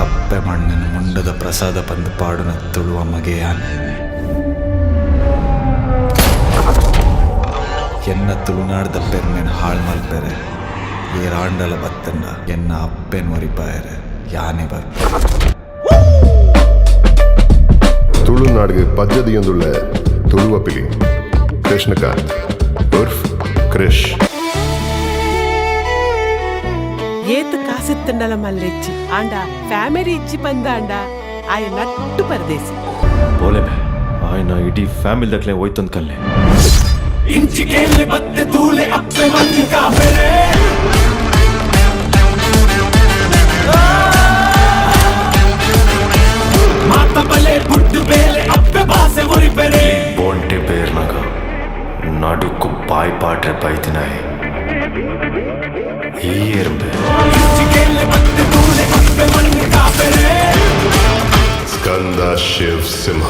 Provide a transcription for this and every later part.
ಅಪ್ಪೆ ಮಣ್ಣಿನ ಮುಂಡದ ಪ್ರಸಾದ ಪಂದು ಪಾಡುನ ತುಳುವ ಮಗೆಯಾನ್. ಎನ್ನ ತುಳುನಾಡ್ದ ಪೆರ್ಮೆನ್ ಹಾಳ್ ಮಲ್ಪೆರೆ ಏರಾಂಡಲ ಬತ್ತಂಡ ಎನ್ನ ಅಪ್ಪೆನ್ ಒರಿಪಾಯರೆ ಯಾನೆ ಬರ್ಪೆ. ತುಳುನಾಡಿಗೆ ಪದ್ಧತಿಯೊಂದುಳ್ಳ ತುಳುವ ಪಿಲಿ ಕೃಷ್ಣಕಾಂತ್ ಉರ್ಫ್ ಕ್ರಿಶ್. ಏತ್ ಕಾಸಿತ್ತಂಡಲ ಮಲ್ಲೆಚ್ಚಿ ಆಂಡ ಫ್ಯಾಮಿಲಿ ಇಚ್ಚಿ ಬಂದಾಂಡ ಆಯ ನಟ್ಟು ಪರದೇಸಿ. ಬೋಲೆ ಬೇ ಆಯ್ನ ಇಡೀ ಫ್ಯಾಮಿಲಿ ದಕ್ಲೆ ಹೋಯ್ತಂದ್ ಕಲ್ಲೆ. ಬೋಂಟೆ ಬೇರ್ನಾಗ ನಡುಕು ಬಾಯ್ ಪಾಟ್ರೆ ಬೈತಿನಾಯಿ ಈ ಎರ್ಬೆ. ಸ್ಕಂದ ಶಿವ್ ಸಿಂಹ.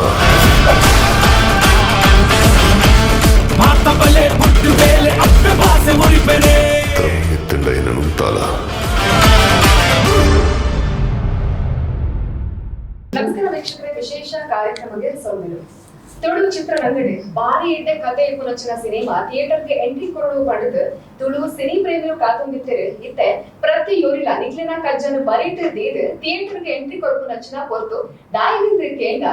ತಮ್ಮಿತ್ತಂಡ ತಾಲ. ನಮಸ್ಕಾರ ವೀಕ್ಷಕರೇ, ವಿಶೇಷ ಕಾರ್ಯಕ್ರಮಕ್ಕೆ ಸೊಲ್ಮೆಲು. ತುಳು ಚಿತ್ರರಂಗಡೆ ಬಾರಿ ಎಡ್ಡೆ ಕತೆ ಇಪ್ಪುನಂಚಿನ ಸಿನಿಮಾ ಥಿಯೇಟರ್ಗೆ ಎಂಟ್ರಿ ಕೊರಡು ಪಡೆದು ತುಳು ಸಿನಿ ಪ್ರೇಮಿಲು ಕಾತೊಂದಿತ್ತೆರ್. ಇತ್ತೆ ಪ್ರತಿ ಯೋರಿಲ ನಿಕ್ಲೆನ ಕಜ್ಜನ್ನು ಬರಿಟ್ ದೀದ್ ಥಿಯೇಟರ್ಗೆ ಎಂಟ್ರಿ ಕೊರಪುನಂಚಿನ ಪೊರ್ತು. ದಾಯಿನಿಂದ ಕೇಂಡ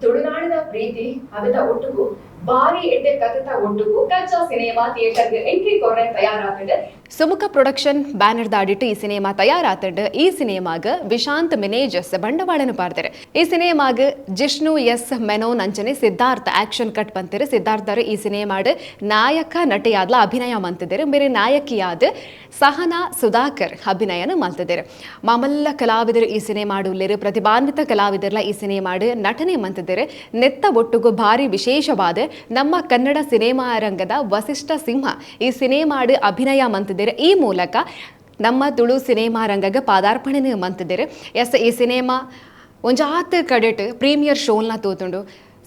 ತುಳುನಾಡಿನ ಪ್ರೀತಿ ಅವೆತ ಒಟ್ಟುಗು ಬಾರಿ ಎಡ್ಡೆ ಕತೆತ ಒಟ್ಟುಗು ಕಜ್ಜ ಸಿನಿಮಾ ಥಿಯೇಟರ್ಗೆ ಎಂಟ್ರಿ ಕೊರ್ರೆ ತಯಾರಾತಂಡ್. ಸುಮುಖ ಪ್ರೊಡಕ್ಷನ್ ಬ್ಯಾನರ್ ದಾಡಿಟ್ಟು ಈ ಸಿನಿಮಾ ತಯಾರಾತಂಡ್. ಈ ಸಿನಿಮಾಗ ವಿಶಾಂತ್ ಮಿನೇಜಸ್ ಬಂಡವಾಳನು ಪಾಡ್ತಾರೆ. ಈ ಸಿನಿಮಾಗ ಜಿಷ್ಣು ಎಸ್ ಮೆನೋನ್ ಅಂಚನೆ ಸಿದ್ಧಾರ್ಥ್ ಆಕ್ಷನ್ ಕಟ್ ಬಂತಿರು. ಸಿದ್ಧಾರ್ಥರು ಈ ಸಿನಿಮಾಡ್ ನಾಯಕ ನಟಿಯಾದ್ಲ ಅಭಿನಯ ಮಂತಿದ್ದಾರೆ. ಬೇರೆ ನಾಯಕಿಯಾದ ಸಹನಾ ಸುಧಾಕರ್ ಅಭಿನಯನ ಮಲ್ತಿದ್ದಾರೆ. ಮಾಮಲ್ಲ ಕಲಾವಿದರು ಈ ಸಿನಿಮಾಡು ಉಲ್ಲೇರು. ಪ್ರತಿಭಾನ್ವಿತ ಕಲಾವಿದರ್ಲ ಈ ಸಿನಿಮಾಡು ನಟನೆ ಮಂತಿದ್ದಾರೆ. ನೆತ್ತ ಒಟ್ಟುಗು ಭಾರಿ ವಿಶೇಷವಾದ ನಮ್ಮ ಕನ್ನಡ ಸಿನಿಮಾ ರಂಗದ ವಸಿಷ್ಠ ಸಿಂಹ ಈ ಸಿನಿಮಾಡು ಅಭಿನಯ ಮಂತಿದ್ದಾರೆ. ಈ ಮೂಲಕ ನಮ್ಮ ತುಳು ಸಿನಿಮಾ ರಂಗಕ್ಕೆ ಪಾದಾರ್ಪಣೆ ಮಂತಿದ್ದಾರೆ. ಎಸ್, ಈ ಸಿನಿಮಾ ಒಂಜಾತ್ ಕಡೆಟ್ ಪ್ರೀಮಿಯರ್ ಶೋಲ್ನ ತೋತುಂಡು.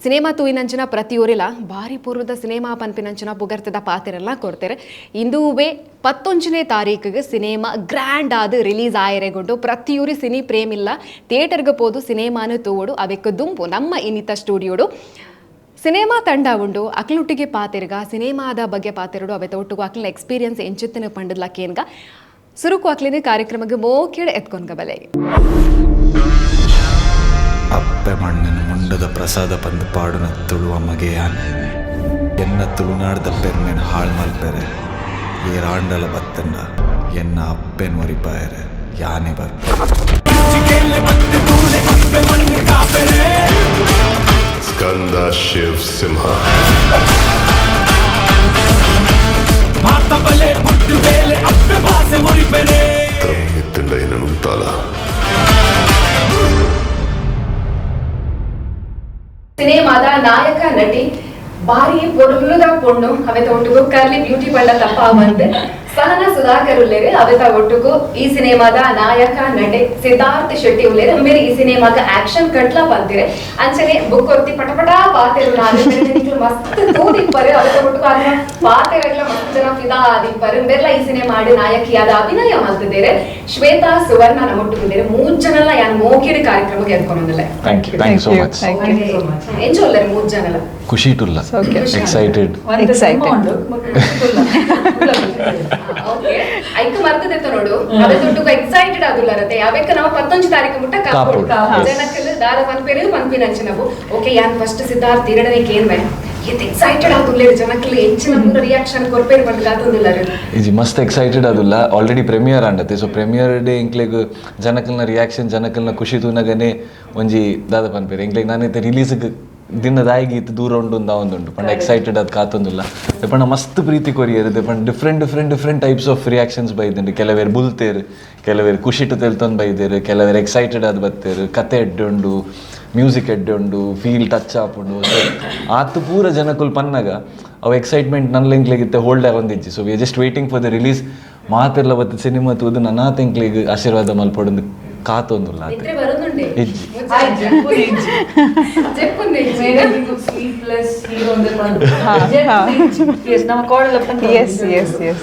ಸಿನಿಮಾ ತೂಯಿನಂಚಿನ ಪ್ರತಿಯೊರಿಲ ಭಾರಿ ಪೂರ್ವದ ಸಿನಿಮಾ ಪನ್ಪಿನಂಚಿನ ಪುಗರ್ತದ ಪಾತಿರೆಲ್ಲ ಕೊಡ್ತಾರೆ. ಇಂದುವೇ 19ನೇ ತಾರೀಕಿಗೆ ಸಿನಿಮಾ ಗ್ರ್ಯಾಂಡ್ ಆದ ರಿಲೀಸ್ ಆಯರೆಗೊಂಡು ಪ್ರತಿಯೊರಿ ಸಿನಿ ಪ್ರೇಮಿಲ್ಲ ಥಿಯೇಟರ್ಗೆ ಪೋದು ಸಿನಿಮಾನು ತೂವಡು. ಅವೆಕ್ಕ ದುಂಬು ನಮ್ಮ ಇನ್ನಿತ ಸ್ಟುಡಿಯೋಡು ಸಿನಿಮಾ ತಂಡ ಉಂಡು. ಅಕ್ಲುಟ್ಟಿಗೆ ಪಾತಿರ್ಗ ಸಿನಿಮಾದ ಬಗ್ಗೆ ಪಾತಿರಡು. ಅವೆತ ಒಟ್ಟುಗು ಅಕ್ಲಿನ ಎಕ್ಸ್ಪೀರಿಯನ್ಸ್ ಎಂಚುತ್ತಿನ ಪಂಡದ್ಲ ಕೇನ್ಗ. ಸುರುಕು ಅಕ್ಲಿನ ಕಾರ್ಯಕ್ರಮಕ್ಕೆ ಮೋಕೇಡ್ ಎತ್ಕೊನ್ಗ ಬಲೆ. ಅಪ್ಪೆ ಮಣ್ಣಿನ ಮುಂಡದ ಪ್ರಸಾದ ಪಂದು ಪಾಡುನ ತುಳುವ ಮಗೆಯಾನ್. ಎನ್ನ ತುಳುನಾಡ್ದ ಪೆರ್ಮೆನ್ ಹಾಳ್ ಮಲ್ಪೆರೆ ಏರಾಂಡಲ ಬತ್ತಂಡ ಎನ್ನ ಅಪ್ಪೆನ್ ಒರಿಪಾಯರೆ ಯಾನೆ ಬರ್ಪೆ. ಸ್ಕಂದ ಶಿವ್ ಸಿಂಹ. ತಮ್ಮಿತ್ತಂಡ ತಾಲ. ಸಿನಿಮಾದ ನಾಯಕ ನಟಿ ಬಾರಿ ಪೊರ್ಲುದ ಪೊಣ್ಣು, ಅವೆತ ಒಟ್ಟುಗು ಕರ್ಲಿ ಬ್ಯೂಟಿ ಬಳ್ಳ ತಪ್ಪ ಬಂದ್ ಸಹನಾ ಸುಧಾಕರ್ ಉಲ್ಲೇರು. ಅವೆತ ಒಟ್ಟುಗು ಈ ಸಿನಿಮಾದ ನಾಯಕ ನಟೆ ಸಿದ್ಧಾರ್ಥ್ ಶೆಟ್ಟಿ ಉಲ್ಲೇರು. ಮೇರೆ ಈ ಸಿನಿಮಾಗ ಆಕ್ಷನ್ ಕಟ್ಲಾ ಬಂದಿರೆ. ಅಂಚನೆ ಬುಕ್ ಒತ್ತಿ ಪಟಪಟ ಪಾತೆರು ನಾನು ಮಸ್ತ್ ತೂದಿಪ್ಪರು. ಅವೆತ ಒಟ್ಟುಗು ಅದನ್ನ ಪಾತೆರಗ್ಲ ಮಸ್ತ್ ಜನ ಫಿದಾ ಆದಿಪ್ಪರು. ಮೇರ್ಲ ಈ ಸಿನಿಮಾ ನಾಯಕಿಯಾದ ಅಭಿನಯ ಮಾಡ್ತಿದ್ದಾರೆ. ಶ್ವೇತಾ ಸುವರ್ಣ ನಮ್ಮೊಟ್ಟುಗಿದ್ದಾರೆ. ಮೂರ್ ಜನಲ ಯಾನ್ ಮೋಕಿಡ್ ಕಾರ್ಯಕ್ರಮಕ್ಕೆ ಎದ್ಕೊಂಡಲ್ಲ. Thank you, thank you so much. Thank you so much. ಎಂಜೋಲ್ಲರು ಮೂರ್ ಜನಲ? ಖುಷಿ ಟುಲ್ಲ. ಎಕ್ಸೈಟೆಡ್. Excited. Okay, ಐಕ್ ಮರ್ತದಿತ್ತು ನೋಡು. ಅವೇ ದುಡ್ಡು ಎಕ್ಸೈಟೆಡ್ ಆದುಲ್ಲರತೆ. ಯಾವೇಕ ನಾವು 19 ತಾರೀಕು ಮುಟ್ಟ ಕಾಪೋಡು. ಕಾಪೋಡು. ಜನಕ್ಕಲ್ ದಾದ ಪನ್ಪೇರು ಪನ್ಪಿನಂಚಿನವು. ಓಕೆ, ಯಾನ್ ಫಸ್ಟ್ ಸಿದ್ಧಾರ್ಥ್ ಎರಡನೇ ಕೇನ್ವೆ, ಏತ್ ಎಕ್ಸೈಟೆಡ್ ಆದುಲ್ಲೇರು ಜನಕ್ಕಲ್, ಹೆಚ್ಚಿನ ರಿಯಾಕ್ಷನ್ ಕೊರ್ಪೇರು ಪಂಡ್ ಕಾತೊಂದುಲ್ಲರು. ಇಜಿ, ಮಸ್ತ್ ಎಕ್ಸೈಟೆಡ್ ಆದುಲ್ಲ. ಆಲ್ರೆಡಿ ಪ್ರೀಮಿಯರ್ ಆಂಡತೆ. So premier day ಎಂಕ್ಲೆಗ್ ಜನಕಲ್ನ reaction, ಜನಕಲ್ನ ಖುಷಿ ತೂನಗನೆ ಒಂಜಿ ದಾದ ಪನ್ಪೇರು ಎಂಕ್ಲೆಗ್ ನಾನೈತೆ ರಿಲೀಸ್ಗೆ ದಿನ ದಾಯಿಗೆ ಇತ್ತು ದೂರ ಉಂಡು ಉಂಡು ಪಂಡ ಎಕ್ಸೈಟೆಡ್ ಅದು ಕಾತೊಂದುಲ್ಲ. ಪಂಡ ಮಸ್ತ್ ಪ್ರೀತಿ ಕೊರಿಯರ್ ಪಂಡ different different different types of reactions ಬೈದುಂಡು. ಕೆಲವೇರು ಬುಲ್ತೇರು, ಕೆಲವೇರು ಖುಷಿಟು ತೆಲ್ತೊಂದು ಬೈದೇರು, ಕೆಲವೇರು ಎಕ್ಸೈಟೆಡ್ ಆದ್ ಬತ್ತೇರು. ಕತೆ ಎಡ್ಡೆ ಉಂಡು, ಮ್ಯೂಸಿಕ್ ಎಡ್ಡೆ ಉಂಡು, ಫೀಲ್ ಟಚ್ ಆಪುಂಡು. ಸೊ ಆತು ಪೂರ ಜನಕುಲು ಪನ್ನಾಗ ಅವು ಎಕ್ಸೈಟ್ಮೆಂಟ್ ನನ್ನ ಎಂಕ್ಲೆಗಿತ್ತೆ hold ಆಗೊಂದಿಜ್ಜಿ. So we are just waiting for the release. ಮಾತೆಲ್ಲ ಬತ್ತು ಸಿನಿಮಾ ತೂದು ನನಾತ್ ಎಂಕ್ಲೆಗ್ ಆಶೀರ್ವಾದ ಮಲ್ಪೊಡೊಂದು ಕಾತೊಂದುಲ್ಲ ಆತೆ. ನಿದ್ರೆ ಬರೋದುಂಡೆ? ಇಜ್ಜಿ. ಜೆಪ್ಪುಂದೆ. Sleepless hero. ಎಸ್, ನಮ್ಮ ಕಾಲ್. S S S.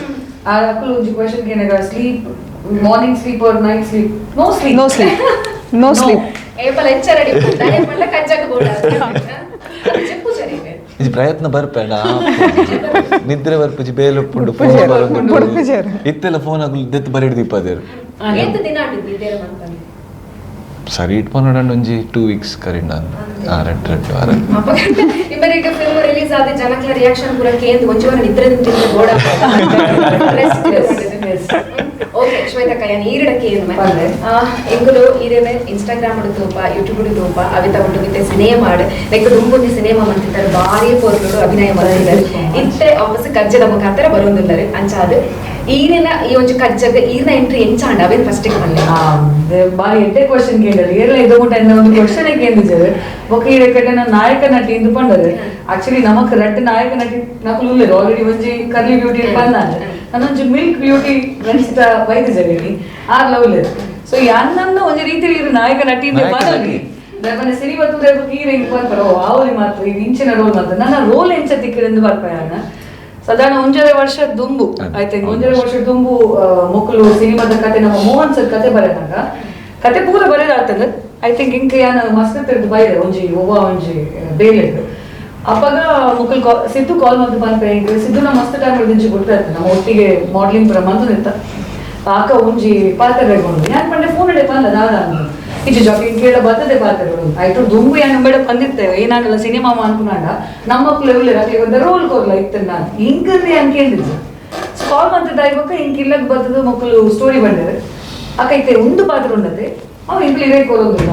ಆ ಅಕ್ಕಲು ಒಂಜಿ question ಕೇನಗ sleep, morning sleep or night sleep? No sleep. No sleep, no sleep. ಏಪಲ ಎಚ್ಚರಡಿ ಪಂಡ ಕಜ್ಜಾಗ ಬೋಡ ಚೆಪ್ಪು ಸರಿ. ಇದು ಪ್ರಯತ್ನ ಬರ್ಪೇಡ, ನಿದ್ರೆ ಬರ್ಪುಜಿ, ಬೇಲೆ ಉಪ್ಪುಂಡು, ಫೋನ್ ಬರೋದು ಬುಡ್ಪುಜೆರ್. ಇತ್ತೆಲ್ಲ ಫೋನ್ ಆಗಲು ದೆತ್ತು ಬರಿಡ್ ದೀಪದೇರು. ಏತ್ ದಿನ ಆಂಡ್ ಇದ್ದೇರ ಮಂತಂದು? ಸರಿ ಇಟ್ಕೊಂಡು ಒಂಜಿ 2 ವೀಕ್ಸ್ ಕರಿಂಡ, 2 2 ವಾರ. ಇಬ್ಬರಿಗೆ ಫಿಲ್ಮ್ ರಿಲೀಸ್ ಆದ ಜನಕ್ಲ ರಿಯಾಕ್ಷನ್ ಪೂರ ಕೇಂದ್ ಒಂಜಿ ವಾರ ನಿದ್ರೆ ನಿಂತಿದ್ರೆ ಬೋಡ. ಓಕೆ ಶ್ವೇತಕ್ಕ, ಯಾನ್ ಈರಡಕ್ಕೆ ಏನು ಪಲ್ಲೆ. ಎಂಕುಲು ಈರೇನೆ ಇನ್ಸ್ಟಾಗ್ರಾಮ್ ತೂಪ, ಯೂಟ್ಯೂಬ್ ತೂಪ, ಅವಿತ ಒಟ್ಟು ಸಿನಿಮಾ ಮಾಡು ಲೈಕ್ ದುಂಬೊಂಜಿ ಸಿನಿಮಾ ಮಂತಿದ್ದಾರೆ, ಭಾರಿ ಪೊರ್ಲುಡು ಅಭಿನಯ ಮಾಡ್ತಿದ್ದಾರೆ. ಇತ್ತೆ ವಾಪಸ್ ಕಜ್ಜದ ಮುಖಾಂತರ ಬರೋದಿಲ್ಲರು. ಅಂಚಾದ ಈರಿನ ಈ ಒಂಜಿ ಕಜ್ಜಗ ಈರಿನ ಎಂಟ್ರಿ ಎಂಚಾಂಡ, ಅವೇನು ಫಸ್ಟ್ ಪಲ್ಲೆ. ಬಾರಿ ಎಡ್ಡೆ ಕ್ವಶನ್ ಕೇಂದ್ರ ಏರ್ಲ ಇದು ಮುಟ್ಟ ಎನ್ನ ಒಂದು ಕ್ವಶನ್ ಕೇಂದಿದ್ದಾರೆ. ಬೊಕ್ಕ ಈ ಕಡೆ ನಾಯಕ ನಟಿ ಇಂದು ಪಂಡರು. ಆಕ್ಚುಲಿ ನಮಕ್ ರಡ್ಡ್ ನಾಯಕ ನಟಿ ನಕಲು ಉಲ್ಲೆರ್ ಆಲ್ರೆಡಿ. ಒಂಜಿ ಕರ್ಲಿ ಬ್ಯೂಟಿ ಬಂದಾನೆ, ನಾನೊಂಜಿ ಮಿಲ್ಕ್ ಬ್ಯೂಟಿ ರಂಜಿತ ಬೈದಿದ್ದಾರೆ, ಆರ್ ಲವ್ ಉಲ್ಲೆರ್. ಸೊ ಯಾನ್ನನ್ನ ಒಂಜಿ ರೀತಿಯಲ್ಲಿ ಇರು ನಾಯಕ ನಟಿ ಇಂದು ನಾಯಕ ಪಂಡಲಿ ನಟಿ. ಸಿನಿಮಾ ತೂರೆ ಈರೆ ಇಂಕ್ ಪನ್ಪರ, ಓ ಆವಲಿ ಮಾತ್ರ ಈ ಇಂಚಿನ ರೋಲ್ ಮಾತ್ರ ನನ್ನ ರೋಲ್ ಎಂಚ ತಿಕ್ಕಿರೆಂದು ಬರ್ಪಯಾನ. ಸಾಧಾರಣ 1.5 ವರ್ಷ ದುಂಬು, I think 1.5 ವರ್ಷ ದುಂಬು, ಮೊಕ್ಕಲು ಸಿನಿಮಾದ ಕತೆ ನಮ್ಮ ಮೋಹನ್ ಸರ್ ಕತೆ ಬರೆದಾಗ ಕತೆ ಪೂರ ಬರೆದಾಗ್ತದೆ. I think ಇಂಕ ಯಾನ ಮಸ್ತ್ ತಿರ್ದು ಬೈದೆ ಒಂಜಿ ಒವ್ವ ಒಂಜಿ ಬೇಲೆ. ಅಪ್ಪಗ ಮುಕುಲ್ ಸಿದ್ದು ಕಾಲ್ ಮಂತ್ ಪನ್ಪೆ. ಇಂಕ್ ಸಿದ್ದುನ ಮಸ್ತ್ ಟೈಮ್ ದಿಂಚಿ ಗೊತ್ತಾಯ್ತು, ನಮ್ಮ ಒಟ್ಟಿಗೆ ಮಾಡಲಿಂಗ್ ಪೂರ ಮಂತು ನಿತ್ತ. ಆಕ ಒಂಜಿ ಪಾತ್ರೆ ಕೊಂಡು ಯಾನ್ ಪಂಡೆ ಫೋನ್ ಇಡೆ ಪನ್ಲ ದಾದ ಇಜ್ಜಿ ಜಾಕಿ ಕೇಳ ಬರ್ತದೆ ಪಾತ್ರೆಗಳು ಆಯ್ತು. ದುಂಬು ಯಾನ್ ಬೇಡ ಬಂದಿರ್ತೇವೆ ಏನಾಗಲ್ಲ ಸಿನಿಮಾ ಅನ್ಕೊಂಡ ನಮ್ಮ ಲೆವೆಲ್ ಒಂದು ರೋಲ್ ಕೊರ್ಲ ಇತ್ತು. ನಾನು ಹಿಂಗಂದ್ರೆ ಯಾನ್ ಕೇಳಿದ್ದು ಕಾಲ್ ಮಂತದ ಇವಾಗ ಹಿಂಗ್ ಇಲ್ಲಕ್ ಬರ್ತದ ಮಕ್ಕಳು ಸ್ಟೋರಿ ಬಂದರೆ ಅಕೈತೆ ಒಂದು ಪಾತ್ರ ಉಂಡತೆ ಅವ ಇಂಕ್ಲು ಇರೇ ಕೊರೋದಿಲ್ಲ.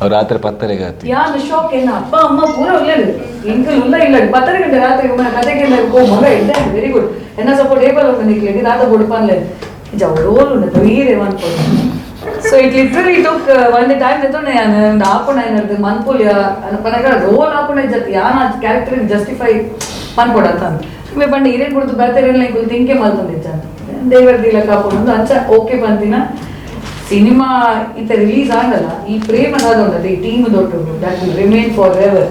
ಅವ್ರು ರಾತ್ರಿ ಪತ್ತರೆಗೆ ಆತಿ. ಯಾನ್ ಶಾಕ್. ಏನ ಅಪ್ಪ ಅಮ್ಮ ಪೂರ ಒಳ್ಳೇದು, ಇಂಕಲ್ ಉಲ್ಲ ಇಲ್ಲ. 10 ಗಂಟೆ ರಾತ್ರಿ ಉಮ್ಮನ ಕತೆಗೆ ಕೋ ಮಗ ಇದ್ದ ವೆರಿ ಗುಡ್ ಎನ್ನ ಸಪೋರ್ಟ್ ಏಪಲ್ ಒಂದು ನಿಕ್ಲೇಗಿ ದಾದ ಬೊಡ್ಪನ್ಲೆ ಇಜ ರೋಲ್ ಉಂಡತೆ ಈರೆ ಅನ್ಕೊಂಡು. So it literally took ಒಂದೇ ಟೈಮ್ ಎತ್ತೊಂಡೆ ಯಾನ್ ಒಂದು ಆಪುಣ ಏನದು ಮನ್ಪುಲ್ಯ ಪನಗ ರೋಲ್ ಆಪುಣ ಜತ್ ಯಾನ್ ಆ ಕ್ಯಾರೆಕ್ಟರ್ ಜಸ್ಟಿಫೈ ಪನ್ಪೊಡತ್ತ ಮೇ ಪಂಡ ಹಿರೇನ್ ಕೊಡ್ತು ಬೇರೆ ಇಂಕುಲು ತಿಂಕೆ ಮಲ್ತೊಂದಿಜ್ಜ ಅಂತ ದೇವರ ದಿಲ ಕಾಪುಂಡು ಅಂಚ ಓಕೆ ಬಂತಿನ. ಸಿನಿಮಾ ಇತ್ತ ರಿಲೀಸ್ ಆಗಲ್ಲ, ಈ ಪ್ರೇಮ ಉಂಟದೆ ಈ ಟೀಮ್ ದೊಡ್ಡ, that will remain forever.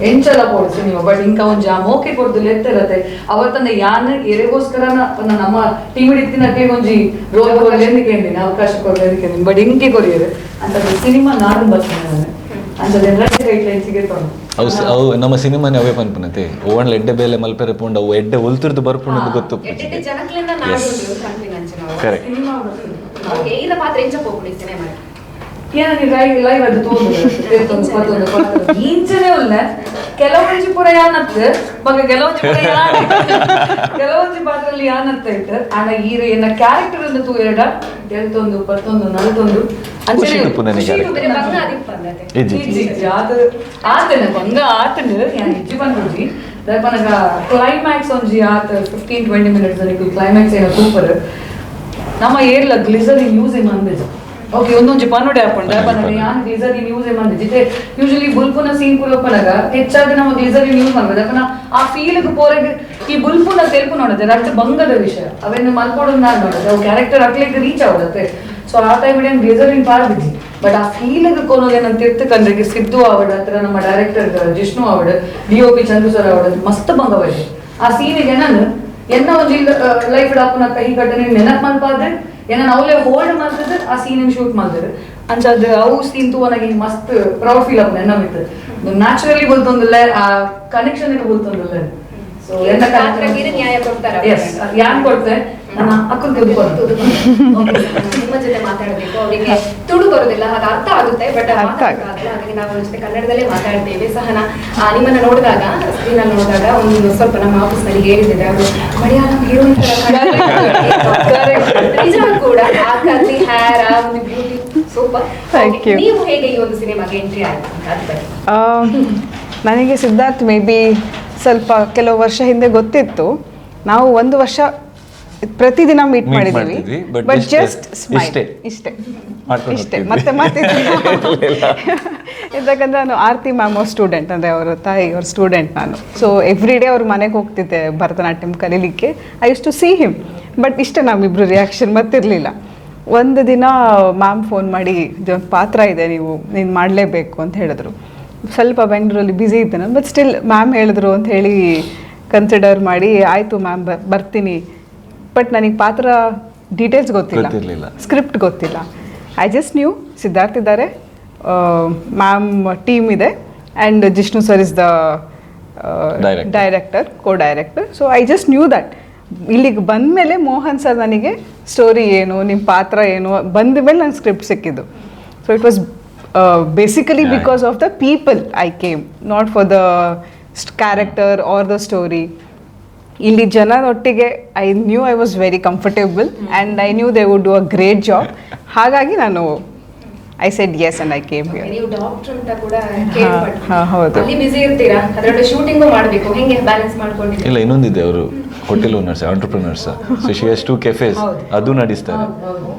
ಎಂಚಲ ಪೋಡು ಸಿನಿಮಾ ಬಟ್ ಇಂಕ ಒಂಜಿ ಆ ಮೋಕೆ ಕೊಡ್ದು ಲೆತ್ತಿರತ್ತೆ. ಅವತ್ತಂದ ಯಾನ್ ಎರೆಗೋಸ್ಕರ ನಮ್ಮ ಟೀಮ್ ಇತ್ತಿನ ಒಂಜಿ ರೋಲ್ ಕೊರ್ಲೆ ಕೇಂದಿನ, ಅವಕಾಶ ಕೊರ್ಲೆ ಕೇಂದಿನ, ಬಟ್ ಇಂಕೆ ಕೊರಿಯರು ಅಂತ ಸಿನಿಮಾ ನಾನು ಬರ್ತೇನೆ ನಾನು ಅಂಚದ ಗೈಡ್ ಲೈನ್ಸ್ ತೊಂಡು. ಅವು ನಮ್ಮ ಸಿನಿಮಾನೇ ಅವೇ ಪನ್ಪುನತೆ ಓಣ್ಲ ಎಡ್ಡೆ ಬೇಲೆ ಮಲ್ಪೆರೆ ಪೋಂಡ ಅವು ಎಡ್ಡೆ ಒಲ್ತುರ್ದು ಬರ್ಪುಂಡು ಗೊತ್ತು. ಎಡ್ಡೆ ಜನಕ್ಲೆನ ನಾಡು ಪನ್ಪಿನಂಚ ನಾವು. ಕರೆಕ್ಟ್. ಸಿನಿಮಾ. ಓಕೆ, ಈರ ಪಾತ್ರ ಎಂಚ ಪೋಪುಂಡು ಈ ಸಿನಿಮಾ? ಏನని ಲೈವ್ ಲೈವ್ ಅದು ತೋಂದು ಪತ್ತೊಂದು ಪತ್ತೊಂದು ಇಂಚನೆ ಉಲ್ಲ. ಕೆಲವೊಂಜಿ ಪೂರ ಯಾನತ್ ಬಗ ಕೆಲವೊಂಜಿ ಪೂರ ಯಾನ್ ಕೆಲವೊಂಜಿ ಪಾತ್ರಲ್ಲಿ ಯಾನತ್ತ ಇಟ್ಟು ಆಂಡ ಈರೆ ಎನ್ನ ಕ್ಯಾರೆಕ್ಟರ್ ಅನ್ನು ತೂಯಡ 81 11 41. ಖುಷಿ ಉಪ್ಪುನನೆ character. ಬೇರೆ ಬಂಗ ಅದಿಪ್ಪಂದತೆ. ಇಜ್ಜಿ. ಇಜ್ಜಿ ಇಜ್ಜಿ, ಆತ ಆತನ ಬಂಗ ಆತನ ಯಾನ್ ಇಜ್ಜಿ ಪನ್ಪುಜಿ. ದಾಯೆ ಕ್ಲೈಮ್ಯಾಕ್ಸ್ ಒಂಜಿ ಆತ 15-20 ಮಿನಿಟ್ಸ್ ಕ್ಲೈಮ್ಯಾಕ್ಸ್ ಏನೋ ಸೂಪರ್. ನಮ್ಮ ಏರ್ಲ ಗ್ಲಿಸರಿನ್ ಯೂಸ್ ಮಂದಿಜ. ಓಕೆ, ಒಂದೊಂಜಿ ಪನ್ನುಡೆ ಹಾಕೊಂಡು ಪನ್ನಡ ಯಾನ್ ಗ್ಲಿಸರಿನ್ ಯೂಸ್ ಮಂದಿಜಿ. ಯೂಶಲಿ ಬುಲ್ಪುನ ಸೀನ್ ಪೂರ ಉಪ್ಪುನಗ ಹೆಚ್ಚಾಗಿ ನಮ್ಮ ಗ್ಲಿಸರಿನ್ ಯೂಸ್ ಮಾಡ್ಬೋದು. ಯಾಕಂದ್ರೆ ಆ ಫೀಲ್ಗ್ ಪೋರೆಗ್ ಈ ಬುಲ್ಪುನ ತೆಲ್ಪು ನೋಡದೆ ರಟ್ಟು ಬಂಗದ ವಿಷಯ ಅವೇನು ಮಲ್ಕೊಡೋದು ನಾನು ನೋಡೋದು ಅವು ಕ್ಯಾರೆಕ್ಟರ್ ಅಕ್ಲಿಗೆ ರೀಚ್ ಆಗುತ್ತೆ. ಸೊ ಆ ಟೈಮ್ ಏನು ಗ್ಲಿಸರಿನ್ ಪಾರ್ದಿಜಿ, ಬಟ್ ಆ ಫೀಲ್ಗ್ ಕೊನೋದೇನಂತ ತಿರ್ತಕಂದ್ರೆ ಸಿದ್ದು ಆವಡ್ ಹತ್ರ ನಮ್ಮ ಡೈರೆಕ್ಟರ್ ಜಿಷ್ಣು ಆವಡ್, ಡಿಒಪಿ ಚಂದ್ರು ಸರ್ ಆವಡ್ ಮಸ್ತ್ ಬಂಗ ಬೈದೆ. ಆ ಸೀನಿಗೆ ನಾನು ಎನ್ನ ಒಂಜಿ ಲೈಫ್ ಆಪುನ ಕೈ ಘಟನೆ ನೆನಪು ಮಲ್ಪಾದ್ರೆ ಏನ ಅವಲೇ ಹೋಲ್ಡ್ ಮಾಡ್ತಿದ್ರು ಆ ಸೀನ್ ಶೂಟ್ ಮಾಡ್ತಿದ್ರು. ಅಂಚ ಅದು ಅವು ಸೀನ್ ತೂವನಾಗ ಹಿಂಗ್ ಮಸ್ತ್ ಪ್ರೌಡ್ ಫೀಲ್ ಆಪುನ ಎನ್ನ ಮಿತ್ತು ನ್ಯಾಚುರಲಿ ಬುಲ್ತೊಂದಿಲ್ಲ, ಆ ಕನೆಕ್ಷನ್ ಬುಲ್ತೊಂದಿಲ್ಲ. ಸೊ ಎನ್ನ ಪಾತ್ರಕ್ಕೆ ನ್ಯಾಯ ಕೊಡ್ತಾರ. ಎಸ್, ಯಾನ್ ಕೊಡ್ತೆ ನನ್ನ ಅಕ್ಕನ ತುದು. ನಿಮ್ಮ ಜೊತೆ ಮಾತಾಡಬೇಕು. ಅವರಿಗೆ ತುಳು ಬರುದಿಲ್ಲ, ಹಾಗೆ ಅರ್ಥ ಆಗುತ್ತೆ ಬಟ್ ಅರ್ಥ ಆಗುತ್ತೆ. ಹಾಗಾಗಿ ನಾವು ಅವ್ರ ಜೊತೆ ಕನ್ನಡದಲ್ಲೇ ಮಾತಾಡ್ತೇವೆ. ಸಹನ, ನಿಮ್ಮನ್ನ ನೋಡಿದಾಗ, ಸ್ಕ್ರೀನ್ ಅಲ್ಲಿ ನೋಡಿದಾಗ ಒಂದು ಸ್ವಲ್ಪ ನಮ್ಮ ಆಫೀಸ್ ನಲ್ಲಿ ಹೇಳಿದ್ದೇವೆ, ಅವರು ಮಲಯಾಳಂ ಹೀರೋಯಿನ್ ತರ. ನಿಜ ಕೂಡ ಆ ಕರ್ಲಿ ಹೇರ್, ಆ ಒಂದು beauty super. Thank you. ನೀವು ಹೇಗೆ ಈ ಒಂದು ಸಿನಿಮಾಗೆ ಎಂಟ್ರಿ ಆಯ್ತು ಅಂತ ಅದ್ರ ಬಗ್ಗೆ. ನನಗೆ ಸಿದ್ಧಾರ್ಥ್ ಮೇ ಬಿ ಸ್ವಲ್ಪ ಕೆಲವು ವರ್ಷ ಹಿಂದೆ ಗೊತ್ತಿತ್ತು. ನಾವು ಒಂದು ವರ್ಷ ಪ್ರತಿದಿನ ಮೀಟ್ Meet ಮಾಡಿದ್ದೀವಿ. ಮಾಡ್ತಿದ್ವಿ, but but just just smile. ಇಷ್ಟೇ. ಇಷ್ಟೇ. ಮಾಡ್ಕೊಂಡು ಇಷ್ಟೇ. ಹೋಗ್ತಿದ್ವಿ. ಮತ್ತೆ ಮಾತಿದ್ವಿ. ಯಾಕಂದ್ರೆ ನಾನು ಆರತಿ ಮ್ಯಾಮ್ ಅವ್ರ ಸ್ಟೂಡೆಂಟ್, ಅಂದರೆ ಅವರ ತಾಯಿ ಅವ್ರ ಸ್ಟೂಡೆಂಟ್ ನಾನು. So every day ಅವ್ರ ಮನೆಗೆ ಹೋಗ್ತಿದ್ದೆ ಭರತನಾಟ್ಯಂ ಕಲೀಲಿಕ್ಕೆ. I used to see him, but ಇಷ್ಟೇ ನಮ್ಮಿಬ್ರು ರಿಯಾಕ್ಷನ್, ಮತ್ತಿರಲಿಲ್ಲ. ಒಂದು ದಿನ ಮ್ಯಾಮ್ ಫೋನ್ ಮಾಡಿ, ಇದೊಂದು ಪಾತ್ರ ಇದೆ, ನೀನು ಮಾಡಲೇಬೇಕು ಅಂತ ಹೇಳಿದ್ರು. ಸ್ವಲ್ಪ ಬೆಂಗಳೂರಲ್ಲಿ ಬ್ಯುಸಿ ಇದ್ದೆ ನಾನು, but still ma'am ಹೇಳಿದ್ರು ಅಂತ ಹೇಳಿ ಕನ್ಸಿಡರ್ ಮಾಡಿ, ಆಯಿತು ಮ್ಯಾಮ್, ಬರ್ತೀನಿ. ಬಟ್ ನನಗೆ ಪಾತ್ರ ಡೀಟೇಲ್ಸ್ ಗೊತ್ತಿಲ್ಲ. ಗೊತ್ತಿರ್ಲಿಲ್ಲ. ಸ್ಕ್ರಿಪ್ಟ್ ಗೊತ್ತಿಲ್ಲ. I just knew Siddharth ಇದ್ದಾರೆ, ಮ್ಯಾಮ್ ಟೀಮ್ ಇದೆ, and Jishnu sir is the Director. Director, co director. So I just knew that. ಇಲ್ಲಿಗೆ ಬಂದಮೇಲೆ ಮೋಹನ್ ಸರ್ ನನಗೆ ಸ್ಟೋರಿ ಏನು, ನಿಮ್ಮ ಪಾತ್ರ ಏನು ಬಂದ ಮೇಲೆ ನನ್ನ ಸ್ಕ್ರಿಪ್ಟ್ ಸಿಕ್ಕಿದ್ದು. So it was basically because of the people I came, not for the character or the story. ಇಲ್ಲಿ ಜನರೊಟ್ಟಿಗೆ I knew I was very comfortable and I knew they would do a great job. ಹಾಗಾಗಿ ನಾನು I said yes and I came here. ನೀವು doctor ಅಂತ ಕೂಡ ಕೇಳ್ಪಟ್ವಿ. ಹಾ, ಹೌದು. ಅಲ್ಲಿ ಬಿಸಿ ಇರ್ತೀರಾ, ಅದರೊಳಗೆ ಶೂಟಿಂಗು ಮಾಡಬೇಕು, ಹೆಂಗೆ ಬ್ಯಾಲೆನ್ಸ್ ಮಾಡ್ಕೊಂಡಿದ್ದೀರಾ? ಇಲ್ಲ, ಇನ್ನೊಂದಿದೆ, ಅವರು hotel owners, entrepreneurs, so she has two cafes. ಅದು ನಡೆಸ್ತಾರೆ.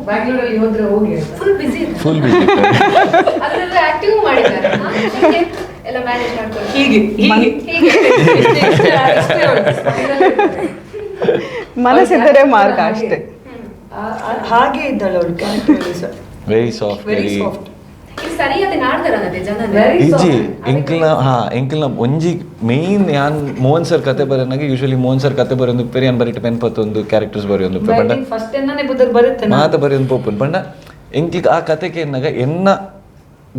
ಬ್ಯಾಂಗ್ಳೂರಲ್ಲಿ ಹೋದ್ರೆ ಹೋಗಿ ಆಯ್ತಾ? ಫುಲ್ ಬಿಸಿ. ಫುಲ್ ಬಿಸಿ. ಅದರಲ್ಲೂ ಆಕ್ಟಿವ್ ಮಾಡಿದ್ದಾರೆ. ಹಾ? ಹೆಂಗೆ ಎಲ್ಲ ಮ್ಯಾನೇಜ್ ಮಾಡ್ಕೊಂಡು? ಹೀಗೆ ಹೀಗೆ. ಹೀಗೆ. ಇಷ್ಟೇ, ಇಷ್ಟೇ, ಇಷ್ಟೇ ಅವಳು. ಮನಸ್ಸಿದ್ದರೆ ಮಾರ್ಗ ಅಷ್ಟೇ. ಹಾಗೆ ಇದ್ದಾಳೆ ಅವಳು ಕ್ಯಾರೆಕ್ಟರ್ ಸಹ. Very soft. Very very soft. ಇದು ಸರಿಯಾದ ನಾಡ್ದರನದೆ ಜನ. Very ಇಜ್ಜಿ soft. ಎಂಕಲ್ನ, ಹಾ, ಎಂಕಲ್ನ ಒಂಜಿ ಮೇನ್ ಯಾನ್ ಮೋಹನ್ ಸರ್ ಕತೆ ಬರೋನಾಗ, ಯೂಶಲಿ ಮೋಹನ್ ಸರ್ ಕತೆ ಬರೋದು ಪೇರಿ ಯಾನ್ ಬರೀಟ್ ಪೆನ್ ಪತ್ತೊಂದು ಕ್ಯಾರೆಕ್ಟರ್ಸ್ ಬರೆಯೊಂದು ಬಟ್ ಫಸ್ಟ್ ಎನ್ನನೆ ಬುದರ್ ಬರುತ್ತೆ. ಮಾತ ಬರೆಯೊಂದು ಪೋಪುನ್ ಪಂಡ ಎಂಕ್ಲಿಗ್ ಆ ಕತೆಗೆ ಎನ್ನಾಗ ಎನ್ನ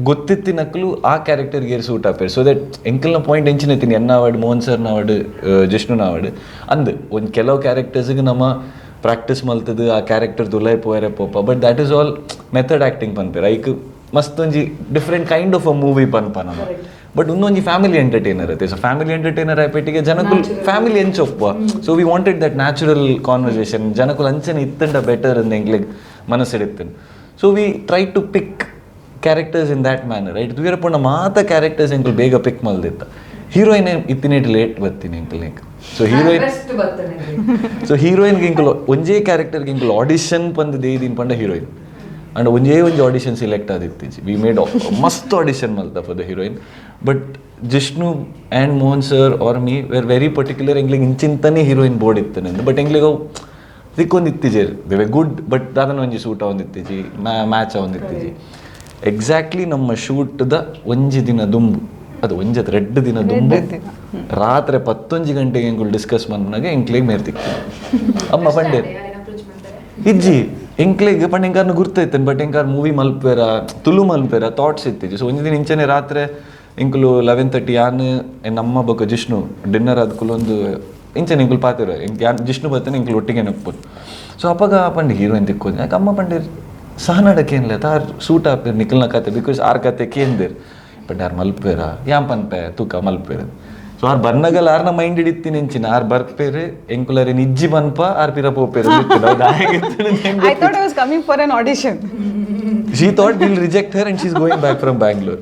ಗೊತ್ತಿತ್ತಿನಕ್ಲು ಆ ಕ್ಯಾರೆಕ್ಟರ್ಗೆ ಸೂಟ್ ಆಪೇರ್. ಸೊ that ಎಂಕಲ್ನ ಪಾಯಿಂಟ್ ಎಂಚಿನ ಎನ್ನ ಅವಾರ್ಡ್, ಮೋಹನ್ ಸರ್ನ ಅವಾರ್ಡ್, ಜಿಷ್ಣುನ ಅವಾರ್ಡ್ ಅಂದ್ ಒಂದು ಕೆಲವು ಕ್ಯಾರೆಕ್ಟರ್ಸ್ಗೆ ನಮ್ಮ ಪ್ರಾಕ್ಟೀಸ್ ಮಲ್ತದು ಆ ಕ್ಯಾರೆಕ್ಟರ್ ದುಲೈ ಪೋಯರೆ ಪೋಪ, but that is all method acting ಪನ್ಪೇರ್. ಐಕ್ ಮಸ್ತ್ ಒಂಜಿ different kind of a movie ಪನ್ಪ ನಮ್ಮ. ಬಟ್ ಇನ್ನೊಂಜಿ ಫ್ಯಾಮಿಲಿ ಎಂಟರ್ಟೈನರ್ ಐತೆ. ಸೊ ಫ್ಯಾಮಿಲಿ ಎಂಟರ್ಟೈನರ್ ಆಪೇಟಿಗೆ ಜನಕುಲ್ ಫ್ಯಾಮಿಲಿ ಎಂಚ ಒಪ್ಪುವ. So we wanted that natural conversation. ಜನಕುಲ್ ಅಂಚನೆ ಇತ್ತಂಡ ಬೆಟರ್ ಅಂದ್ ಎಂಕ್ಲೆಗ್ ಮನಸ್ಸಿಡಿತ್ತನ್. So we try to pick characters in that manner, right? ತೂಯರ ಪಂಡ ಮಾತ ಕ್ಯಾರೆಕ್ಟರ್ಸ್ ಎಂಕುಲು ಬೇಗ ಪಿಕ್ ಮಲ್ದಿತ್ತ. ಹೀರೋಯಿನ್ ಇತ್ತಿನೇಟ್ ಲೇಟ್ ಬರ್ತೀನಿ ಎಂಕಲ್. ಸೊ ಹೀರೋಯಿನ್ ಬೆಸ್ಟ್ ಬರ್ತೇನೆ. ಸೊ ಹೀರೋಯಿನ್ಗೆ ಇಂಕುಲು ಒಂಜೇ ಕ್ಯಾರೆಕ್ಟರ್ಗೆ ಇಂಕುಲು ಆಡಿಷನ್ ಪಂದ್ ದೇದಿನ್ ಪಂಡ ಹೀರೋಯಿನ್ ಅಂಡ್ ಒಂಜೇ ಒಂಜಿ ಆಡಿಷನ್ ಸೆಲೆಕ್ಟ್ ಆದಿತ್ತೀಜಿ. We made ಮಸ್ತ್ audition ಮಲ್ತ for the heroine, but Jishnu and Mohan sir or me were very particular. ಎಂಗ್ಲಿಗೆ ಇಂಚಿಂತಾನೆ heroine board ಇತ್ತನೆಂದು, ಬಟ್ ಎಂಗ್ಲಿಗೆ ಅವು ತಿಕ್ಕೊಂದಿತ್ತಿಜೇರ್. They were good, but ದಾದನ ಒಂಜಿ ಸೂಟ್ ಆವೊಂದಿತ್ತಿಜಿ, ಮ್ಯಾಚ್ ಆವೊಂದಿತ್ತಿಜಿ. ಎಕ್ಸಾಕ್ಟ್ಲಿ ನಮ್ಮ ಶೂಟ್ದ ಒಂಜಿ ದಿನ ದುಂಬು, ಅದು ಒಂಜಿ ರೆಡ್ ದಿನ ದುಂಬು ರಾತ್ರಿ 11 ಗಂಟೆಗೆ ಎಂಕುಲು ಡಿಸ್ಕಸ್ ಮನ್ಪುನಾಗ ಎಂಕ್ಲೆಗ್ ಮೇರ್ ತಿಕ್ತು ಅಮ್ಮ ಪಂಡೇರ್. ಅಪ್ರೋಚ್ ಮಾಡ್ತಾರೆ. ಇಜ್ಜಿ, ಎಂಕ್ಲೆಗ್ ಪಂಡ ಎಂಕಾರ್ನ ಗುರ್ತೈತೇನೆ, ಬಟ್ ಎಂಕಾರ್ ಮೂವಿ ಮಲ್ಪೆರ, ತುಳು ಮಲ್ಪೆರ ಥಾಟ್ಸ್ ಇತ್ತಿಜಿ. ಸೊ ಒಂಜಿ ದಿನ ಇಂಚನೆ ರಾತ್ರಿ ಎಂಕುಲು 11:30 ಯಾನ್ ನಮ್ಮ ಬೊಕ ಜಿಷ್ಣು ಡಿನ್ನರ್ ಆದ್ಕುಲು ಒಂದು ಇಂಚನೆ ಎಂಕುಲು ಪಾತೆರ ಎಂಕ್ ಯಾನ್ ಜಿಷ್ಣು ಬರ್ತೇನೆ, ಎಂಕುಲು ಒಟ್ಟಿಗೆ ನಪ್ಪುದು. ಸೊ ಅಪ್ಪಗ ಪಂಡೆ ಹೀರೋಯಿನ್ ತಿಕ್ಕೋದು ಯಾಕೆ ಅಮ್ಮ ಪಂಡೇರ್ ಸಹನಾಡಕ್ಕೆ ಏನ್ಲ ತಾರ್ ಸೂಟ್ ಆಪೇರ್ ನಿಖಲ್ನ ಕತೆ, because are ಕತೆ ಕೇಂದೇರ್. ಬಟ್ ಯಾರು ಮಲ್ಪೇರ ಯಾಂ ಪನ್ಪೆ ತೂಕ ಮಲ್ಪೇರ. ಸೊ ಆರ್ ಬರ್ನಗಲ್ ಆರ್ನ ಮೈಂಡ್ ಹಿಡಿತೀನಿ ಎಂಚಿನ ಆರ್ ಬರ್ಪೇರು ಎಂಕುಲರೆ ನಿಜ್ಜಿ ಪನ್ಪ ಆರ್ ಪಿರ ಪೋಪೇರು. I thought I was coming for an audition. She thought we'll reject her and she's going back from Bangalore.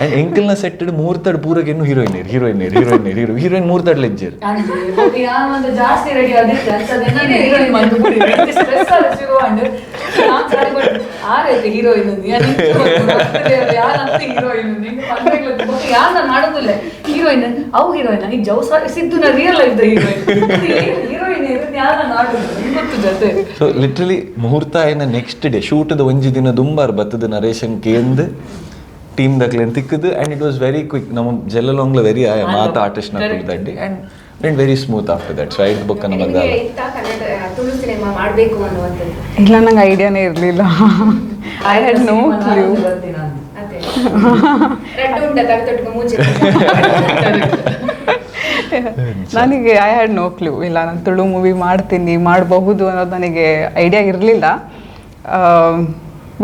And ಎಂಕಲ್ನ ಸೆಟ್ಟೆಡ್ ಮೂರ್ತಡ್ ಪೂರಕ್ಕೆ ಇನ್ನು heroine heroine heroine hero heroine ಮೂರ್ತಡ್ ಲೆಜ್ಜರ್. ಯಾನ್ ಜಾಸ್ತಿ ರೆಡಿ ಆದಿತ್ತೆ ಅಂತದನ್ನ ಹೀರೋಯಿನ್ ಮಂದು ಬಿಡಿ ಸ್ಟ್ರೆಸ್ ಆದ ಶುರು ಅಂಡ್ ನಾನ್ ಸಾರಿ ಆರೈತೆ ಹೀರೋಯಿನ್ ಯಾರಂತ ಹೀರೋಯಿನ್ ಯಾರ ಮಾಡೋದಿಲ್ಲ ಹೀರೋಯಿನ್ ಅವು ಹೀರೋಯಿನ್ ಈ ಜೌ ಸಿದ್ದು ರಿಯಲ್ ಲೈಫ್ ಹೀರೋಯಿನ್ ಹೀರೋಯಿನ್ ಯಾರ ನಾಡುದು ಗೊತ್ತು ಜೊತೆ. ಸೊ ಲಿಟ್ರಲಿ ಮುಹೂರ್ತ ಏನ ನೆಕ್ಸ್ಟ್ ಡೇ ಶೂಟದ ಒಂಜಿ ದಿನ ದುಂಬಾರ್ ಬತ್ತದ ನರೇಶನ್ ಕೇಂದ್ ಟೀಮ್ ದಕ್ಲೆನ್ ತಿಕ್ಕದು. And it was very quick. ನಮ್ಮ ಜೆಲ್ಲಲಾಂಗ್ಲ ವೆರಿ ಆಯ ಮಾತ ಆರ್ಟಿಸ್ಟ್ ನ ದಡ್ಡಿ and went very smooth after that. So ಐದು ಬೊಕ್ಕ ನಮ್ಮ ನಿಮಗೆ ಇತ್ತ ಕನ್ನಡ ತುಳು ಸಿನಿಮಾ ಮಾಡಬೇಕು ಅನ್ನುವಂಥದ್ದು? ಇಲ್ಲ, ನಂಗೆ ಐಡಿಯಾನೇ ಇರಲಿಲ್ಲ. I had no clue. ಅದೇ ರಡ್ಡು ಉಂಟ ತಗ ಮೂಚೆ. ನನಗೆ I had no clue. ಇಲ್ಲ, ನಾನು ತುಳು ಮೂವಿ ಮಾಡ್ತೀನಿ, ಮಾಡಬಹುದು ಅನ್ನೋದು ನನಗೆ ಐಡಿಯಾ ಇರಲಿಲ್ಲ.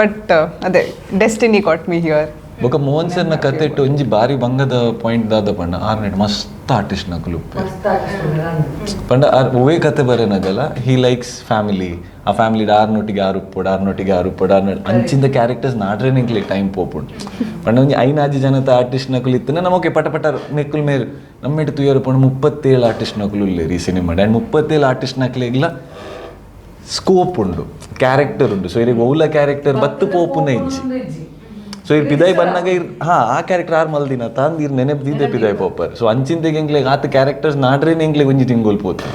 ಬಟ್ ಅದೇ ಡೆಸ್ಟಿನಿ ಕಾಟ್ ಮೀ here. ಬೊಕ್ಕ ಮೋಹನ್ ಸರ್ನ ಕತೆ ಇಟ್ಟು ಒಂಜಿ ಬಾರಿ ಬಂಗದ ಪಾಯಿಂಟ್ ದಾದ ಪಂಡ ಆರ್ ನೆಟ್ ಮಸ್ತ್ ಆರ್ಟಿಸ್ಟ್ ನಕುಲು ಪಂಡ ಆರ್ ಒವೇ ಕತೆ ಬರೇನಾಗಲ್ಲ. He likes family. ಆ ಫ್ಯಾಮಿಲಿ ಆರ್ನೊಟ್ಟಿಗೆ ಆರು ಉಪ್ಪೋಡು, ಆರ್ನೊಟ್ಟಿಗೆ ಆರು ಉಪ್ಪೋಡು, ಆರ್ನ ಅಂಚಿಂದ ಕ್ಯಾರೆಕ್ಟರ್ಸ್ ನಾಡ್ರೆ ನಿಂಕ್ಲೆ ಟೈಮ್ ಪೋಪುಂಡು. ಪಂಡ ಒಂಜಿ ಐನಾಜಿ ಜನತ ಆರ್ಟಿಸ್ಟ್ ನಕುಲು ಇತ್ತನ ನಮೋಕೆ ಪಟ ಪಟ ನೆಕ್ಕುಲ್ ಮೇರ್ ನಮ್ಮೆಟ್ ತುಯರು ಪಂಡ 37 ಆರ್ಟಿಸ್ಟ್ ನಕುಲು ಉಲ್ಲೇರಿ ಈ ಸಿನಿಮಾ. ಆ್ಯಂಡ್ 37 ಆರ್ಟಿಸ್ಟ್ ನಕಲಿಗ್ಲ ಸ್ಕೋಪ್ ಉಂಡು, ಕ್ಯಾರೆಕ್ಟರ್ ಉಂಡು. ಸೊ ಇರಿಗೆ ಒವ್ಲ ಕ್ಯಾರೆಕ್ಟರ್ ಬತ್ತು ಪೋಪುನ ಇಜ್ಜಿ. ಸೊ ಇರ್ ಪಿದಾಯ್ ಬನ್ನಾಗ ಇರ್ ಹಾ ಆ ಕ್ಯಾರೆಕ್ಟರ್ ಆರ್ ಮಲ್ದಿನ ತಾಂದ್ ಇರ್ ನೆನಪು ದೀದೆ ಪಿದಾಯ್ ಪೋಪರ್. ಸೊ ಅಂಚಿಂತೆಗೆ ಎಂಕ್ಲೆಗ್ ಆತ ಕ್ಯಾರೆಕ್ಟರ್ಸ್ ನಾಡ್ರೇನೆ ಎಂಕ್ಲೆಗ್ ಒಂಜಿ ತಿಂಗೋಲ್ ಪೋತು.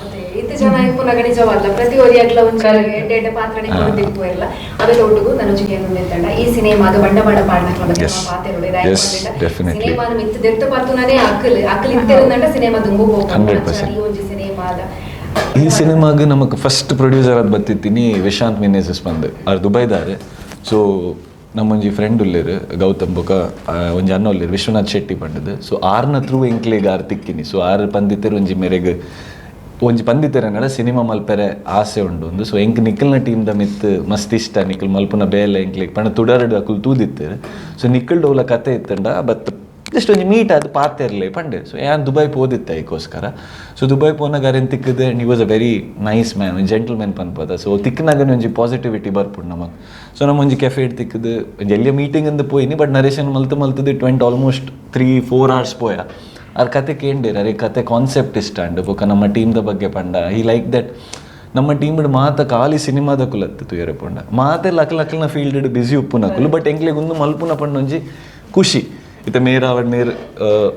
ಅದೇ, ಇತ್ತು ಜನ ಇಪ್ಪುನಗ ನಿಜವಲ್ಲ ಪ್ರತಿ ಒರಿಯಾಗ್ಲ ಒಂಜಿ ಎಡ್ಡೆ ಎಡ್ಡೆ ಪಾತ್ರನೇ ಕೊಡ್ತಿಪ್ಪು ಇರಲ್ಲ. ಅವೆಲ್ಲ ಒಟ್ಟಿಗೂ ತನುಜಿಗೆ ನಿಂತಂಡ ಈ ಸಿನಿಮಾದ ಬಂಡವಾಳ ಪಾಡ್ನಕ್ಲ ಬಗ್ಗೆ Yes. ಪಾತೆರುಡು. Yes, definitely. Cinema ಮಿತ್ತು ದೆರ್ತ ಪತ್ತುನನೇ ಅಕ್ಕಲ್ ಅಕ್ಕಲ್ ಇತ್ತಿರುಂದಂಡ ಸಿನಿಮಾ ದುಂಬು 100%. ಈ ಒಂಜಿ ಸಿನಿಮಾದ ಈ ಸಿನಿಮಾಗೆ ನಮಗೆ ಫಸ್ಟ್ ಪ್ರೊಡ್ಯೂಸರ್ ಅದು ಬತ್ತಿತ್ತೀನಿ ವಿಶಾಂತ್ ಮಿನೇಸಸ್ ಬಂದು ಅವ್ರು ದುಬೈದಾರೆ. ಸೊ ನಮ್ಮೊಂಜಿ ಫ್ರೆಂಡ್ ಉಲ್ಲೇರು ಗೌತಮ್ ಬೊಕ ಒಂಜಿ ಅನ್ನ ಉಲ್ಲೇರು ವಿಶ್ವನಾಥ್ ಶೆಟ್ಟಿ ಪಂಡದು. ಸೊ ಆರ್ನ ಥ್ರೂ ಎಂಕ್ಲೆಗ್ ಆರ್ ತಿಕ್ಕಿನಿ. ಸೊ ಆರ್ ಪಂದಿತ್ತೆರ್ ಒಂಜಿ ಮೇರೆಗ್ ಒಂಜಿ ಪಂದಿತ್ತೆರ್ ಅನ್ನಡ ಸಿನಿಮಾ ಮಲ್ಪೆರೆ ಆಸೆ ಉಂಡು ಒಂದು. ಸೊ ಎಂಕ್ ನಿಖಲ್ನ ಟೀಮ್ದ ಮಿತ್ ಮಸ್ತ್ ಇಷ್ಟ, ನಿಖಲ್ ಮಲ್ಪುನ ಬೇಲೆ ಎಂಕ್ಲೆಗ್ ಪಂಡ ತುಡರಡು ಅಕುಲು ತೂದಿತ್ತೆರ್. ಸೊ ನಿಖಲ್ ಡೋಲ ಕತೆ ಇತ್ತಂಡ ಬತ್ ಜಸ್ಟ್ ಒಂಜಿ ಮೀಟ್ ಅದು ಪಾತೆರ್ಲೆ ಪಂಡೆ. ಸೊ ಯಾನ್ ದುಬೈ ಪೋದಿತ್ತೆ ಐಕೋಸ್ಕರ. ಸೊ ದುಬೈ ಪೋನಾಗ ಅರೆನ್ ತಿಕ್ಕದೆ, and he was a very nice man, ಒಂಜಿ ಜೆಂಟಲ್ ಮ್ಯಾನ್ ಪನ್ಪದ. ಸೊ ತಿಕ್ಕನಾಗನೆ ಒಂಜಿ ಪಾಸಿಟಿವಿಟಿ ಬರ್ಪುಂಡು ನಮಕ್. ಸೊ ನಮ್ಮ ಒಂಜಿ ಕೆಫೆ ತಿಕ್ಕದು ಒಂಜಿ ಎಲ್ಲಿಯ ಮೀಟಿಂಗ್ ಅಂದ್ ಪೋಯಿನಿ, ಬಟ್ ನರೇಶನ್ ಮಲ್ತು ಮಲ್ತದ್ದು it went almost 3-4 hours ಪೋಯ. ಅರ್ ಕತೆ ಕೇಂಡೇರ್, ಅರೆ ಕತೆ ಕಾನ್ಸೆಪ್ಟ್ ಇಷ್ಟ ಅಂಡ್ ಬೊಕ ನಮ್ಮ ಟೀಮ್ದ ಬಗ್ಗೆ ಪಂಡ. He like that ನಮ್ಮ ಟೀಮ್ ಮಾತ ಖಾಲಿ ಸಿನಿಮಾದ ಕುಲತ್ತು ತುಯರೆ ಪಂಡ ಮಾತೆಲ್ಲ ಅಕಲ್ ಅಕಲ್ನ ಫೀಲ್ಡ್ ಬಿಸಿ ಉಪ್ಪುನಕುಲು, ಬಟ್ ಎಂಕ್ಲೆಗ್ ಒಂದು ಮಲ್ಪುನ ಪಂಡ ಒಂಜಿ ಖುಷಿ. ಇತ್ತೆ ಮೇರ್ ಅವಡ್ ಮೇರ್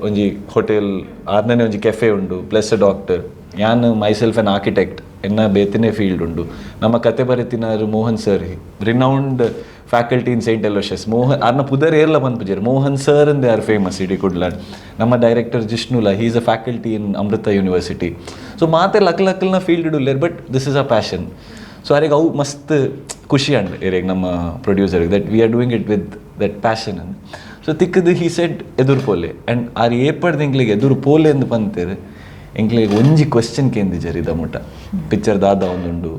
ಒಂಜಿ ಹೋಟೆಲ್ ಆರ್ನೇ ಒಂಜಿ ಕೆಫೆ ಉಂಡು, ಪ್ಲಸ್ ಡಾಕ್ಟರ್. ಯಾನ್ ಮೈ ಸೆಲ್ಫ್ ಅನ್ ಆರ್ಕಿಟೆಕ್ಟ್, ಎನ್ನ ಬೇತನೇ ಫೀಲ್ಡ್ ಉಂಡು. ನಮ್ಮ ಕತೆ ಬರೆತಿನಾರು Mohan sir, renowned faculty in Saint Aloysius. Mohan ಅರ್ನ ಪುದರ್ ಏರ್ಲ ಪನ್ಪುಜೆರ್, ಮೋಹನ್ ಸರ್ ಅಂದೆ ಆರ್ ಫೇಮಸ್ ಇಡೀ ಕುಡ್ಲಾಡ್. ನಮ್ಮ ಡೈರೆಕ್ಟರ್ ಜಿಷ್ಣುಲ, he is a faculty in Amrita University. So ಮಾತೆ ಲಕ್ ಲಕ್ಲ್ನ ಫೀಲ್ಡ್ ಉಲ್ಲೇರ್, but this is a passion. So ಅರೆಗ್ ಅವು ಮಸ್ತ್ ಖುಷಿ ಅಂಡ್ ಇರೆಗ್ ನಮ್ಮ producer that we are doing it with that passion and. So ತಿಕ್ಕದು he said ಎದುರು ಪೋಲೆ ಆ್ಯಂಡ್ ಆರ್ ಏಪಡ್ದು ಎಂಕ್ಲೆಗ್ ಎದುರು ಪೋಲೆ ಎಂದು ಪಂತೇರು. ಎಂಕ್ಲೆಗ್ ಒಂಜಿ ಕ್ವಶನ್ ಕೇಂದಿಜರ್ ಇದ ಮುಟ, ಪಿಕ್ಚರ್ ದಾದ ಒಂದುಂಡು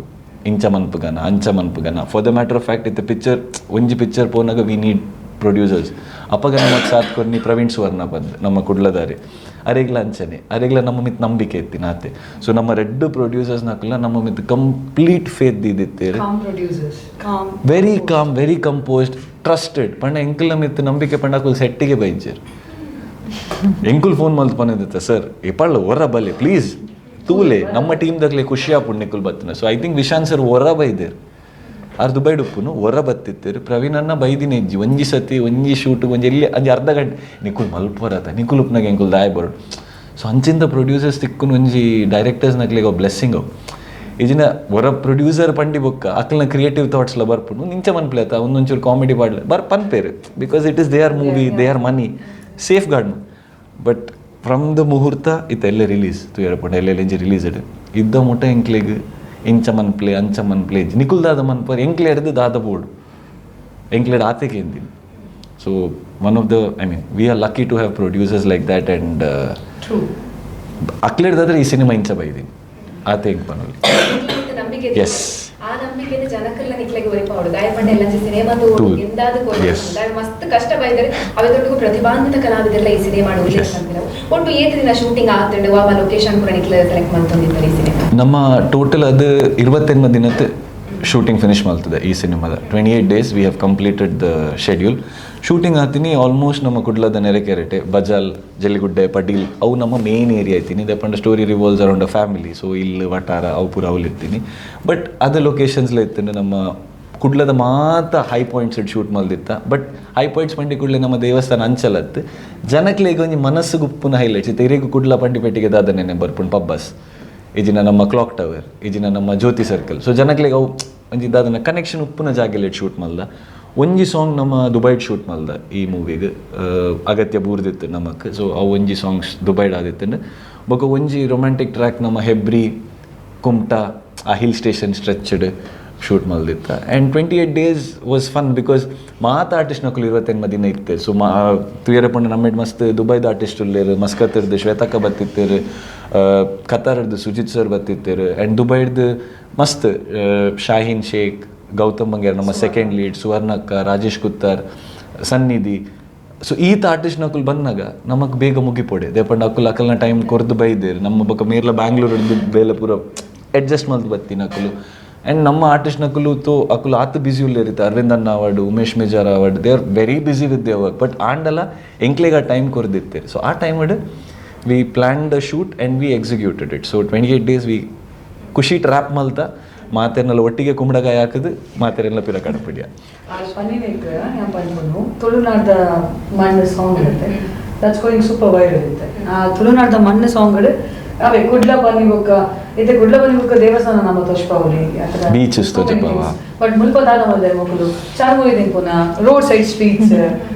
ಇಂಚ ಮನ್ಪುಗನ ಅಂಚ ಮನ್ಪುಗನ. For the matter of fact ಇತ್ತೆ ಪಿಕ್ಚರ್ ಒಂಜಿ ಪಿಕ್ಚರ್ ಪೋನಾಗ we need producers. ಅಪ್ಪಗ ನಮಗೆ ಸಾಥ್ ಕೊರ್ನಿ ಪ್ರವೀಣ್ ಸುವರ್ಣ ಬಂದು ನಮ್ಮ ಕುಡ್ಲದಾರಿ, ಅರೆಗ್ಲ ಅಂಚನೆ ಅರೆಗ್ಲ ನಮ್ಮ ಮಿತ್ ನಂಬಿಕೆ ಇತ್ತಿ ನಾತೆ. ಸೊ ನಮ್ಮ ರೆಡ್ ಪ್ರೊಡ್ಯೂಸರ್ಸ್ ನಕುಲ ನಮ್ಮ ಮಿತ್ ಕಂಪ್ಲೀಟ್ ಫೇತ್ ದಿತ್ತಿರು. Calm producers, calm, very calm, very composed, trusted. ಪಂಡ ಎಂಕಲ್ನ ಮಿತ್ ನಂಬಿಕೆ ಪಂಡ ಅಕುಲ್ ಸೆಟ್ಟಿಗೆ ಬೈಜರ್. ಎಂಕುಲ್ ಫೋನ್ ಮಲ್ತ್ ಪಂದಿತ್ತ ಸರ್ ಎಪಳ್ಳ ಹೊರ ಬಲ್ಲೆ ಪ್ಲೀಸ್ ತೂಲೆ ನಮ್ಮ ಟೀಮ್ದಾಗಲೇ ಖುಷಿ ಆಪುಂಡು ನಿಕುಲ್ ಬತ್ತಿನ. So I think Vishanth sir ಹೊರ ಬೈದೇರ್, ಆರ್ ದುಬೈಡ್ ಉಪ್ಪುನು ಹೊರ ಬತ್ತಿತ್ತೇರು. ಪ್ರವೀಣ್ ಅನ್ನ ಬೈದಿನ ಇಜ್ಜಿ ಒಂಜಿ ಸತಿ ಒಂಜಿ ಶೂಟ್ ಒಂಜಿ ಎಲ್ಲಿ ಒಂಜಿ ಅರ್ಧ ಗಂಟೆ ನಿಕುಲ್ ಮಲ್ಪೊರತ ನಿಕುಲ್ ಉಪ್ಪುನಾಗ ಎಂಕುಲ್ ದಾಯ ಬರೋಡು. ಸೊ ಅಂಚಿಂದ ಪ್ರೊಡ್ಯೂಸರ್ಸ್ ತಿಕ್ಕುನು ಒಂಜಿ ಡೈರೆಕ್ಟರ್ಸ್ ನಕ್ಲೆಗ್ ಬ್ಲೆಸ್ಸಿಂಗ್ ಅವು. ಇಜಿನ ಹೊರ ಪ್ರೊಡ್ಯೂಸರ್ ಪಂಡಿ ಬೊಕ್ಕ ಅಕ್ಲ್ನ ಕ್ರಿಯೇಟಿವ್ ಥಾಟ್ಸ್ಲ ಬರ್ಪುಂಡು ನಿಂಚ ಮನ್ಪ್ಲೆ ಆತ ಒಂದೊಂಚೂರು ಕಾಮಿಡಿ ಪಾಡ್ಲೆ ಬರ್ ಪನ್ಪೇರು, because it is their movie, their money safe guard. But from the ಮುಹೂರ್ತ ಇತ್ತ ಎಲ್ಲ ರಿಲೀಸ್ ತುಯರ ಪಂಡ ಎಲ್ಲ ಇಂಚ ರಿಲೀಸ್ ಇದ್ದ ಮುಟ ಎಂಕ್ಲೆಗ್ ಇಂಚ ಮನ್ಪ್ಲೆ ಅಂಚ ಮನ್ಪ್ಲೆ ನಿಕುಲ್ ದಾದ ಮನ್ಪರ್ ಎಂಕ್ಲೆ ಹಿಡ್ದು ದಾದ board ಎಂಕ್ಲೆಡ್ ಆತೆಗೆ ಎಂದಿನಿ. So one of the I mean we are lucky to have producers like that and ಅಕ್ಲೆಡ್ದಾದ್ರೆ ಈ ಸಿನಿಮಾ ಇಂಚ ಬೈದೀನಿ ಆತೆ ಎಂಕ್ ಪನೊಲಿ. ನಂಬಿಕೆ Yes. ಆ ನಂಬಿಕೆನ ಜನಕ್ಕೆಲ್ಲ ನಿಕ್ಲೆಗ್ ಒರಿಪಾವಡು ದಾಯ ಪಂಡ ಎಲ್ಲ ಸಿನಿಮಾ ತೂ. ಎಂದಾದ Yes. ಮಸ್ತ್ ಕಷ್ಟ ಬೈದರೆ ಅವೆ ದೊಡ್ಡ ಪ್ರತಿಭಾನ್ವಿತ ಕಲಾವಿದರೆಲ್ಲ ಈ ಸಿನಿಮಾ Yes. ಒಟ್ಟು ಏತ್ ದಿನ ಶೂಟಿಂಗ್ ಆತಂಡು ವಾಮ ಲೊಕೇಶನ್ ಕೂಡ ನಿಕ್ಲೆ ಸೆಲೆಕ್ಟ್ ಮಾಡ್ಕೊಂಡಿದ್ದಾರೆ ಈ ಸಿನಿಮಾ? ನಮ್ಮ ಟೋಟಲ್ ಅದು 28 ದಿನದ ಶೂಟಿಂಗ್ ಫಿನಿಶ್ ಮಾಡ್ತದೆ ಈ ಸಿನಿಮಾದ. 28 days we have completed the schedule. Shooting ಆತೀನಿ ಆಲ್ಮೋಸ್ಟ್ ನಮ್ಮ ಕುಡ್ಲದ ನೆರೆಕೆರೆಟೆ ಬಜಾಲ್ ಜಲ್ಲಿಗುಡ್ಡೆ ಪಡೀಲ್ ಅವು ನಮ್ಮ ಮೇನ್ ಏರಿಯಾ ಐತೀನಿ. ದಪ್ಪಂಡ story revolves around a family, so ಇಲ್ಲಿ ವಟಾರ ಅವು ಪೂರ ಅವ್ಲು ಇರ್ತೀನಿ. ಬಟ್ ಅದ ಲೊಕೇಶನ್ಸ್ಲ ಇತ್ತು ನಮ್ಮ ಕುಡ್ಲದ ಮಾತ ಹೈ ಪಾಯಿಂಟ್ಸ್ ಇಟ್ಟು ಶೂಟ್ ಮಲ್ದಿತ್ತ. ಬಟ್ ಹೈ ಪಾಯಿಂಟ್ಸ್ ಪಂಡಿ ಕೂಡಲೇ ನಮ್ಮ ದೇವಸ್ಥಾನ ಅಂಚಲತ್ತು ಜನಕ್ಲೆಗ್ ಒಂಜಿ ಮನಸ್ಸು ಗುಪ್ಪುನ ಹೈಲೈಟ್ಸ್ ಇತ್ತು. ಇರೆಗ್ ಕುಡ್ಲ ಪಂಡಿಪೇಟೆಗೆ ದಾದ ನೆನೆ ಬರ್ಪುಂಡು ಪಬ್ಬಸ್ ಇಜಿನ ನಮ್ಮ ಕ್ಲಾಕ್ ಟವರ್ ಇಜಿನ ನಮ್ಮ ಜ್ಯೋತಿ ಸರ್ಕಲ್. ಸೊ ಜನಕ್ಲೆಗ್ ಅವು ಒಂಜಿ ದಾದನ ಕನೆಕ್ಷನ್ ಉಪ್ಪುನ ಜಾಗೆಲೆ ಶೂಟ್ ಮಲ್ದ. ಒಂಜಿ ಸಾಂಗ್ ನಮ್ಮ ದುಬೈಡ್ ಶೂಟ್ ಮಲ್ದ ಈ ಮೂವಿಗೆ ಅಗತ್ಯ ಬೂರ್ದಿತ್ತು ನಮಕ್. ಸೊ ಅವು ಒಂಜಿ ಸಾಂಗ್ಸ್ ದುಬೈಡ್ ಆದಿತ್ತು. ಬೊಕ ಒಂಜಿ ರೊಮ್ಯಾಂಟಿಕ್ ಟ್ರ್ಯಾಕ್ ನಮ್ಮ ಹೆಬ್ರಿ ಕುಮ್ಟಾ ಆ ಹಿಲ್ ಸ್ಟೇಷನ್ ಸ್ಟ್ರೆಚ್ಡ್ ಶೂಟ್ ಮಲ್ದಿತ್ತ. And 28 days was fun because ಮಾತ ಆರ್ಟಿಸ್ಟ್ ನಕುಲು 28 ದಿನ ಇತ್ತೆ. ಸೊ ಮಾ ತುಯರೆ ಪಂಡ ನಮ್ಮೆಡ್ ಮಸ್ತ್ ದುಬೈದ ಆರ್ಟಿಸ್ಟ್ ಉಲ್ಲೇರು, ಮಸ್ಕತ್ತಿರ್ದು ಶ್ವೇತಕ್ಕ ಬತ್ತಿತ್ತೇರು, ಕತಾರ್ದು ಸುಜಿತ್ ಸರ್ ಬತ್ತಿತ್ತೇರು, ಆ್ಯಂಡ್ ದುಬೈಡ್ದು ಮಸ್ತ್ ಶಾಹೀನ್ ಶೇಖ್, ಗೌತಮ್ ಬಂಗೇರ್ ನಮ್ಮ ಸೆಕೆಂಡ್ ಲೀಡ್, ಸುವರ್ಣಕ್ಕ, ರಾಜೇಶ್ ಕುತ್ತಾರ್, ಸನ್ನಿಧಿ. ಸೊ ಈತ ಆರ್ಟಿಸ್ಟ್ ನಕುಲು ಬಂದಾಗ ನಮಕ್ ಬೇಗ ಮುಗಿಪೊಡೆ ದೇಪಂಡ ಅಕುಲು ಅಕಲ್ನ ಟೈಮ್ ಕೊರ್ದು ಬೈದೇರು. ನಮ್ಮ ಬೊಕ ಮೇರ್ಲ ಬ್ಯಾಂಗ್ಳೂರ್ದು ಬೇಲೆ ಪೂರ ಅಡ್ಜಸ್ಟ್ ಮಲ್ತು ಬತ್ತಿ ನಕುಲು. ಆ್ಯಂಡ್ ನಮ್ಮ ಆರ್ಟಿಸ್ಟ್ ನಕುಲು ತೋ ಅಕುಲು ಆತು ಬ್ಯುಸಿ ಉಲ್ಲೇರಿತ್ತು. ಅರವಿಂದ್ ಅಣ್ಣ award, Umesh Mijar award, they are very busy with their work. But ಆಂಡಲ ಎಂಕ್ಲೆಗ್ ಆ ಟೈಮ್ ಕೊರ್ದಿತ್ತೇರು. ಸೊ ಆ time we plan the shoot and we executed it. So 28 days we ಖುಷಿ ಟ್ರ್ಯಾಪ್ ಮಲ್ತ ಮಾತೆರ್ನೆಲ್ಲ ಒಟ್ಟಿಗೆ ಕುಂಬಳಕಾಯಿ ಹಾಕದು ಮಾತೆರೆಲ್ಲ ಪಿರ ಕಡಪಿಡಿಯ. ಪನ್ಪುನು ತುಳುನಾಡ್ದ ಮಣ್ಣು ಸಾಂಗ್ ಇರುತ್ತೆ, that's going super viral ಇರುತ್ತೆ. ಆ ತುಳುನಾಡ್ದ ಮಣ್ಣು ಸಾಂಗ್ಗಳು ಅವೇ ಕುಡ್ಲ ಬನ್ನಿ ಬೊಕ್ಕ ಇತ್ತೆ ಕುಡ್ಲ ಬನ್ನಿ ಬೊಕ್ಕ ದೇವಸ್ಥಾನ ನಮ್ಮ ತೋಷ್ಪಾವಲಿ Beaches ತೋಜಪಾವ. ಬಟ್ ಮುಲ್ಪ ದಾದ ಮಲ್ದೆ ಮೊಕುಲು ಚಾರ್ಮುರಿ ತಿನ್ಪುನ ರೋಡ್ ಸೈಡ್ ಸ್ಟ್ರೀಟ್ಸ್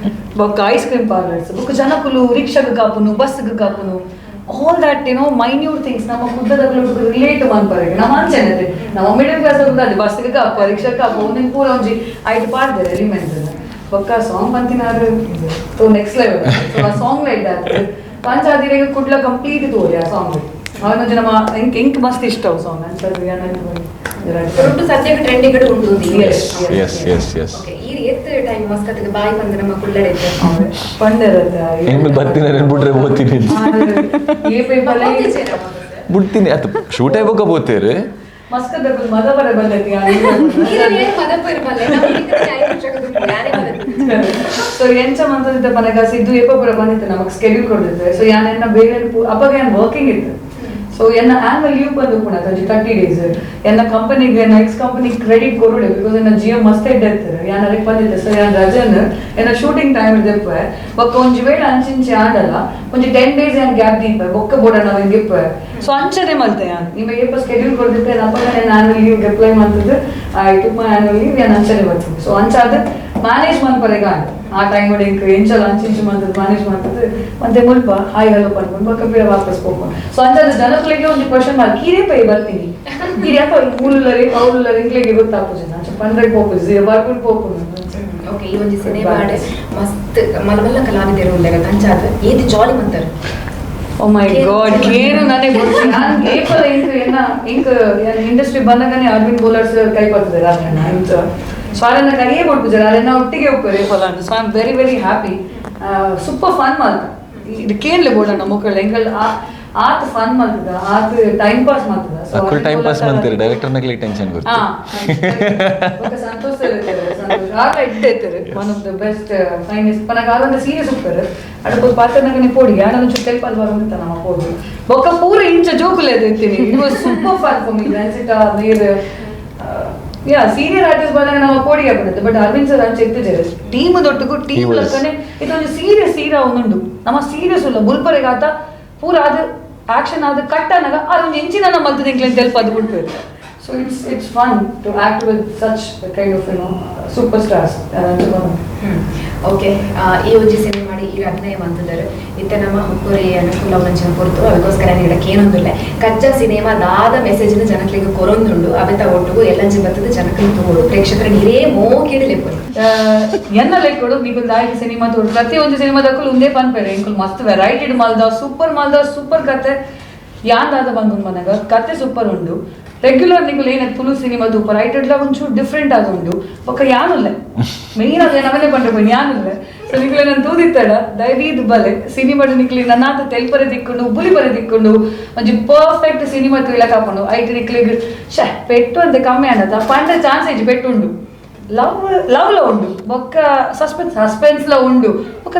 ಬೊಕ್ಕ ಐಸ್ ಕ್ರೀಮ್ ಪಾರ್ಲರ್ಸ್ ಬೊಕ್ಕ ಜನಕುಲು ರಿಕ್ಷಾಗ್ ಕಾಪುನು ಬಸ್ಗೆ ಕಾಪುನು. All that minute things ನಮ್ಮ ಕುದ್ದದಗಳು ರಿಲೇಟ್ ಮನ್ಪರೆಗೆ ನಮ್ಮ ಅಂಚೆನದೆ ನಮ್ಮ ಮಿಡಲ್ ಕ್ಲಾಸ್ ಅದು ಬಸ್ಗೆ ಕಾಪ ರಿಕ್ಷಾ ಕಾಪ ಒಂದಿನ ಪೂರ ಒಂಜಿ ಐಟ್ ಪಾಡ್ತಾರೆ ಎಲಿಮೆಂಟ್ಸ್ ಬೊಕ್ಕ ಸಾಂಗ್ ಪಂತಿನಾರು ತೋ ನೆಕ್ಸ್ಟ್ ಲೆವೆಲ್. ಸೊ ಆ ಸಾಂಗ್ ಲೈಕ್ ದಾತ್ ಪಂಚಾದಿರೆಗೆ ಕುಡ್ಲ ಕಂಪ್ಲೀಟ್ ತೋರಿ ಆ ಸಾಂಗ್. ಅವನೊಂಜಿ ನಮ್ಮ ಎಂಕ್ ಎಂಕ್ ಮಸ್ತ್ ಇಷ್ಟ ಅವು ಸಾಂಗ್ ಅನ್ಸದು. ರೊಟ್ಟು ಸದ್ಯಕ್ಕೆ ಟ್ರೆಂಡಿಂಗ್ ಉಂಟು. S S S. ಓಕೆ, ಈ ಎತ್ತು ಟೈಮ್ ಮಸ್ಕತ್ತಿಗೆ ಬಾಯಿ ಬಂದು ನಮ್ಮ ಕುಳ್ಳಡೆ ಪಂಡರತ್ತ. ಹೆಣ್ಣು ಬರ್ತೀನಿ ಬಿಟ್ರೆ ಹೋಗ್ತೀನಿ. ಏ ಪೇಪರ್ ಬಿಡ್ತೀನಿ ಅದು ಶೂಟ್ ಆಯ್ಬೇಕ ಬೋತೇರಿ. ಮಸ್ಕದ ಮದ ಬರ ಬಂದೈತಿ. ಸೊ ಎಂಚ ಮಂತದಿದ್ದ ಪನಗ ಸಿದ್ದು ಏಪ ಪೂರ ಬಂದಿತ್ತು, ನಮಗ್ ಸ್ಕೆಡ್ಯೂಲ್ ಕೊಡ್ದಿತ್ತು. ಸೊ ಯಾನ್ ಎನ್ನ ಬೇರೆ ಅಪ್ಪಗ ಯಾನ್ ವರ್ಕಿಂಗ್ ಇತ್ತು. ಸೊ ಎನ್ನ ಆನ್ಯುವಲ್ ಲೀವ್ ಬಂದು ಕೂಡ ಒಂಜಿ 30 ಡೇಸ್. ಎನ್ನ ಕಂಪನಿಗೆ ನೆಕ್ಸ್ಟ್ ಕಂಪನಿ ಕ್ರೆಡಿಟ್ ಕೊರುಡೆ, because ಎನ್ನ ಜಿಯೋ ಮಸ್ತ್ ಎಡ್ಡೆ ಇತ್ತು. ಯಾನ್ ಅದಕ್ಕೆ ಬಂದಿತ್ತೆ. ಸೊ ಯಾನ್ ರಜನ್ ಎನ್ನ ಶೂಟಿಂಗ್ ಟೈಮ್ ಇದ್ದಪ್ಪ. ಬೊಕ್ಕ ಒಂಜಿ ವೇಳೆ ಅಂಚಿಂಚಿ ಆಂಡಲ್ಲ ಒಂಜಿ 10 ಡೇಸ್ ಯಾನ್ ಗ್ಯಾಪ್ ದೀಪ ಬೊಕ್ಕ ಬೋಡ ನಾವು ಹಿಂಗಿಪ್ಪ. ಸೊ ಅಂಚನೆ ಮಲ್ತೆ ಯಾನ್ ನಿಮ್ಮ ಏಪ ಸ್ಕೆಡ್ಯೂಲ್ ಕೊಡ್ದಿತ್ತೆ. ಅಪ್ಪಗ ನಾನು ಆನ್ಯುವಲ್ ಲೀವ್ ಅಪ್ಲೈ ಮಾಡ್ತಿದ್ದು. I took my annual leave. ಯಾನ್ ಅಂಚನೆ ಬರ್ತೀನಿ. ಸೊ ಅಂಚಾದ ಮ್ಯಾನೇಜ್ ಮನ್ಪರೆಗ ಆ ಟೈಮ್ ಇಂಕ್ ಎಂಚಲ ಅಂಚಿಂಚು ಮಂತದ್ದು ಮ್ಯಾನೇಜ್ ಮಾಡ್ತದ್ದು. ಮತ್ತೆ ಮುಲ್ಪ ಹಾಯ್ ಹಲೋ ಪನ್ಕೊಂಡು ಬೊಕ್ಕ ಪಿರ ವಾಪಸ್ ಹೋಗ್ಕೊಂಡು. ಸೊ ಅಂಚಾದ ಜನಗಳಿಗೆ ಒಂದು ಕ್ವಶನ್ ಮಾರ್ಕ್, ಕೀರೇ ಪೈ ಬರ್ತೀನಿ ಕೀರ್ಯಾಪ ಮೂಲುಲ್ಲರಿ ಅವ್ಲುಲ್ಲರಿ ಇಂಕ್ಲೆಗೆ ಗೊತ್ತಾಪುಜಿ. ಅಂಚ ಪಂಡ್ರೆಗ್ ಪೋಪುಜಿ, ಬರ್ಕೊಂಡು ಪೋಪುಜಿ. ಓಕೆ, ಈ ಒಂಜಿ ಸಿನಿಮಾ ಮಸ್ತ್ ಮಲ್ಲ ಮಲ್ಲ ಕಲಾವಿದರು ಉಲ್ಲೆರ್. ಅಂಚಾದ್ ಏತ್ ಜಾಲಿ ಮಂತರ್? ಓ ಮೈ ಗಾಡ್, ಏನು ನನಗೆ ಗೊತ್ತಿಲ್ಲ. ನಾನು ಏಪಲ ಇಂಕ್ ಎನ್ನ ಇಂಕ್ ಇಂಡಸ್ಟ್ರಿ ಬಂದಾಗನೇ ಅರವಿಂದ್ ಬೋಲಾರ್ ಸರ್ ಕೈ ಬರ್ತದೆ ರಾಜಣ್ಣ ಇಂತ. ಸೊ ಅದನ್ನ ಕೈಯೇ ಕೊಡ್ಪುಜಾರ ಅದನ್ನ ಒಟ್ಟಿಗೆ ಹೋಗ್ತಾರೆ ಏಪಲ ಅಂತ. So I am very very happy. Super fun ಮಲ್ತ. ಇದು ಕೇನ್ಲೆ ಬೋಡಣ್ಣ ಮಕ್ಕಳು ಎಂಕಲ್ ಆತ ಫನ್ ಮಾಡ್ತದ, ಆತ ಟೈಮ್ ಪಾಸ್ ಮಾಡ್ತದ. ಸೊ ಅಕ್ಕಳು ಟೈಮ್ ಪಾಸ್ ಮಾಡ್ತೀರಿ, ಡೈರೆಕ್ಟರ್ ನಗ್ಲಿ ಟೆನ್ಷನ್ ಗೊತ್ತು. ಬೊಕ್ಕ ಸಂತೋಷ್ ಸರ್ ಇರ್ತಾರೆ. ಸಂತೋಷ್ ಆಗ ಇಟ್ಟೈತಾರೆ, one of the best finest ಪನಗ. ಆಗೊಂದು ಸೀರಿಯಸ್ ಉಪ್ಪರು ಅಡಪ ಪಾತ್ರನಗನೆ ಪೋಡಿ ಯಾಡೊಂದು ಚುಟ್ಟು ತೆಲ್ಪ ಅದು ಬರಂತ ನಮ್ಮ ಪೋಡಿ. ಬೊಕ್ಕ ಪೂರ ಇಂಚ ಜೋಕುಲೆ ಇರ್ತೀನಿ. It was super fun for me. Ranjita Mir, yeah, senior artist ಬಂದಾಗ ನಮ್ಮ ಪೋಡಿ ಆಗ್ಬಿಡುತ್ತೆ. ಬಟ್ ಅರವಿಂದ್ ಸರ್ ಅಂಚೆ ಇತ್ತಿದ್ದಾರೆ ಟೀಮ್ ದೊಟ್ಟಗೂ ಟೀಮ್ ಲಕ್ಕನೆ. ಇದೊಂದು ಸೀರಿಯಸ್ ಸೀರಾ ಒಂದುಂಡು ನಮ್ಮ ಸೀರಿಯಸ್ ಉಲ್ಲ ಬುಲ್ಪರೆಗಾತ ಪೂರ ಅದು ಆಕ್ಷನ್ ಅದು ಕಟ್ ಅನ್ನಗ ಅದೊಂದು ಇಂಚಿನ ಮಲ್ತದ ಇಂಕ್ಲೇನ್ ತೆಲ್ಪ ಅದು ಬಿಡ್ಬೇಕು. So it's fun to act with such kind of super stars. Okay, ಈ ಒಂಜಿ ಸಿನಿಮಾ ಮಾಡಿ ಈ ಅಭಿನಯ ಮಂತದರು. ಇತ್ತೆ ನಮ್ಮ ಹುಕ್ಕುರಿ ಅನುಕೂಲ ಮಂಚಿನ ಪೊರ್ತು, ಅದಕ್ಕೋಸ್ಕರ ಹೇಳಕ್ಕೆ ಏನೊಂದುಲ್ಲ. ಕಜ್ಜ ಸಿನಿಮಾ ದಾದ ಮೆಸೇಜ್ನ ಜನಕ್ಲಿಗೆ ಕೊರೊಂದುಂಡು. ಅವೆತ ಒಟ್ಟುಗು ಎಲ್ಲಂಜಿ ಬತ್ತದ ಜನಕ್ಕಲು ತೋಡು ಪ್ರೇಕ್ಷಕರ ನೀರೇ ಮೋಕಿಡಲೆಪ್ಪು. ಎನ್ನ ಲೆಕ್ಕಡು ನಿಕುಲ್ ದಾಯಕ ಸಿನಿಮಾ ತೋಡು. ಪ್ರತಿಯೊಂದು ಸಿನಿಮಾದಕ್ಕೂ ಒಂದೇ ಪನ್ಪೇರೆ, ಇಂಕುಲ್ ಮಸ್ತ್ ವೆರೈಟಿ ಮಾಲ್ದ, ಸೂಪರ್ ಮಾಲ್ದ, ಸೂಪರ್ ಕತೆ. ಯಾಂದಾದ ಬಂದು ಮನಗ ಕತೆ ಸೂಪರ್ ಉಂಡು. ರೆಗ್ಯುಲರ್ ನಿಕುಲ್ ಏನ ತುಳು ಸಿನಿಮಾ ತೂಪರ್ ಐಟೆಡ್ಲ ಒಂಚೂರು ಡಿಫ್ರೆಂಟ್ ಆದ ಉಂಡು. ಬೊಕ್ಕ ಯಾನುಲ್ಲೆ ಮೇನ್ ಅದೇ ನಮನೆ ಪಂಡ್ರೆ ಪೋಯಿ ಯಾನುಲ್ಲೆ. ಸೊ ನಿಕುಲೆ ನಾನು ತೂದಿತ್ತಡ ದಯವೀದು ಬಲೆ ಸಿನಿಮಾ. ನಿಕ್ಲಿ ನನ್ನಾತ ತೆಲ್ಪರೆ ದಿಕ್ಕುಂಡು, ಬುಲಿ ಬರೆ ದಿಕ್ಕುಂಡು. ಒಂಜಿ ಪರ್ಫೆಕ್ಟ್ ಸಿನಿಮಾ ತುಯ್ಲಕ್ ಹಾಕೊಂಡು ಐಟ್ ನಿಕ್ಲಿಗ್ ಶೇ ಪೆಟ್ಟು ಅಂತ ಕಮ್ಮಿ ಅನ್ನದ ಪಂಡ ಚಾನ್ಸ್ ಇಜ್ಜಿ. ಪೆಟ್ಟು ಉಂಡು, ಲವ್ ಲವ್ ಲ ಉಂಡು, ಬೊಕ್ಕ ಸಸ್ಪೆನ್ಸ್ ಸಸ್ಪೆನ್ಸ್ ಲ ಉಂಡು, ಬೊಕ್ಕ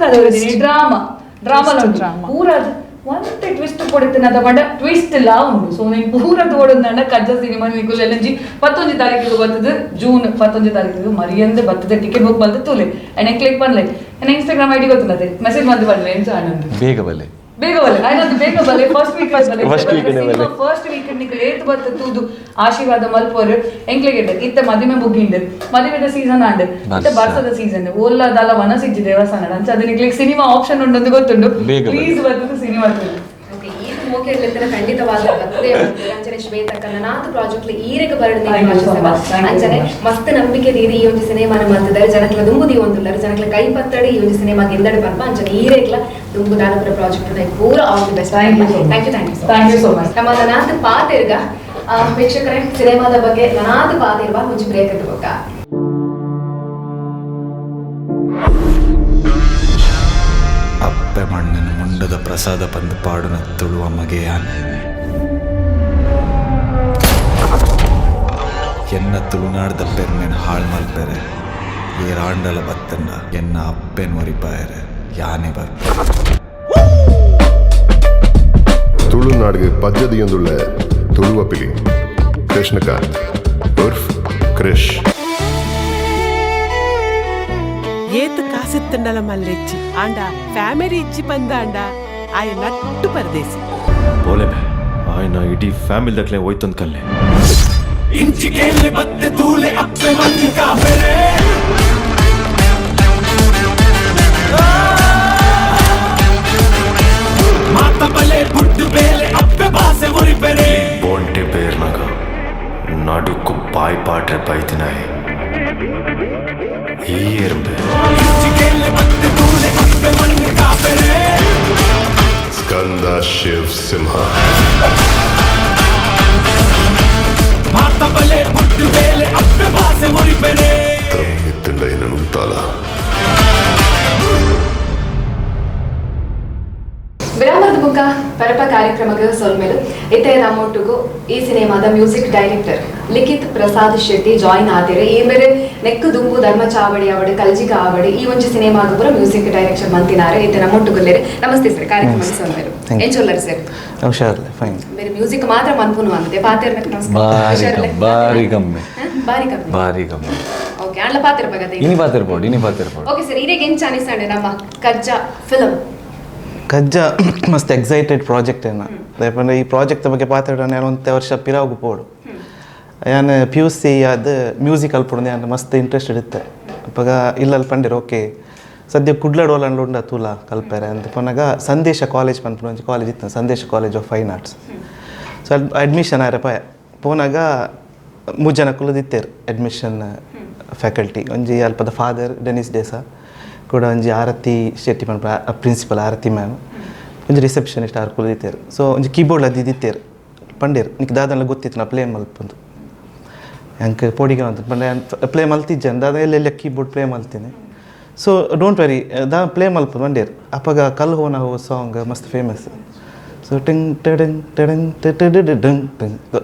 ಡ್ರಾಮಾ ಡ್ರಾಮಾ ಲ ಉಂಡು. Drama. ಪೂರ ಅದು ಒಂತೆ ಟ್ವಿಸ್ಟ್ ಕೊಡುತ್ತೇನೆ ಅದ ಪಂಡ ಟ್ವಿಸ್ಟ್ ಲಾ ಉಂಡು. ಸೊ ನೀನು ಪೂರ ತೋಡುಂದಂಡ ಕಜ್ಜ ಸಿನಿಮಾ ನಿಕುಲ್ ಎಲ್ಲಂಜಿ 11 ತಾರೀಕಿಗೆ ಬರ್ತದೆ, ಜೂನ್ 11 ತಾರೀಕಿಗೆ. ಮರಿಯಂದೆ ಬರ್ತದೆ. ಟಿಕೆಟ್ ಬುಕ್ ಬಂದು ತೂಲೆ ಅಂಡ್ ಕ್ಲಿಕ್ ಪನ್ಲೆ. ಅಂಡ್ ಇನ್ಸ್ಟಾಗ್ರಾಮ್ ಐಡಿ ಗೊತ್ತುಂಡದೆ, ಮೆಸೇಜ್ ಬಂದು ಪನ್ಲೆ ಎಂಚ ಆನಂದ್. ಬೇಗ ಬಲ್ಲೆ. ಬೇಗ ಬಲೆ ಆಯ್ತು, ಬೇಗ ಬಲೆ. ಫಸ್ಟ್ ವೀಕ್ ಬಲೆ. First week ನೇ ಬಲೆ. ಫಸ್ಟ್ ವೀಕ್ ನಿಕುಲ್ ಏತ್ ಬತ್ತ ತೂದು ಆಶೀರ್ವಾದ ಮಲ್ಪೋರು. ಎಂಕ್ಲೆಗೆ ಇತ್ತ ಮದುವೆ ಮುಗಿಂಡು, ಮದುವೆದ ಸೀಸನ್ ಆಂಡ್ ಇತ್ತ ಬರ್ಸ. ಬರ್ಸದ ಸೀಸನ್. ಓಲ್ಲ ದಾಲ ವನಸಿಜ್ಜಿ ದೇವಸ್ಥಾನ ಅಂಚ ಅದು ನಿಕ್ಲಿಗೆ ಸಿನಿಮಾ ಆಪ್ಷನ್ ಉಂಟು ಗೊತ್ತುಂಡು. ಬೇಗ ಬಲೆ. ಪ್ಲೀಸ್ ಬರ್ತದೆ ಸಿನಿಮಾ ತೂದು. ಓಕೆ, ಈ ಮೋಕಿಡ್ಲೆತ್ತನ ಖಂಡಿತವಾದ ಬರ್ತದೆ. ಅಂಚನೆ ಶ್ವೇತಕ್ಕ ನನಾತ್ ಪ್ರಾಜೆಕ್ಟ್ ಈರೆಗೆ ಬರಡು. Thank you so much. Thank you so ಅಂಚನೆ much. ಮಸ್ತ್ ನಂಬಿಕೆ ದೀದಿ ಈ ಒಂಜಿ ಸಿನಿಮಾನ ಮಲ್ತಿದ್ದಾರೆ. ಜನಕ್ಲ ದುಂಬು ದೀವೊಂದುಲ್ಲಾರ, ಜನಕ್ಲ ಕೈ ಪತ್ತಡಿ ಈ ಒಂಜಿ ಸಿನಿಮಾ ಗೆಂದಡಿ ಪನ್ಪ. ಅಂಚನೆ ಈರೆಗ್ಲ ದುಂಬು ದಾನಪುರ ಪ್ರಾಜೆಕ್ಟ್ ಪೂರ all the best. Thank you so much. Thank you, thank you. Thank you so much. ನಮ್ಮ ನನಾತ್ ಪಾತೆರ್ಗ ವೀಕ್ಷಕರೇ, ಸಿನಿಮಾದ ಬಗ್ಗೆ ನನಾತ್ ಪಾತೆರ್ವ ಒಂಜಿ ಬ್ರೇಕ್ ಬೊಕ್ಕ. ಅಪ್ಪೆ ಮಣ್ಣಿನ ಮುಂಡದ ಪ್ರಸಾದ ಪಂದು ಪಾಡುನ ತುಳುವ ಮಗೆಯಾನ್. ಎನ್ನ ತುಳುನಾಡ್ದ ಪೆರ್ಮೆನ್ ಹಾಳ್ ಮಲ್ಪೆರೆ ಏರಾಂಡಲ ಬತ್ತಂಡ ಎನ್ನ ಅಪ್ಪೆನ್ ಒರಿಪಾಯರೆ ಯಾನೆ ಬರ್ಪೆ. ತುಳುನಾಡಿಗೆ ಪದ್ಧತಿಯೊಂದುಳ್ಳ ತುಳುವ ಪಿಲಿ ಕೃಷ್ಣಕಾಂತ್ ಉರ್ಫ್ ಕ್ರಿಶ್. ಏತ್ ಕಾಸಿತ್ತಂಡಲ ಮಲ್ಲೆಚ್ಚಿ ಆಂಡ ಫ್ಯಾಮಿಲಿ ಇಚ್ಚಿ ಬಂದಾಂಡ ಆಯ ನಟ್ಟು ಪರದೇಸಿ. ಬೋಲೆ ಆಯ್ನ ಇಡೀ ಫ್ಯಾಮಿಲಿ ದಕ್ಲೆ ಹೋಯ್ತಂದ್ ಕಲ್ಲೆ. ಇಂಚಿಗೆಲ್ಲಿ ಬತ್ತೆ ತೂಲೆ ಅಪ್ಪೆ ಮಂದಿ ಕಾಪೆರೆ. ಮಾತ ಬಲೆ ಬುಟ್ಟು. ಬಾಯ್ ಪಾಟ್ರೆ ಬೈತಿನಾಯಿ ಈ ಎರುಂಬೆ. ಸ್ಕಂದ ಶಿವ್ ಸಿಂಹ. ತಮ್ಮಿತ್ತಂಡ ತಾಲ. ವಿರಾಮದ ಬುಕ್ಕ ಪರಪ ಕಾರ್ಯಕ್ರಮಕ್ಕೆ ಸೊಲ್ಮೆಲು. ಇತ್ತೆ ನಮ್ಮೊಟ್ಟಿಗೂ ಈ ಸಿನಿಮಾದ music director Likhith Prasad Shetty join ಆದಿರು. ಈ ಮೇರೆ ನೆಕ್ಕು ದುಂಬು ಧರ್ಮ ಚಾವಡಿ ಅವಡು ಕಲ್ಜಿಗ ಆವಡಿ ಈ ಒಂಜಿ ಸಿನಿಮಾಗ ಪೂರ ಮ್ಯೂಸಿಕ್ ಡೈರೆಕ್ಷನ್ ಮಂತಿನಾರೆ. ಇತ್ತೆ ನಮ್ಮೊಟ್ಟುಗುಲ್ಲೇರು. ನಮಸ್ತೆ ಸರ್, ಕಾರ್ಯಕ್ರಮ ಸೊಲ್ಮೆಲು. Thank you. ಏನ್ ಚೊಲ್ಲರು ಸರ್? ಹುಷಾರಿಲ್ಲ, ಫೈನ್. ಬೇರೆ ಮ್ಯೂಸಿಕ್ ಮಾತ್ರ ಮನ್ಪುನು ಅಂತೆ ಪಾತೇರ್ನಕ್ಕೆ. ನಮಸ್ಕಾರ. ಬಾರಿ ಹುಷಾರಿಲ್ಲ? ಕಮ್ಮಿ, ಬಾರಿ ಕಮ್ಮಿ. ಹ? ಬಾರಿ ಕಮ್ಮಿ. ಬಾರಿ ಕಮ್ಮಿ. ಓಕೆ, ಅಣ್ಣ ಪಾತಿರ ಬಗದ. ಇನಿ ಪಾತಿರ್ಬೋದು, ಇನಿ ಪಾತಿರ್ಬೋದು. ಓಕೆ ಸರ್, ಇರೇಗ್ ಎಂಚ ಅನಿಸಂಡೆ ನಮ್ಮ ಕಜ್ಜ ಫಿಲಮ್? ಕಜ್ಜ ಮಸ್ತ್ ಎಕ್ಸೈಟೆಡ್ ಪ್ರಾಜೆಕ್ಟ್ ಏನ. ಯಾಕಂದ್ರೆ ಈ ಪ್ರಾಜೆಕ್ಟ್ ಬಗ್ಗೆ ಪಾತಾಡ ನಾನು ಒಂತೆ ವರ್ಷ ಪಿರಾಗು ಪೋಡು. ಯಾನ್ ಪಿ ಯು ಸಿ ಆದ ಮ್ಯೂಸಿಕ್ ಅಲ್ಪುಂಡು ಯಾನ್ ಮಸ್ತ್ ಇಂಟ್ರೆಸ್ಟೆಡ್ ಇತ್ತೆ. ಅಪ್ಪಗ ಇಲ್ಲಲ್ಲಿ ಪಂಡಿರು, ಓಕೆ ಸದ್ಯ ಕುಡ್ಲಡ್ ಓಲಂಡ್ ಉಂಡ ತೂಲ ಕಲ್ಪೆರೆ ಅಂತ ಪನ್ನಗ, ಸಂದೇಶ ಕಾಲೇಜ್ ಪನ್ಪುನ ಒಂಜಿ ಕಾಲೇಜ್ ಇತ್ತು, ಸಂದೇಶ college of fine arts. So ಅಲ್ಲಿ ಅಡ್ಮಿಷನ್ ಆರೆ ಪಾಯ ಪೋನಾಗ ಮೂರು ಜನ ಕುಲ್ಲುದಿತ್ತೇರು ಅಡ್ಮಿಷನ್ ಫ್ಯಾಕಲ್ಟಿ. ಒಂಜಿ ಅಲ್ಪದ ಫಾದರ್ ಡೆನಿಸ್ ಡೇಸಾ ಕೂಡ, ಒಂಜಿ ಆರತಿ ಶೆಟ್ಟಿ ಪನ್ಪ ಪ್ರಿನ್ಸಿಪಲ್ ಆರತಿ ಮ್ಯಾಮ್, ಒಂಜಿ ರಿಸೆಪ್ಷನಿಸ್ಟ್ ಆರ್ ಕುಲ್ಲುದಿತ್ತೇರು. ಸೊ ಒಂಜಿ ಕೀಬೋರ್ಡ್ ಅದ್ದಿತ್ತೇರು. ಪಂಡೇರು, ನಿಕ್ ದಾದನ್ಲ ಗೊತ್ತಿತ್ತು ನಾ ಪ್ಲೇ ಮಲ್ಪಂದು? ಅಂಕ್ ಪೋಡಿಗೆ ಅಂತ ಪಂಡ, ಪ್ಲೇ ಮಲ್ತಿಜ್ಜೆ ದಾದ ಎಲ್ಲೆಲ್ಲ ಕೀಬೋರ್ಡ್ ಪ್ಲೇ ಮಲ್ತೀನಿ. ಸೊ don't worry, the play ಮಲ್ಪ ಬಂಡೇರು. ಅಪ್ಪಗ ಕಲ್ ಹೋನ ಹೋ ಸಾಂಗ್ ಮಸ್ತ್ ಫೇಮಸ್. ಸೊ ಟಿಂಗ್ ಟಡಂಗ್ ಟಡಂಗ್ ಟಡಂಗ್ ಟಿಂಗ್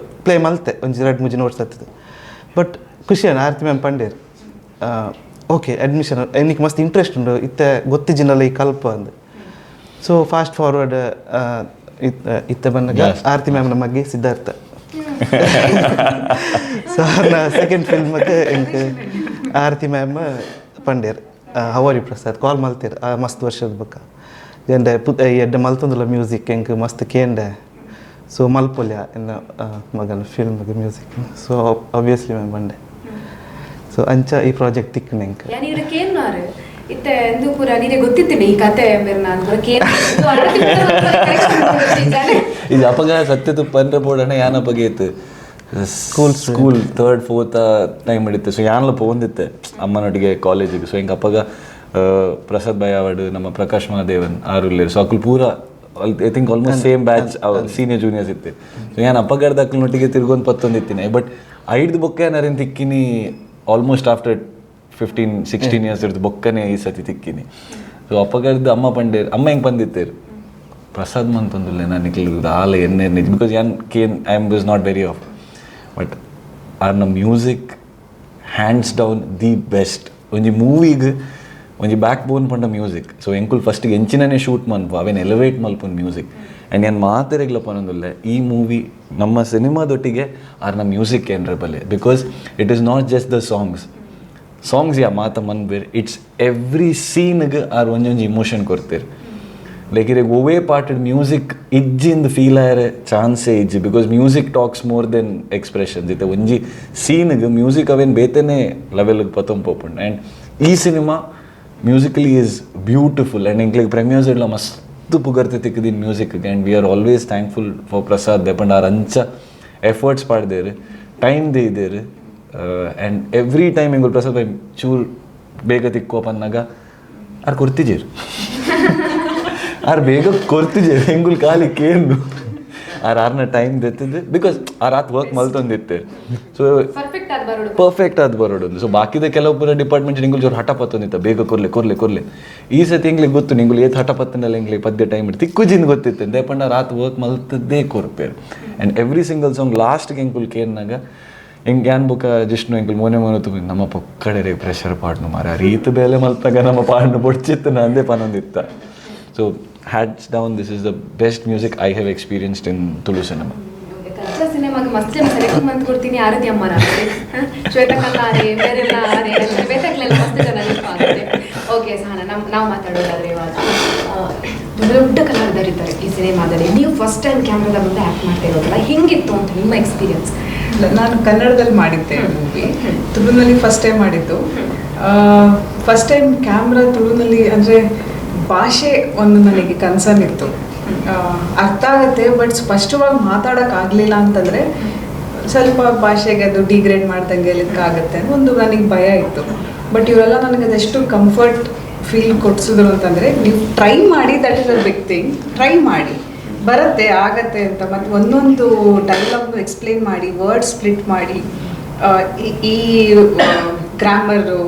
ಪ್ಲೇ ಮಲ್ತೆ ಒಂಜಿ ರಡ್ಡ್ ಮೂಜಿ ನೋಟ್ಸ್ ಹತ್ತಿದೆ. ಬಟ್ ಖುಷಿ ಆರತಿ ಮ್ಯಾಮ್ ಪಂಡೇರು, ಓಕೆ ಅಡ್ಮಿಷನ್ ನಿಕ್ ಮಸ್ತ್ ಇಂಟ್ರೆಸ್ಟ್ ಉಂಡು, ಇತ್ತೆ ಗೊತ್ತಿಜ್ಜಿನಲ್ಲ ಈ ಕಲ್ಪ ಅಂದು. ಸೊ ಫಾಸ್ಟ್ ಫಾರ್ವರ್ಡ್ ಇತ್ತ ಬಂದಾಗ ಆರತಿ ಮ್ಯಾಮ್ನ ಮಗ್ಗೆ ಸಿದ್ಧಾರ್ಥ. ಸೊ ಅವ್ರನ್ನ ಸೆಕೆಂಡ್ ಫಿಲ್ಮ್ಗೆ ಎಂಕ್ ಆರತಿ ಮ್ಯಾಮ್ ಪಂಡೇರ್, ಹವಾರಿ ಪ್ರಸಾದ್ ಕಾಲ್ ಮಲ್ತೇರ್ ಮಸ್ತ್ ವರ್ಷದ ಬೊಕ್ಕ, ಎಂಡೆ ಪುತ್ ಎಡ್ಡೆ ಮಲ್ತೊಂದುಲ್ಲ ಮ್ಯೂಸಿಕ್, ಎಂಕ್ ಮಸ್ತ್ ಕೇಂಡೆ, ಸೊ ಮಲ್ಪೊಲ್ಯ ಎನ್ನ ಮಗನ ಫಿಲ್ಮ್ಗೆ ಮ್ಯೂಸಿಕ್? ಸೊ ಆಬ್ವಿಯಸ್ಲಿ ಮ್ಯಾಮ್ ಬಂಡೆ. ಸೊ ಅಂಚ ಈ ಪ್ರಾಜೆಕ್ಟ್ ತಿಕ್ಕ್ನೆ ಎಂಕ್. ಯಾನ್ ಇರ ಕೇನ್ನಾರು ಇತ್ತೆ ಎಂದು ಪೂರ ನೀನೆ ಗೊತ್ತಿತ್ತಿನಿ ಈ ಕತೆ ಮೇರ್ ನಾನು ಪೂರ ಕೇನ್. ಇದು ಅಪಗ ಸತ್ಯ ಪಂದ್ರ ಬೋಡಣ ಯಾನ ಬಗ್ಗೆ ಇತ್ತು. School school third fourth time ಇತ್ತು. ಸೊ ಯಾನ್ಲ ಪೋಂದಿತ್ತೆ ಅಮ್ಮನೊಟ್ಟಿಗೆ ಕಾಲೇಜಿಗೆ. ಸೊ ಹಿಂಗೆ ಅಪ್ಪಗ ಪ್ರಸಾದ್ ಭಾಯ್ ಅವಾರ್ಡ್, ನಮ್ಮ ಪ್ರಕಾಶ್ ಮಹಾದೇವನ್ ಆರುಲ್ಲೇರು. ಸೊ ಅಕುಲ್ ಪೂರ I think almost same batch, senior juniors ಇತ್ತು. ಸೊ ಯಾನ್ ಅಪ್ಪಗರ್ದ ಅಕ್ಕಲ್ನೊಟ್ಟಿಗೆ ತಿರ್ಗೊಂದು ಪತ್ತೊಂದಿತ್ತೀನಿ. ಬಟ್ ಐದು ಬೊಕ್ಕೆ ನರೇನ್ ತಿಕ್ಕಿನಿ, ಆಲ್ಮೋಸ್ಟ್ ಆಫ್ಟರ್ 15-16 ಇಯರ್ಸ್ ಇರ್ದು ಬೊಕ್ಕನೆ ಈ ಸತಿ ತಿಕ್ಕಿನಿ. ಸೊ ಅಪ್ಪಗರ್ದು ಅಮ್ಮ ಪಂಡೇರ್, ಅಮ್ಮ ಹೆಂಗೆ ಬಂದಿತ್ತೇರು, ಪ್ರಸಾದ್ ಮಂತೊಂದುಲ್ಲೆ ನಾನು ನಿಕ್ಲು ಆಲ ಎಣ್ಣೆ ನಿಜ, because ಯಾನ್ ಕೇನ್ I am was not very off. But ಆರ್ನ music hands down the best. ಒಂಜಿ ಮೂವಿಗ್ ಒಂಜಿ ಬ್ಯಾಕ್ ಬೋನ್ ಪಂಡ ಮ್ಯೂಸಿಕ್. ಸೊ ಎಂಕುಲ್ ಫಸ್ಟಿಗೆ ಎಂಚಿನನೇ ಶೂಟ್ ಮನ್ಪು ಅವೇನು ಎಲಿವೇಟ್ ಮಲ್ಪುನ್ ಮ್ಯೂಸಿಕ್. ಆ್ಯಂಡ್ ಏನು ಮಾತೆರೆಗ್ಲ ಪನೊಂದುಲ್ಲೆ, ಈ ಮೂವಿ ನಮ್ಮ ಸಿನಿಮಾದೊಟ್ಟಿಗೆ ಆರ್ನ ಮ್ಯೂಸಿಕ್ ಏನ್ರ ಬಲೆ, because it is not just the songs. Songs ಯಾ ಮಾತ ಮನ್ಬೇರ್, it's every ಸೀನ್ಗೆ ಆರ್ ಒಂಜೊಂಜಿ ಇಮೋಷನ್ ಕೊಡ್ತೀರಿ. ಲೈಕ್ ಇರೆಗ್ ಒವೇ ಪಾಟೆಡ್ ಮ್ಯೂಸಿಕ್ ಇಜ್ಜಿಂದ ಫೀಲ್ ಆಯರೆ ಚಾನ್ಸೇ ಇಜ್ಜಿ, because music talks more than expressions. ಇತ್ತೆ ಒಂಜಿ ಸೀನ್ಗೆ ಮ್ಯೂಸಿಕ್ ಅವೇನು ಬೇತೇನೆ ಲೆವೆಲ್ಗೆ ಪತ್ತೊಂದು ಪೋಪುಂಡು. ಆ್ಯಂಡ್ ಈ cinema musically is beautiful. And ಎಂಕ್ಲೆಗ್ ಪ್ರೆಮಿಯರ್ಸ್ ಇಡ್ಲ ಮಸ್ತ್ ಪುಗರ್ತೆ ತಿಕ್ಕದಿನ್ music. And we are always thankful for Prasad ದೆಪಂಡ R ಅಂಚ ಎಫರ್ಟ್ಸ್ ಪಾಡ್ದೇರು, ಟೈಮ್ they ಇದ್ದೇರು. ಆ್ಯಂಡ್ ಎವ್ರಿ ಟೈಮ್ ಎಂಗುಲ್ ಪ್ರಸಾದ್ ಭಾಯ್ ಚೂರು ಬೇಗ ತಿಕ್ಕೋ ಪನ್ನಾಗ ಆರ್ ಕೊರ್ತಿಜೇರು, ಆರ್ ಬೇಗ ಕೊರ್ತಿಜೇರು. ಎಂಗುಲ್ ಖಾಲಿ ಕೇಂದು ಆರ್ ಆರ್ನ ಟೈಮ್ ದೆತ್ತಿದ್ದು, because R ಆತ್ ವರ್ಕ್ ಮಲ್ತೊಂದಿತ್ತೆ. ಸೊ ಪರ್ಫೆಕ್ಟ್ ಆದ್ ಬರೋಡು. ಪರ್ಫೆಕ್ಟ್ ಆದ್ ಬರೋಡು. ಸೊ ಬಾಕಿದ ಕೆಲವೊಬ್ಬರ ಡಿಪಾರ್ಟ್ಮೆಂಟ್ ನಿಂಗುಲ್ ಜೋರು ಹಠ ಪತ್ತೊಂದಿತ್ತ, ಬೇಗ ಕೊರ್ಲೆ ಕೊರ್ಲೆ ಕೊರ್ಲೆ. ಈ ಸತಿ ಎಂಗ್ಲಿಗೆ ಗೊತ್ತು ನಿಂಗುಲ್ ಏತ್ ಹಠ ಪತ್ತಂಡಲ್ಲ ಎಂಗ್ಲಿ ಪದ್ಯ ಟೈಮ್ ಇಟ್ಟು ತಿಕ್ಕುಜಿಂದ ಗೊತ್ತಿತ್ತು. ದೇಪಂಡ ರಾತ್ ವರ್ಕ್ ಮಲ್ತದ್ದೇ ಕೊರ್ಪೇರು. ಆ್ಯಂಡ್ ಎವ್ರಿ ಸಿಂಗಲ್ ಸಾಂಗ್ ಲಾಸ್ಟ್ಗೆ ಎಂಕುಲ್ ಕೇನ್ನಾಗ ಎಂಕ್ ಯಾನ್ ಬೊಕ ಜಿಷ್ಣು ಎಂಕುಲ್ ಮೋನೆ ಮೋನೆ ತುಂಬ ನಮ್ಮ ಪೊಕ್ಕಡೆ ಪ್ರೆಷರ್ ಪಾಡ್ನು ಮಾರ ರೀತ್ ಬೇಲೆ ಮಲ್ತಾಗ ನಮ್ಮ ಪಾಡ್ನು ಬೊಡ್ಚಿತ್ತು ನಂದೇ ಪನೊಂದಿತ್ತ. So hands down this is the best music I have experienced in Tulu cinema. ಕಚ್ಚಾ ಸಿನಿಮಾಗೆ ಮಸ್ತ್ ಜನ ಸೆಲೆಕ್ಟ್ ಮಂತ್ ಕೊಡ್ತೀನಿ. ಆರತಿ ಅಮ್ಮನ ಶ್ವೇತಾ ಕನ್ನಾರೆ ಬೇರೆಲ್ಲ ಆರೆ ಶ್ವೇತಕ್ಲೆಲ್ಲ ಮಸ್ತ್ ಜನ. ಓಕೆ ಸಹನ, ನಾವು ಮಾತಾಡೋದಾದ್ರೆ ಇವಾಗ ದೊಡ್ಡ ದೊಡ್ಡ ಕಲಾವಿದರಿದ್ದಾರೆ ಈ ಸಿನಿಮಾದಲ್ಲಿ. ನೀವು ಫಸ್ಟ್ ಟೈಮ್ ಕ್ಯಾಮ್ರಾದ ಮುಂದೆ ಆ್ಯಕ್ಟ್ ಮಾಡ್ತಾ ಇರೋದಲ್ಲ, ಹಿಂಗಿತ್ತು ಅಂತ ನಿಮ್ಮ ಎಕ್ಸ್ಪೀರಿಯನ್ಸ್? ಇಲ್ಲ, ನಾನು ಕನ್ನಡದಲ್ಲಿ ಮಾಡಿದ್ದೆ ಮೂವಿ, ತುಳುನಲ್ಲಿ ಫಸ್ಟ್ ಟೈಮ್ ಮಾಡಿದ್ದು. ಫಸ್ಟ್ ಟೈಮ್ ಕ್ಯಾಮ್ರಾ ತುಳುನಲ್ಲಿ ಅಂದರೆ ಭಾಷೆ ಒಂದು ನನಗೆ ಕನ್ಸರ್ನ್ ಇತ್ತು. ಅರ್ಥ ಆಗುತ್ತೆ, ಬಟ್ ಸ್ಪಷ್ಟವಾಗಿ ಮಾತಾಡೋಕ್ಕಾಗಲಿಲ್ಲ ಅಂತಂದರೆ ಸ್ವಲ್ಪ ಭಾಷೆಗೆ ಅದು ಡಿಗ್ರೇಡ್ ಮಾಡ್ದಂಗೆ ಆಗುತ್ತೆ ಒಂದು ನನಗೆ ಭಯ ಇತ್ತು. ಬಟ್ ಇವರೆಲ್ಲ ನನಗೆ ಅದೆಷ್ಟು ಕಂಫರ್ಟ್ ಫೀಲ್ ಕೊಡಿಸಿದ್ರು ಅಂತಂದರೆ, ನೀವು ಟ್ರೈ ಮಾಡಿ, that is a big thing, try ಮಾಡಿ, ಬರುತ್ತೆ, ಆಗತ್ತೆ ಅಂತ. ಮತ್ತು ಒಂದೊಂದು ಡೈಲಾಗ್ನು ಎಕ್ಸ್ಪ್ಲೇನ್ ಮಾಡಿ, ವರ್ಡ್ ಸ್ಪ್ಲಿಟ್ ಮಾಡಿ, ಈ ಗ್ರಾಮರು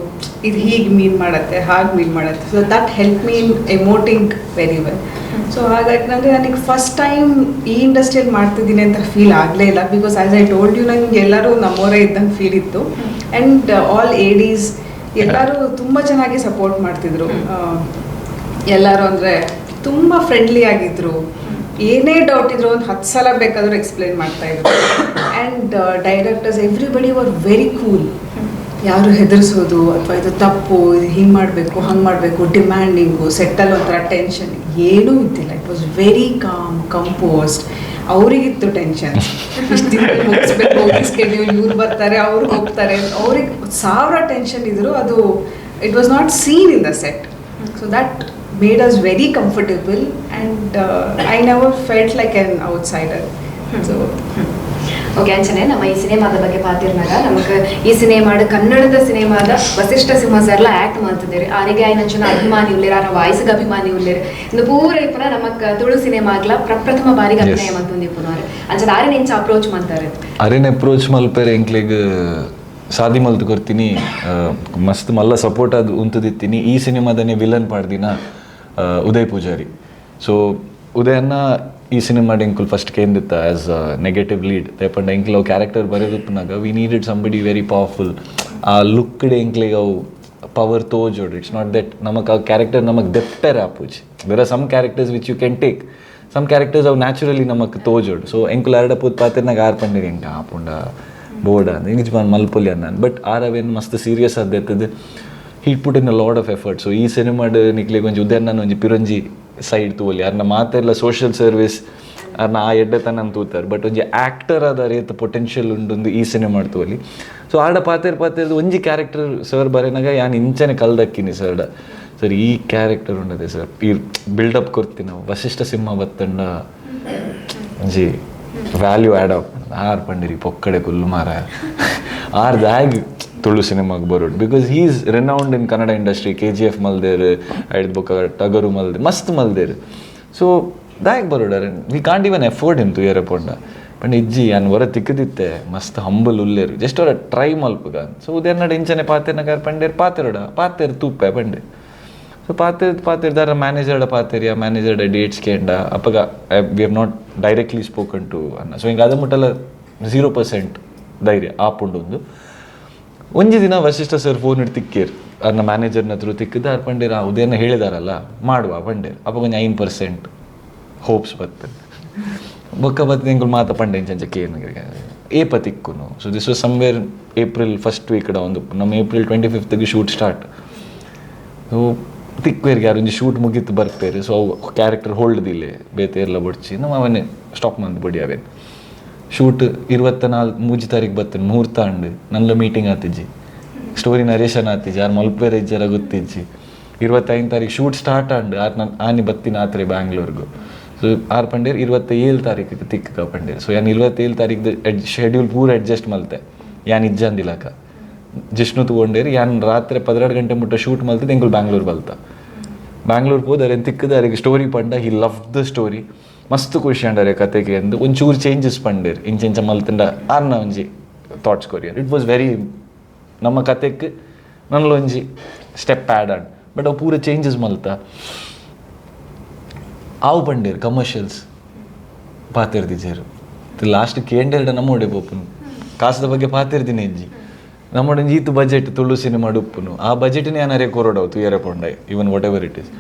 ಇದು ಹೀಗೆ ಮೀನ್ ಮಾಡುತ್ತೆ, ಹಾಗೆ ಮೀನ್ ಮಾಡುತ್ತೆ. So that help me in emoting very well. So ಹಾಗಾಗಿ ನನಗೆ ಫಸ್ಟ್ ಟೈಮ್ ಈ ಇಂಡಸ್ಟ್ರಿಯಲ್ಲಿ ಮಾಡ್ತಿದ್ದೀನಿ ಅಂತ ಫೀಲ್ ಆಗಲೇ ಇಲ್ಲ, because as I told you, ನನಗೆ ಎಲ್ಲರೂ ನಮ್ಮವರೇ ಇದ್ದಂಗೆ ಫೀಲ್ ಇತ್ತು. ಆ್ಯಂಡ್ ಆಲ್ ಎಡೀಸ್ ಎಲ್ಲರೂ ತುಂಬ ಚೆನ್ನಾಗಿ ಸಪೋರ್ಟ್ ಮಾಡ್ತಿದ್ರು. ಎಲ್ಲರೂ ಅಂದರೆ ತುಂಬ ಫ್ರೆಂಡ್ಲಿ ಆಗಿದ್ದರು. ಏನೇ ಡೌಟ್ ಇದ್ರು ಒಂದು 10 ಸಲ ಬೇಕಾದರೂ ಎಕ್ಸ್ಪ್ಲೇನ್ ಮಾಡ್ತಾಯಿದ್ರು. And directors, everybody were very cool. ಯಾರು ಹೆದರಿಸೋದು ಅಥವಾ ಇದು ತಪ್ಪು, ಇದು ಹಿಂಗೆ ಮಾಡಬೇಕು, ಹಂಗೆ ಮಾಡಬೇಕು, ಡಿಮ್ಯಾಂಡಿಂಗು, ಸೆಟ್ಟಲ್ಲಿ ಒಂಥರ ಟೆನ್ಷನ್ ಏನೂ ಇದ್ದಿಲ್ಲ. It was very calm, composed. ಅವರಿಗಿತ್ತು ಟೆನ್ಷನ್, ಇಷ್ಟು ದಿನ ಮುಗಿಸ್ಬೇಕು, ಸ್ಕೆಡ್ಯೂಲ್, ಇವ್ರು ಬರ್ತಾರೆ, ಅವ್ರು ಹೋಗ್ತಾರೆ, ಅವ್ರಿಗೆ ಸಾವಿರ ಟೆನ್ಷನ್ ಇದ್ರು ಅದು it was not seen in the set. So that made us very comfortable and I never felt like an outsider. So okay, ಅಂಚನೆ ನಮ್ಮ ಈ ಸಿನಿಮಾದ ಬಗ್ಗೆ ಪಾತಿರ್ನಾಗ ನಮಗ್ ಈ ಸಿನಿಮಾಡ್ ಕನ್ನಡದ ಸಿನಿಮಾದ ವಸಿಷ್ಠ ಸಿಂಹ ಸರ್ಲ ಆಕ್ಟ್ ಮಾಡ್ತಿದ್ದೀರಿ. ಆರಿಗೆ ಆಯ್ನಂಚನ ಅಭಿಮಾನಿ ಉಳ್ಳೇರ್, ಆರ ವಾಯ್ಸ್ಗೆ ಅಭಿಮಾನಿ ಉಳ್ಳೇರ್. ಇನ್ನು ಪೂರ ಇಪ್ಪನ ನಮ್ಮ ತುಳು ಸಿನಿಮಾಗ್ಲ ಪ್ರಪ್ರಥಮ ಬಾರಿಗೆ ಅಭಿನಯ ಮಂತೊಂದು ಇಪ್ಪುನವ್ರೆ. ಅಂಚದ ಆರಿನ ಇಂಚ ಅಪ್ರೋಚ್ ಮಾಡ್ತಾರೆ? ಅರೇನ್ ಅಪ್ರೋಚ್ ಮಲ್ಪೆರೆ ಎಂಕ್ಲೆಗ್ ಸಾದಿ ಮಲ್ತು ಕೊರ್ತೀನಿ, ಮಸ್ತ್ ಮಲ್ಲ ಸಪೋರ್ಟ್ ಅದು ಉಂತುದಿತ್ತೀನಿ. ಈ ಸಿನಿಮಾದನೆ ವಿಲನ್ ಪಾಡ್ದಿನ ಉದಯ್ ಪೂಜಾರಿ. ಸೊ ಉದಯನ್ನ ಈ ಸಿನಿಮಾ ಎಂಕುಲ್ ಫಸ್ಟ್ ಕೇಂದಿತ್ತ ಆ್ಯಸ್ ನೆಗೆಟಿವ್ ಲೀಡ್. ಪಂಡ ಎಂಕ್ಲ ಅವು ಕ್ಯಾರೆಕ್ಟರ್ ಬರೆದುಪ್ಪನಾಗ we needed somebody very powerful. ಆ ಲುಕ್ ಎಂಕ್ಲೆಗ್ ಅವು ಪವರ್ ತೋಜೋಡು. It's not that ನಮಕ್ ಆ ಕ್ಯಾರೆಕ್ಟರ್ ನಮಕ್ ದೆಪ್ಪೆರ ಆಪುಜಿ. There are some characters which you can take, some characters ಅವು ನ್ಯಾಚುರಲಿ ನಮಕ್ ತೋಜೋಡು. ಸೊ ಎಂಕುಲ್ ಅರಡ ಪೂತ್ ಪಾತಿರ್ನಾಗ ಆರ್ ಪಂಡಿರಿ ಎಂಕ ಆಪುಂಡ ಬೋರ್ಡ್ ಅಂದ್ ಇಂಗ್ಲಿಷ್ ಬಾನ್ ಮಲ್ಪೊಲಿ ಅನ್ನಾನ್. ಬಟ್ ಆರ್ ಅವೇನು ಮಸ್ತ್ serious ಆದೆತ್ತದು, he put in a lot of effort. So ಈ ಸಿನಿಮಾಡ್ ನಿಕ್ಲೆಗ್ ಒಂಜಿ ಉದಯಣ್ಣನ ಒಂಜಿ ಪಿರೊಂಜಿ ಸೈಡ್ ತೂವೊಲಿ. ಅರ್ನ ಮಾತೆರ್ಲ ಸೋಷಿಯಲ್ ಸರ್ವಿಸ್ ಅರ್ನ ಆ ಎಡ್ಡೆತನ ತೂತಾರೆ, ಬಟ್ ಒಂಜಿ ಆ್ಯಕ್ಟರ್ ಆದ ರೇತ್ ಪೊಟೆನ್ಷಿಯಲ್ ಉಂಡೊಂದು ಈ ಸಿನಿಮಾ ತೂವೊಲಿ. ಸೊ ಆಡ ಪಾತೆರ್ ಪಾತೆರ್ದು ಒಂಜಿ ಕ್ಯಾರೆಕ್ಟರ್ ಸರ್ ಬರೆನಾಗ ಯಾನ್ ಇಂಚನೆ ಕಲ್ದಕ್ಕಿನಿ ಸರ್ಡ, ಸರ್ ಈ ಕ್ಯಾರೆಕ್ಟರ್ ಉಂಡದೆ ಸರ್, ಈ ಬಿಲ್ಡಪ್ ಕೊರ್ತಿ ನಾವು ವಸಿಷ್ಠ ಸಿಂಹ ಬತ್ತಂಡ ಒಂಜಿ ವ್ಯಾಲ್ಯೂ ಆ್ಯಡ್ ಆಪ್. ಆರ್ ಪಂಡಿರಿ ಪೊಕ್ಕಡೆ ಕುಲ್ಲು ಮಾರ, ಆರ್ ದಾಗ್ ತುಳು ಸಿನಿಮಾಗೆ ಬರೋಡು, because he is renowned in Kannada industry. KGF ಮಲ್ದೇರ್, ಐಡ್ ಬೊಕ್ಕ ಟಗರು ಮಲ್ದೆ, ಮಸ್ತ್ ಮಲ್ದೇರ್. ಸೊ ದಾಯಕ್ ಬರೋಡಾರೆ, we can't even afford him ತುಯರೆ ಪೊಂಡ. ಪಂಡ ಇಜ್ಜಿ, ಯಾನ್ ಹೊರ ತಿಕ್ಕದಿತ್ತೆ, ಮಸ್ತ್ ಹಂಬಲ್ ಉಲ್ಲೇರು, ಜಸ್ಟ್ ಅವರ ಟ್ರೈ ಮಲ್ಪುಗ. ಸೊ ಉದಯನ್ನಡ ಇಂಚನೆ ಪಾತೆರ್ನಗಾರ್ ಪಂಡೇರ್, ಪಾತೆರೋಡ ಪಾತೆರ್ ತೂಪೆ ಪಂಡೆ. ಸೊ ಪಾತೆರ್ ಪಾತೆರ್ದಾರ ಮ್ಯಾನೇಜರ್ಡ ಪಾತೆರಿಯ, ಮ್ಯಾನೇಜರ್ಡ dates ಕೇಂಡ. ಅಪ್ಪಗ we have not directly spoken to ಅನ್ನ. ಸೊ ಹಿಂಗೆ ಅದ ಮುಟ್ಟಲ 0% ಧೈರ್ಯ ಆಪುಂಡು. ಒಂದು ಒಂಜಿ ದಿನ ವಸಿಷ್ಠ ಸರ್ ಫೋನ್ ಇಟ್ಟು ತಿಕ್ಕೇರ್, ಅರ್ನ ಮ್ಯಾನೇಜರ್ನ ಹತ್ರ ತಿಕ್ಕಿದ. ಆರ್ ಪಂಡೇರ್, ಆ ಉದಯನ ಹೇಳಿದಾರಲ್ಲ, ಮಾಡುವ ಪಂಡೇರ್. ಅಪ್ಪ ಒಂಜಿ 5% ಹೋಪ್ಸ್ ಬರ್ತದೆ. ಬೊಕ್ಕ ಬತ್ತ ಎಂಕುಲು ಮಾತ ಪಂಡೆ ಇಂಚ ಕೇನ್ ಏಪ ತಿಕ್ಕುನು. So this was somewhere April first week ಒಂದು, ನಮ್ಮ ಏಪ್ರಿಲ್ 25ಗೆ ಶೂಟ್ ಸ್ಟಾರ್ಟ್. ಸೊ ತಿಕ್ವೇರಿಗೆ ಯಾರು ಒಂಜಿ ಶೂಟ್ ಮುಗಿತು ಬರ್ಪೇರು. ಸೊ ಅವು ಕ್ಯಾರೆಕ್ಟರ್ ಹೋಲ್ಡ್ ದಿಲ್ಲೆ, ಬೇತೆ ಎಲ್ಲ ಬೊಡ್ಚಿ, ನಮ್ಮ ಅವನೇ ಸ್ಟಾಪ್ ಮಂತ್ ಬೊಡಿ. ಅವೇನು ಶೂಟ್ 24 3 ತಾರೀಕು ಬರ್ತೇನೆ, ಮುಹೂರ್ತ ಅಂಡ್ ನನ್ನ ಮೀಟಿಂಗ್ ಆತಿಜ್ಜಿ, ಸ್ಟೋರಿ ನರೇಶನ್ ಆತಿಜ್ಜಿ, ಆರ್ ಮಲ್ಪೇರೆ ಇಜ್ಜರ ಗೊತ್ತಿಜ್ಜಿ. 25 ತಾರೀಕು ಶೂಟ್ ಸ್ಟಾರ್ಟ್ ಅಂಡ್ ಆರ್ ನಾನು ಆನಿ ಬತ್ತಿನ ಆತ್ರೆ ಬ್ಯಾಂಗ್ಳೂರ್ಗು. ಸೊ ಆರ್ ಪಂಡೇರ್ 27 ತಾರೀಕು ತಿಕ್ಕ ಪಂಡೇರ್. ಸೊ ಯಾನ್ 27 ತಾರೀಕು ಶೆಡ್ಯೂಲ್ ಪೂರ ಅಡ್ಜಸ್ಟ್ ಮಲ್ತೆ. ಯಾನ್ ಇಜ್ಜಂದಿಲಕ ಜಿಷ್ಣು ತಗೊಂಡೇರಿ. ಯಾನ್ ರಾತ್ರಿ 12 ಗಂಟೆ ಮುಟ್ಟ ಶೂಟ್ ಮಲ್ತಿದ್ದು. ಎಂಕುಲು ಬ್ಯಾಂಗ್ಳೂರ್ ಬಲ್ತ. ಬ್ಯಾಂಗ್ಳೂರ್ ಹೋದರೆ ತಿಕ್ಕದ ಅರಿಗೆ ಸ್ಟೋರಿ ಪಂಡ. He love the story. ಮಸ್ತ್ ಖುಷಿ ಅಂಡರೆ ಕತೆಗೆ ಅಂದು ಒಂಚೂರು ಚೇಂಜಸ್ ಪಂಡೇರ್, ಇಂಚ ಇಂಚ ಮಲ್ತಂಡ ಆರ್ನ ಒಂಜಿ thoughts courier. It was very ನಮ್ಮ ಕತೆಕ್ ನನ್ಲ ಒಂಜಿ ಸ್ಟೆಪ್ ಆ್ಯಡ್ ಆನ್, ಬಟ್ ಅವು ಪೂರ ಚೇಂಜಸ್ ಮಲ್ತ ಆವು ಪಂಡೇರ್. Commercials ಪಾತೆರ್ದಿಜೇರು last ಕೇಂಡೆರಡ ನಮ್ಮೋಡೆ ಪೋಪುನು. ಕಾಸದ ಬಗ್ಗೆ ಪಾತೆರ್ದಿನ ಇಜ್ಜಿ. ನಮ್ಮೊಡೆ ಈತ್ ಬಜೆಟ್ ತುಳು ಸಿನಿಮಾ ಉಪ್ಪುನು, ಆ ಬಜೆಟ್ನೇ ಯಾನರೇ ಕೊರೋಡವು ತುಯರೆ ಪೊಂಡೈ, even whatever it is.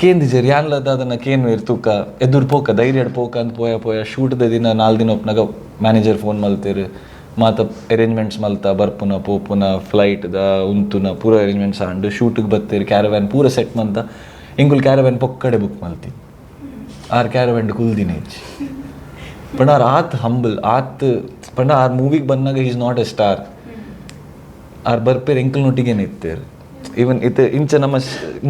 ಕೇಂದಿಜೇರ್ ಯಾನ್ಲ ಅದನ್ನ ಕೇನ್ವೇರ್ ತೂಕ ಎದುರು ಪೋಕ ಧೈರ್ಯಡ್ ಪೋಕ ಅಂತ ಪೋಯ ಪೋಯ. ಶೂಟ್ದ ದಿನ 4 ದಿನ ಒಪ್ನಾಗ ಮ್ಯಾನೇಜರ್ ಫೋನ್ ಮಲ್ತೇರು. ಮಾತ ಅರೇಂಜ್ಮೆಂಟ್ಸ್ ಮಲ್ತ, ಬರ್ಪುನ ಪೋಪುನ ಫ್ಲೈಟ್ದ ಉಂತುನ ಪೂರ ಅರೇಂಜ್ಮೆಂಟ್ಸ್ ಆಂಡ್ ಶೂಟಿಗೆ ಬತ್ತೇರು. ಕ್ಯಾರವ್ಯಾನ್ ಪೂರ ಸೆಟ್ ಮಂತ. ಎಂಕುಲು ಕ್ಯಾರವ್ಯಾನ್ ಪೊಕ್ಕಡೆ ಬುಕ್ ಮಲ್ತಿ. ಆರ್ ಕ್ಯಾರವ್ಯಾನ್ ಕುಲ್ದಿನ ಇಜ್ಜಿ. ಪಂಡ ಆರ್ ಆತ್ ಹಂಬಲ್ ಆತ್. ಪಂಡ ಆರ್ ಮೂವಿಗೆ ಬಂದಾಗ is not A star. R ಬರ್ಪೇರ್, ಎಂಕಲ್ ನೊಟ್ಟಿಗೇನೆ ಇತ್ತೇರು. ಈವನ್ ಇತ್ತೆ ಇಂಚ ನಮ್ಮ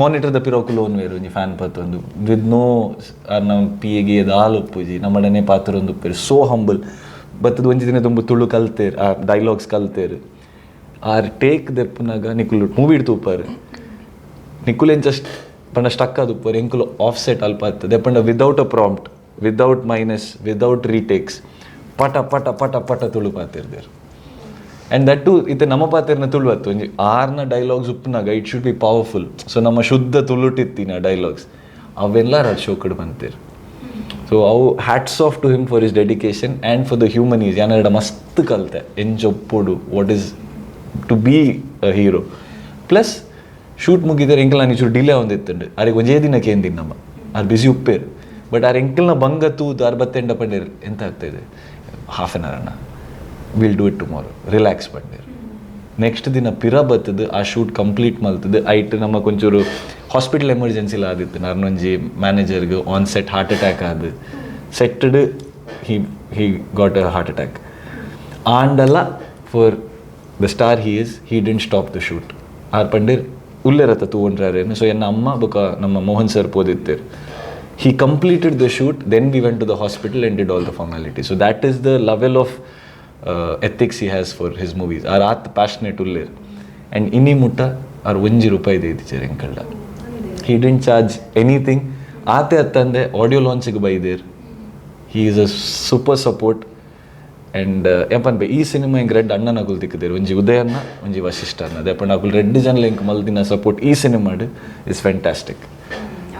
ಮಾನಿಟರ್ ದ ಪಿರೋಕುಲು ಓನ್ವೇರು ಒಂಜಿ ಫ್ಯಾನ್ ಪತ್ತೊಂದು ವಿತ್ ನೋ ಆರ್ ನಮ್ಮ ಪಿ ಎಗೆ ದಾಲ್ ಉಪ್ಪುಜಿ, ನಮ್ಮಡನೆ ಪಾತ್ರ ಒಂದು ಉಪ್ಪೇರು. So humble. ಬತ್ತದ ಒಂಜಿ ದಿನ ತುಂಬ ತುಳು ಕಲ್ತೇರ್, ಆ ಡೈಲಾಗ್ಸ್ ಕಲ್ತೇರ್. ಆರ್ ಟೇಕ್ ದೆಪ್ಪುನಾಗ ನಿಕುಲು ಮೂವಿ ತೂಪಾರು, ನಿಕುಲು ಎಂಚ ಪಂಡ ಸ್ಟಕ್ ಆದುಪ್ಪರು, ಎಂಕುಲು ಆಫ್ ಸೆಟ್ ಅಲ್ಪ ಆಗ್ತದೆ ಪಂಡ without a prompt, without minus, without retakes, ಪಟ ಪಟ ಪಟ ಪಟ ತುಳು ಪಾತಿರ್ದೇರು. And that to ಇತ್ತೆ ನಮ್ಮ ಪಾತೆರ್ನ ತುಳು ಅತ್ತು ಒಂಜಿ ಆರ್ನ dialogues ಉಪ್ಪುನಾಗ it should be powerful. So ನಮ್ಮ ಶುದ್ಧ ತುಳುಟಿತ್ತಿನ ಡೈಲಾಗ್ಸ್ ಅವೆಲ್ಲ ರಾಜ್ ಶೋಕಡ್ ಬಂತೇರು. ಸೊ ಅವು hats off to him for his dedication and for the human is. ಯಾನೆರಡ ಮಸ್ತ್ ಕಲ್ತೆ ಎಂಚೊಪ್ಪೊಡು, what is to be a hero. Plus shoot ಮುಗಿದರೆ ಎಂಕಲ್ ನಾನು ಚೂರು ಡಿಲೇ ಒಂದಿತ್ತುಂಡು, ಆರಿಗೆ ಒಂಜೇ ದಿನ ಕೇಂದಿನ ನಮ್ಮ ಆರ್ ಬಿಸಿ ಉಪ್ಪೇರು. ಬಟ್ ಆರ್ ಎಂಕಲ್ನ ಬಂಗ ತೂದು ಆರ್ ಬತ್ತೆಂಡ ಪಂಡೇರು ಎಂತ ಆಗ್ತಾಯಿದೆ, half an hour ಅಣ್ಣ, will do it tomorrow, relax ಪಂಡೇರು. Next ದಿನ ಪಿರ ಬತ್ತದು ಆ ಶೂಟ್ ಕಂಪ್ಲೀಟ್ ಮಲ್ತದು. ಐಟ್ ನಮ್ಮ ಕೊಂಚೂರು ಹಾಸ್ಪಿಟಲ್ ಎಮರ್ಜೆನ್ಸಿಲ ಆದಿತ್ತು, ನಾನೊಂಜಿ ಮ್ಯಾನೇಜರ್ಗೆ on set heart attack ಆದ ಸೆಟ್ಟಡ್ he he got a heart attack. ಆಂಡಲ್ಲ for the star he is, he didn't stop the shoot. R ಪಂಡೇರ್ ಉಲ್ಲೇರತ್ತ ತೂವಂಡ್ರೇನು. ಸೊ ಎನ್ನ ಅಮ್ಮ ಬೊಕ ನಮ್ಮ ಮೋಹನ್ ಸರ್ ಪೋದಿತ್ತೇರು. He completed the shoot, then we went to the hospital and did all the formality. So that is the level of ethics he has for his movies. R ಆತ್ passionate ಉಲ್ಲೇರ್. And ಇನಿ ಮುಟ್ಟ R ಒಂಜಿ ರೂಪಾಯಿ ಇದ್ದೀಚೇರ್ ಎಂಕಲ್ಡ. He didn't charge anything. ಆತೆ ಅತ್ತಂದೆ audio ಲಾಂಚಿಗೆ ಬೈದೇರ್. He is a super support. And ಎಂಪನ್ಪೆ ಈ cinema ink red ಅಣ್ಣನ ಅಕುಲು ತಿಕ್ಕದೇರು, ಒಂಜಿ ಉದಯನ್ನ ಒಂಜಿ ವಶಿಷ್ಠ ಅನ್ನ. ಅದೇ ಪಂಡ ಅಕುಲು ರೆಡ್ ಜನ ಎಂಕ್ ಮಲ್ದಿನ ಸಪೋರ್ಟ್ ಈ ಸಿನಿಮಾಡ್ is fantastic.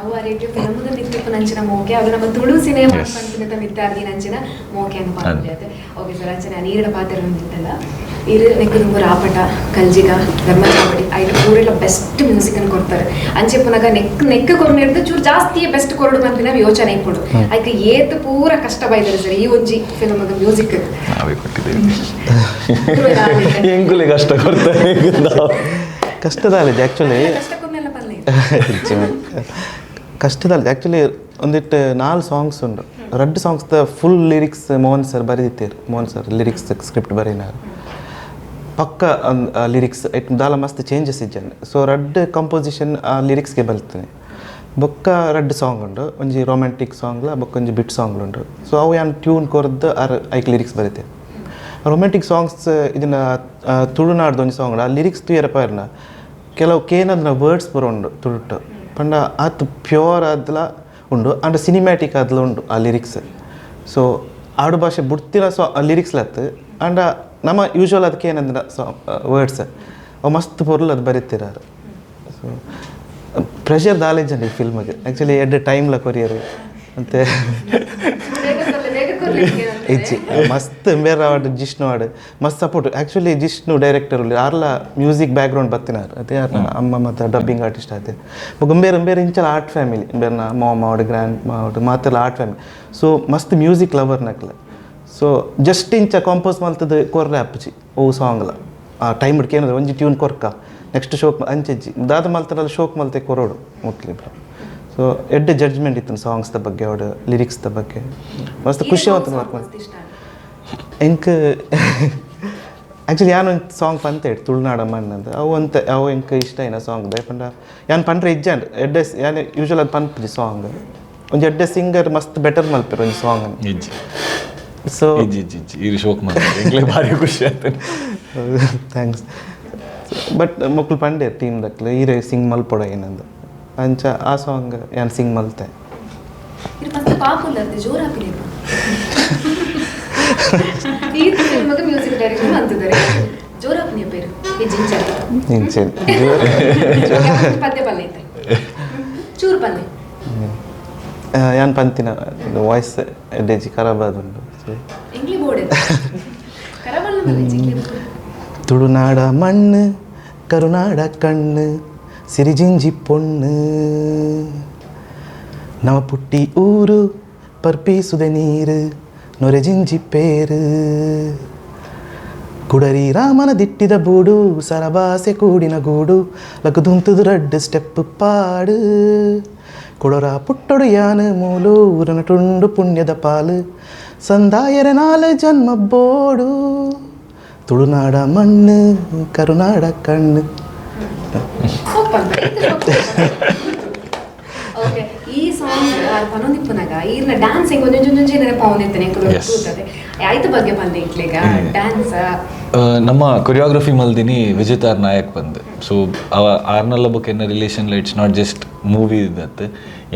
ಅವು ಆ ರೀತಿ ಫಿಲಮ್ದ ಮಿತ್ತಿಪ್ಪು ನಂಚಿನ ಮೋಕೆ, ಅದು ನಮ್ಮ ತುಳು ಸಿನಿಮಾ ಪನ್ಪಿನತ ಮಿತ್ತಾರ್ದಿ ನಂಚಿನ ಮೋಕೆ ಅಂತ ಪಾತ್ರೆ. ಓಕೆ ಸರ್, ಅಂಚನೆ ನೀರಿನ ಪಾತ್ರ ನಿಂತಲ್ಲ ಇರು ನೆಕ್ಕು ತುಂಬ ರಾಪಟ ಕಲ್ಜಿಗ ಧರ್ಮಚಾವಡಿ ಐಟು ಪೂರೆಲ್ಲ ಬೆಸ್ಟ್ ಮ್ಯೂಸಿಕ್ ಅನ್ನು ಕೊಡ್ತಾರೆ. ಅಂಚೆ ಪುನಗ ನೆಕ್ ನೆಕ್ ಕೊರ್ನಿರ್ದು ಚೂರು ಜಾಸ್ತಿ ಬೆಸ್ಟ್ ಕೊರಡು ಪನ್ಪಿನ ಯೋಚನೆ ಇಪ್ಪುಡು. ಐಕ್ ಏತ್ ಪೂರ ಕಷ್ಟ ಬೈದಾರೆ ಸರ್ ಈ ಒಂಜಿ ಫಿಲಮ್ ಮ್ಯೂಸಿಕ್? ನಾವೇ ಕೊಟ್ಟಿದ್ದೇವೆ, ಎಂಕುಲೆ ಕಷ್ಟ ಕೊಡ್ತಾರೆ. ಕಷ್ಟದಾಲಿದೆ ಆ್ಯಕ್ಚುಲಿ, ಕಷ್ಟದಲ್ಲಿ ಆ್ಯಕ್ಚುಲಿ. ಒಂದಿಟ್ಟು ನಾಲ್ ಸಾಂಗ್ಸ್ ಉಂಡು, ರಡ್ಡ್ songs the full lyrics Mohan sir ಬರೆದಿತ್ತೇರು. Mohan sir lyrics script ಬರೀನಾರು ಪಕ್ಕ ಲಿರಿಕ್ಸ್ it ದಾಲ ಮಸ್ತ್ ಚೇಂಜಸ್ ಇಜ್ಜಂಡ್. ಸೊ ರಡ್ಡ್ ಕಂಪೋಸಿಷನ್ ಆ ಲಿರಿಕ್ಸ್ಗೆ ಬಲ್ತನೆ. ಬೊಕ್ಕ ರಡ್ಡ್ ಸಾಂಗ್ ಉಂಡು, ಒಂಜಿ ರೊಮ್ಯಾಂಟಿಕ್ ಸಾಂಗ್ಲ ಬೊಕ್ಕ ಒಂಜಿ ಬಿಟ್ ಸಾಂಗ್ಲು ಉಂಡು. ಸೊ ಅವು ಯಾನ್ ಟ್ಯೂನ್ ಕೊರ್ದು ಆರ್ ಐಕ್ ಲಿರಿಕ್ಸ್ ಬರೀತೆ. ರೊಮ್ಯಾಂಟಿಕ್ ಸಾಂಗ್ಸ್ ಇದನ್ನ ತುಳುನಾಡ್ದು ಒಂಜಿ ಸಾಂಗ್, ಆ ಲಿರಿಕ್ಸ್ ತೂಯರ ಪಾರ್ನ ಕೆಲವು ಕೇನಂದ್ರ ವರ್ಡ್ಸ್ ಪೂರ ಉಂಡು ತುಳುಟ್ಟು ಪಂಡ ಆತ್ ಪ್ಯೂರ್ ಆದ್ಲ ಉಂಡು, ಆಂಡ ಸಿನಿಮ್ಯಾಟಿಕ್ ಆದ್ಲ ಉಂಡು ಆ ಲಿರಿಕ್ಸ್. ಸೊ ಆಡು ಭಾಷೆ ಬುಡ್ತಿನ ಸೊ ಆ ಲಿರಿಕ್ಸ್ಲತ್ತು ಆಂಡ ನಮ್ಮ ಯೂಶ್ವಲ್ ಅದಕ್ಕೆ ಏನಂದ್ರೆ ಸೊ ವರ್ಡ್ಸ್ ಅವು ಮಸ್ತ್ ಪೊರ್ಲು ಅದು ಬರೀತಿರಾರು. ಸೊ ಪ್ರೆಷರ್ ದಾಲೇಜಂడి ಈ ಫಿಲ್ಮಿಗೆ ಆ್ಯಕ್ಚುಲಿ ಎಡ್ಡೆ ಟೈಮ್ಲ ಕೊರಿಯರು ಮತ್ತು ಇಜ್ಜಿ ಮಸ್ತ್ ಬೇರೆ ಆವಾಡು ಜಿಷ್ಣು ಆಡು ಮಸ್ತ್ support. Actually Jishnu director ಆರ್ಲ music background ಬತ್ತಿನಾರು, ಅದೇ ಯಾರ್ನ ಅಮ್ಮ ಮತ್ತು ಡಬ್ಬಿಂಗ್ ಆರ್ಟಿಸ್ಟ್ ಆತೆ. ಬೇರೆ ಬೇರೆ ಇಂಚಲ ಆರ್ಟ್ ಫ್ಯಾಮಿಲಿ, ಬೇರೆ ಮಾಮ್ ಆಡು ಗ್ರ್ಯಾಂಡ್ ಮಾಡು ಮಾತೆಲ್ಲ art family. So ಮಸ್ತ್ ಮ್ಯೂಸಿಕ್ ಲವರ್ ನಕ್ಲೆ. ಸೊ ಜಸ್ಟ್ ಇಂಚ ಕಾಂಪೋಸ್ ಮಲ್ತದ ಕೊರ್ರೆ ಅಪ್ಪುಜಿ ಓ ಸಾಂಗ್ಲ ಆ ಟೈಮ್ ಏನದ ಒಂಜಿ ಟ್ಯೂನ್ ಕೊರ್ಕ ನೆಕ್ಸ್ಟ್ ಶೋಕ್ ಅಂಚೆಜ್ಜಿ ದಾದ ಮಲ್ತನಲ್ಲ ಶೋಕ್ ಮಲ್ತೆ ಕೊರೋಡು ಮೊಕ್ಲಿ. ಸೊ ಎಡ್ಡೆ ಜಡ್ಜ್ಮೆಂಟ್ ಇತ್ತು ಸಾಂಗ್ಸ್ದ ಬಗ್ಗೆ, ಅವಡು ಲಿರಿಕ್ಸ್ದ ಬಗ್ಗೆ ಮಸ್ತ್ ಖುಷಿ ಆಯ್ತು ವರ್ಕ್ ಮಾಡಿ. ಎಂಕ್ ಆ್ಯಕ್ಚುಲಿ ಯಾನ್ ಒಂದು ಸಾಂಗ್ ಪಂತೇಡು ತುಳುನಾಡ ಮಣ್ಣಂದು ಅವು ಅಂತ ಅವು ಎಂಕ್ ಇಷ್ಟ ಏನ ಸಾಂಗ್ ಪಂಡ ಯಾನ್ ಪಂಡ್ರೆ ಇಜ್ಜಾಂಡ್ ಎಡ್ಡೆ ಯಾನ್ ಯೂಶ್ವಲ್ ಅದು ಪನ್ಪುಜಿ ಸಾಂಗ್. ಒಂಜಿ ಎಡ್ಡೆ ಸಿಂಗರ್ ಮಸ್ತ್ ಬೆಟರ್ ಮಲ್ಪೆರ್ ಒಂಜಿ ಸಾಂಗ್. ಇಜ್ಜಿ ಸೊ ಇಜ್ಜಿ ಇಜ್ಜಿ ಇಜ್ಜಿ ಈ ಶೋಕ್ ಮಾಡ್ತಾರೆ ಎಂಕ್ಲೆ ಭಾರಿ ಖುಷಿ ಆಗ್ತದೆ. Thanks. But ಮೊಕ್ಲು ಪಂಡೇರ್ team ದಕ್ಲೆ ಈರೆ ಸಿಂಗ್ ಮಲ್ಪೊಡ ಏನಂದು ಅಂಚ ಆ ಸಾಂಗ್ ಯಾನ್ ಸಿಂಗ್ ಮಲ್ತೆ. ಯಾನ್ ಪಂತಿನ ವಾಯ್ಸ್ ಎಡ್ಡೆಜಿ ಖರಾಬ್ ಆದುಂಡು. ತುಳುನಾಡ ಮಣ್ಣು ಕರುನಾಡ ಕಣ್ಣು ಸಿರಿಜಿಂಜಿ ಪೊಣ್ಣು ನವ ಪುಟ್ಟಿ ಊರು ಪರ್ಪೀಸುದೆ ನೀರು ನೊರೆಜಿಂಜಿ ಪೇರು ಕುಡರಿ ರಾಮನ ದಿಟ್ಟಿದ ಬೂಡು ಸರಬಾಸೆ ಕೂಡಿನ ಗೂಡು ಲಗುದುಂತುದು ರಡ್ಡು ಸ್ಟೆಪ್ ಪಾಡು ಕೊಡೊರ ಪುಟ್ಟೊಡು ಯಾನು ಮೂಲು ಊರನ ಟುಂಡು ಪುಣ್ಯದ ಪಾಲು ಸಂದಾಯರ ನಾಲು ಜನ್ಮ ಬೋಡು ತುಳುನಾಡ ಮಣ್ಣು ಕರುನಾಡ ಕಣ್ಣು. ಓಕೆ. ಈ ಸಾಂಗ್ ಪನೊಂದಿಪ್ಪುನಾಗ ಈರ್ನ ಡ್ಯಾನ್ಸ್ ಎಂಕ್ ಒಂಜೊಂಜೊಂಜಿ ನೆನಪಾವೊಂದಿತ್ತನೆ ಎಂಕುಲು ತೂತದೆ ಆಯ್ತು ಬಗ್ಗೆ ಪಂದೆ ಎಂಕ್ಲೆಗ ಡ್ಯಾನ್ಸ್. ನಮ್ಮ ಕೊರಿಯೋಗ್ರಫಿ ಮಲ್ದಿನಿ ವಿಜಿತ್ ಆರ್ ನಾಯಕ್ ಬಂದು. ಸೊ ಅವ ಆರ್ನಲ್ಲ ಬೊಕ್ಕ ಎನ್ನ relation it's not just movie ಇದ್ದತ್ತು.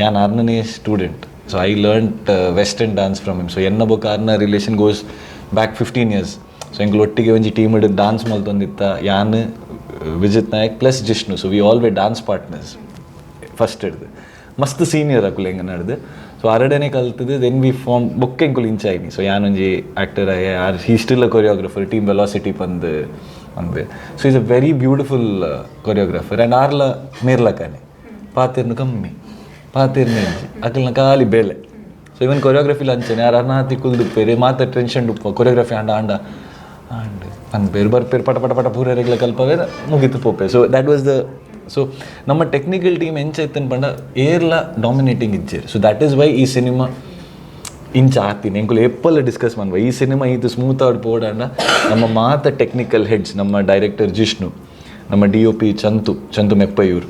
ಯಾನ್ ಆರ್ನನೇ student, so I learnt western dance from him. So ಎನ್ನ ಬೊಕ್ಕ ಆರ್ನ relation goes back 15 years. So ಎಂಕ್ಲು ಒಟ್ಟಿಗೆ ಒಂಜಿ ಟೀಮ್ ಹಿಡಿದು ಡಾನ್ಸ್ ಮಲ್ತೊಂದಿತ್ತ, ಯಾನ್ Vijith Nayak plus Jishnu. So we all were dance partners first ಹಿಡ್ದು. ಮಸ್ತ್ ಸೀನಿಯರ್ ಅಕುಲು ಹೆಂಗೆ ನಡೆದು. ಸೊ ಅರಡನೆ ಕಲ್ತದ್ದು then we form ಬೊಕ್ಕ ಎಂಕುಲು ಇಂಚಾಯಿನಿ. ಸೊ ಯಾನೊಂಜಿ actor I are he still a choreographer team velocity ಪಂದ್ ಅಂದ್. So is a very beautiful choreographer. And ಆರ್ಲ ಮೇರ್ಲಕಾನೆ ಪಾತಿರ್ನು ಕಮ್ಮಿ ಪಾತಿರ್ನೆ ಅಂಜಿ ಅಕಲ್ನ ಖಾಲಿ ಬೇಲೆ. ಸೊ ಇವನ್ ಕೊರಿಯೋಗ್ರಫಿಲ ಅಂಚನೆ ಆರ್ ಅರ್ನಾತಿ ಕುಲ್ದುಪ್ಪೇರು ಮಾತ ಟೆನ್ಷನ್ ಉಪ್ಪ ಕೊರಿಯೋಗ್ರಫಿ ಆಂಡ ಆಂಡ ಆಂಡ್ ಪನ್ಪೇರು ಬರ್ಪೇರು ಪಟ ಪಟ ಪಟ ಪೂರ ರೆಗ್ಲ ಕಲ್ಪವೇ ಮುಗಿತು ಪೋಪೆ. So that was the so ನಮ್ಮ ಟೆಕ್ನಿಕಲ್ ಟೀಮ್ ಎಂಚ ಇತ್ತನ್ ಪಂಡ ಏರ್ಲ ಡಾಮಿನೇಟಿಂಗ್ ಇಜ್ಜೇರು. ಸೊ that is Y ಈ ಸಿನಿಮಾ ಇಂಚ ಆತೀನಿ ಎಂಕುಲು ಏಪಲ್ ಡಿಸ್ಕಸ್ ಮನ್ವ ಈ ಸಿನಿಮಾ ಇದು ಸ್ಮೂತ್ ಆಡ್ ಪೋಡಾಂಡ ನಮ್ಮ ಮಾತ ಟೆಕ್ನಿಕಲ್ ಹೆಡ್ಸ್, ನಮ್ಮ ಡೈರೆಕ್ಟರ್ ಜಿಷ್ಣು, ನಮ್ಮ DOP Chantu Chantu Meppayyur,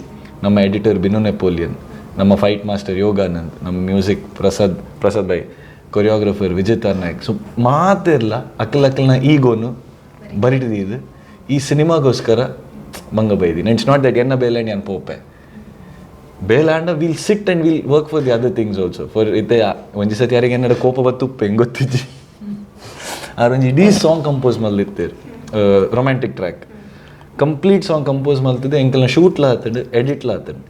ನಮ್ಮ ಎಡಿಟರ್ ಬಿನು ನೆಪೋಲಿಯನ್, ನಮ್ಮ ಫೈಟ್ ಮಾಸ್ಟರ್ ಯೋಗಾನಂದ್, ನಮ್ಮ music Prasad Prasad bhai, choreographer Vijith R Nayak. So ಮಾತಿರ್ಲ ಅಕ್ಕಲ್ ಅಕ್ಕಲ್ನ ಈಗೋನು ಬರಿಟಿದ್ದು ಈ ಸಿನಿಮಾಗೋಸ್ಕರ ಮಂಗ ಬೈದಿನಿ. It's not that ಎನ್ನ ಬೇಲೆ ನಾನು ಪೋಪೆ ಬೇಲಾಂಡ will sit and will work for the other things also for ಇತ್ತೆ. ಒಂಜಿ ಸತಿ ಯಾರಿಗೆ ಏನಾರ ಕೋಪ ಬತ್ತುಪ್ಪೆ ಹೆಂಗೆ ಗೊತ್ತಿಜ್ಜಿ, ಆರ್ ಒಂಜಿ ಇಡೀ ಸಾಂಗ್ ಕಂಪೋಸ್ ಮಲ್ದಿತ್ತೇರು, romantic track complete song compose ಮಲ್ತಿದ್ದೆ. ಎಂಕಲ್ನ ಶೂಟ್ಲ ಆತಂಡು ಎಡಿಟ್ಲ ಆತಂಡು.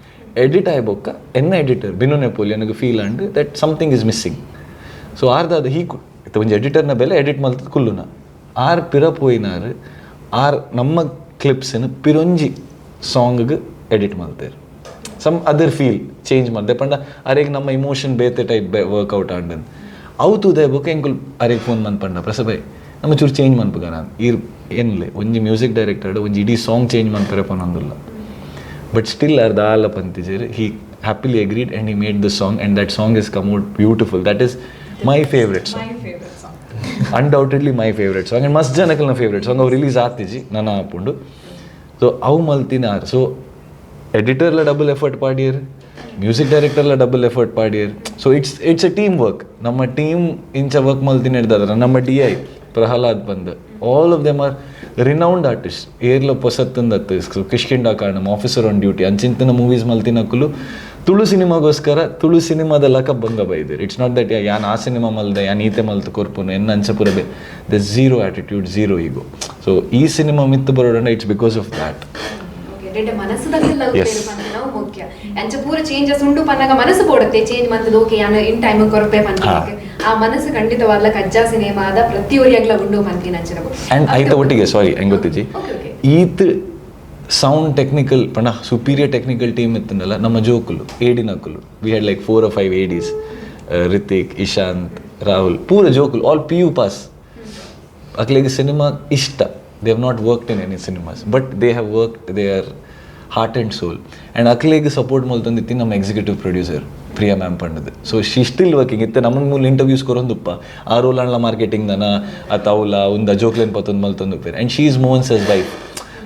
ಎಡಿಟ್ ಆಯ್ ಬೊಕ್ಕ ಎನ್ನ ಎಡಿಟರ್ ಬಿನು ನೆಪೋಲಿ ನನಗೆ feel and that something is missing. So ಆರ್ದಾದ he ಒಂಜಿ ಎಡಿಟರ್ನ ಬೆಲೆ ಎಡಿಟ್ ಮಲ್ತದ ಕುಲ್ಲುನ ಆರ್ ಪಿರ ಪೋಯಿನಾರ್ ಆರ್ ನಮ್ಮ ಕ್ಲಿಪ್ಸ್ನ ಪಿರೊಂಜಿ ಸಾಂಗ್ಗೆ ಎಡಿಟ್ ಮಲ್ತೇರು, ಸಮ್ ಅದರ್ ಫೀಲ್ ಚೇಂಜ್ ಮಾಡ್ದೆ ಪಂಡ ಅರೆಗ್ ನಮ್ಮ ಇಮೋಷನ್ ಬೇತೆ ಟೈಪ್ ವರ್ಕೌಟ್ ಆಂಡನ್ ಅವು ತೂದೆ ಬೊಕ್ಕ ಎಂಕುಲು ಅರೆಗ್ ಫೋನ್ ಮನ್ಪಂಡ ಪ್ರಸಬೈ ನಮ್ಮ ಚೂರು ಚೇಂಜ್ ಮನ್ಪುಗ ನಾನು ಈರ್ ಏನ್ಲೆ ಒಂಜಿ ಮ್ಯೂಸಿಕ್ ಡೈರೆಕ್ಟರ್ ಒಂಜಿ ಇಡೀ ಸಾಂಗ್ ಚೇಂಜ್ ಮನ್ಪರೆ ಪನೊಂದುಲ್ಲ. ಬಟ್ ಸ್ಟಿಲ್ ಅರ್ಧ ಆಲ ಪಂತಿಜೇರ್ he happily agreed and he made the song and that song is come out beautiful. That is my favourite song, undoubtedly my favourite song and ಮಸ್ತ್ ಜನಕಲ್ನ favourite song. ಅವು release ಆತಿಜಿ ನನ್ನ ಆಪುಂಡು. So ಅವು ಮಲ್ತಿನ ಆರ್. ಸೊ ಎಡಿಟರ್ಲ ಡಬಲ್ ಎಫರ್ಟ್ ಪಾಡಿಯರ್, ಮ್ಯೂಸಿಕ್ ಡೈರೆಕ್ಟರ್ಲ ಡಬಲ್ ಎಫರ್ಟ್ ಪಾಡಿಯರ್. So it's it's a team work. ನಮ್ಮ ಟೀಮ್ ಇಂಚ ವರ್ಕ್ ಮಲ್ತಿನ ಹಿಡ್ದಾದ್ರ ನಮ್ಮ DI Pralhad ಬಂದು all of them are renowned artist. ಏರ್ಲ ಪೊಸತ್ತಂದತ್ತು ಕಿಷ್ಕಿಂಡ ಕಾರಣಂ ಆಫೀಸರ್ ಆನ್ ಡ್ಯೂಟಿ ಅಂಚಿಂತನ ಮೂವೀಸ್ ಮಲ್ತಿನಕ್ಕಲು ತುಳು ಸಿನಿಮಾಗೋಸ್ಕರ ತುಳು ಸಿನಿಮಾದ ಲಕ ಬಂಗ ಬೈದಿರ್. It's not that ಯಾನ್ ಆ ಸಿನಿಮಾ ಮಲ್ದೆ ಯಾನ್ ಈತೆ ಮಲ್ತು ಕೊರ್ಪುನು ಎನ್ನ ಅಂಚಪುರ ಬೇ the zero attitude, zero ego. So ಈ ಸಿನಿಮಾ ಮಿತ್ತು ಬರೋಣ it's because of that. ಮನಸ್ಸುದಲ್ಲಿ ಮುಖ್ಯ ಅಂಚ ಪೂರ ಚೇಂಜಸ್ ಉಂಡು ಪನ್ನಗ ಮನಸ್ಸು ಪೋಡುತ್ತೆ ಚೇಂಜ್ ಮಂತದ ಓಕೆ ಯಾನ್ ಇನ್ ಟೈಮ್ ಕೊರಪೆ ಪನ್ಪಿನಕ್ಕೆ ಆ ಮನಸ್ಸು ಖಂಡಿತವಾದ ಕಜ್ಜಾ ಸಿನಿಮಾದ ಪ್ರತಿಯೊರಿಯಾಗ್ಲ ಉಂಡು ಪನ್ಪಿನ ಅಂಚನಗು. ಆ್ಯಂಡ್ ಐತ ಒಟ್ಟಿಗೆ ಸಾರಿ ಹೆಂಗೆ ಗೊತ್ತಿಜ್ಜಿ ಈತ್ ಸೌಂಡ್ ಟೆಕ್ನಿಕಲ್ ಪಂಡ ಸುಪೀರಿಯರ್ ಟೆಕ್ನಿಕಲ್ ಟೀಮ್ ಇತ್ತಂದಲ್ಲ ನಮ್ಮ ಜೋಕುಲು ಏಡಿನಕುಲು we had like 4 or 5 ADs, Hrithik, Ishanth, Rahul ಪೂರ ಜೋಕುಲು ಆಲ್ PU pass. ಅಕ್ಲಿಗೆ ಸಿನಿಮಾ ಇಷ್ಟ. They have not worked in any cinemas but they have worked their heart and soul. And ಅಕ್ಲಿಗೆ support ಮಲ್ತೊಂದಿತ್ತಿ ನಮ್ಮ executive producer Priya ma'am ಪಂಡದು. ಸೊ she still working ಇತ್ತೆ ನಮ್ಮ ಮೂಲ interviews ಕೊರೊಂದುಪ್ಪ ಆ role ಅಣ್ಣ ಮಾರ್ಕೆಟಿಂಗ್ ದನ ಆ ತೌಲ ಒಂದು ಜೋಕ್ಲೆನ್ ಪತ್ತೊಂದು ಮಲ್ತೊಂದುಪ್ಪೇರು. And she is Mohan sir's wife.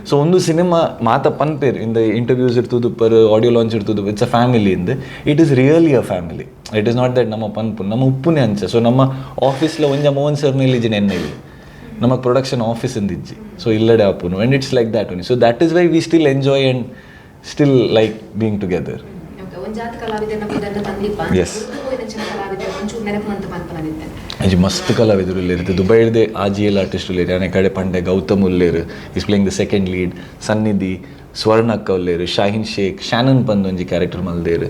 So ಒಂದು ಸಿನಿಮಾ ಮಾತ ಪನ್ಪೇರು ಇನ್ the interviews ಇರ್ತದುಪ್ಪರು audio launch ಇರ್ತದು it's a family ಇಂದ. It is really a family. It is not that ನಮ್ಮ ಪನ್ಪು ನಮ್ಮ ಉಪ್ಪುನೇ ಅಂಚ. ಸೊ ನಮ್ಮ ಆಫೀಸ್ಲ ಒಂಜ ಮೋಹನ್ ಸರ್ನ ಇಲ್ಲಿಜ್ಜಿ ನೆನ್ನೆ ಇಲ್ಲಿ ನಮ್ಮ ಪ್ರೊಡಕ್ಷನ್ ಆಫೀಸ್ ಇಜ್ಜಿ. ಸೊ ಇಲ್ಲಡೆ ಆಪುನು and it's like that only. So that is why we still enjoy and still like being together. Yes. ಅಂಚಿ ಮಸ್ತ್ ಕಲಾವಿದರು ಉಲ್ಲೇರು ದುಬೈಡ್ದೆ ಆ ಜಿ ಎಲ್ ಆರ್ಟಿಸ್ಟ್ ಉಲ್ಲೇರು ಯಾನೆ ಕಡೆ ಪಂಡೆ ಗೌತಮ್ ಉಲ್ಲೇರು is playing the second lead, Sannidhi ಸ್ವರ್ಣಕ್ಕ ಉಲ್ಲೇರು, ಶಾಹಿನ್ ಶೇಖ್ ಶಾನನ್ ಪಂದ್ ಒಂಜಿ ಕ್ಯಾರೆಕ್ಟರ್ ಮಲ್ದೇರು,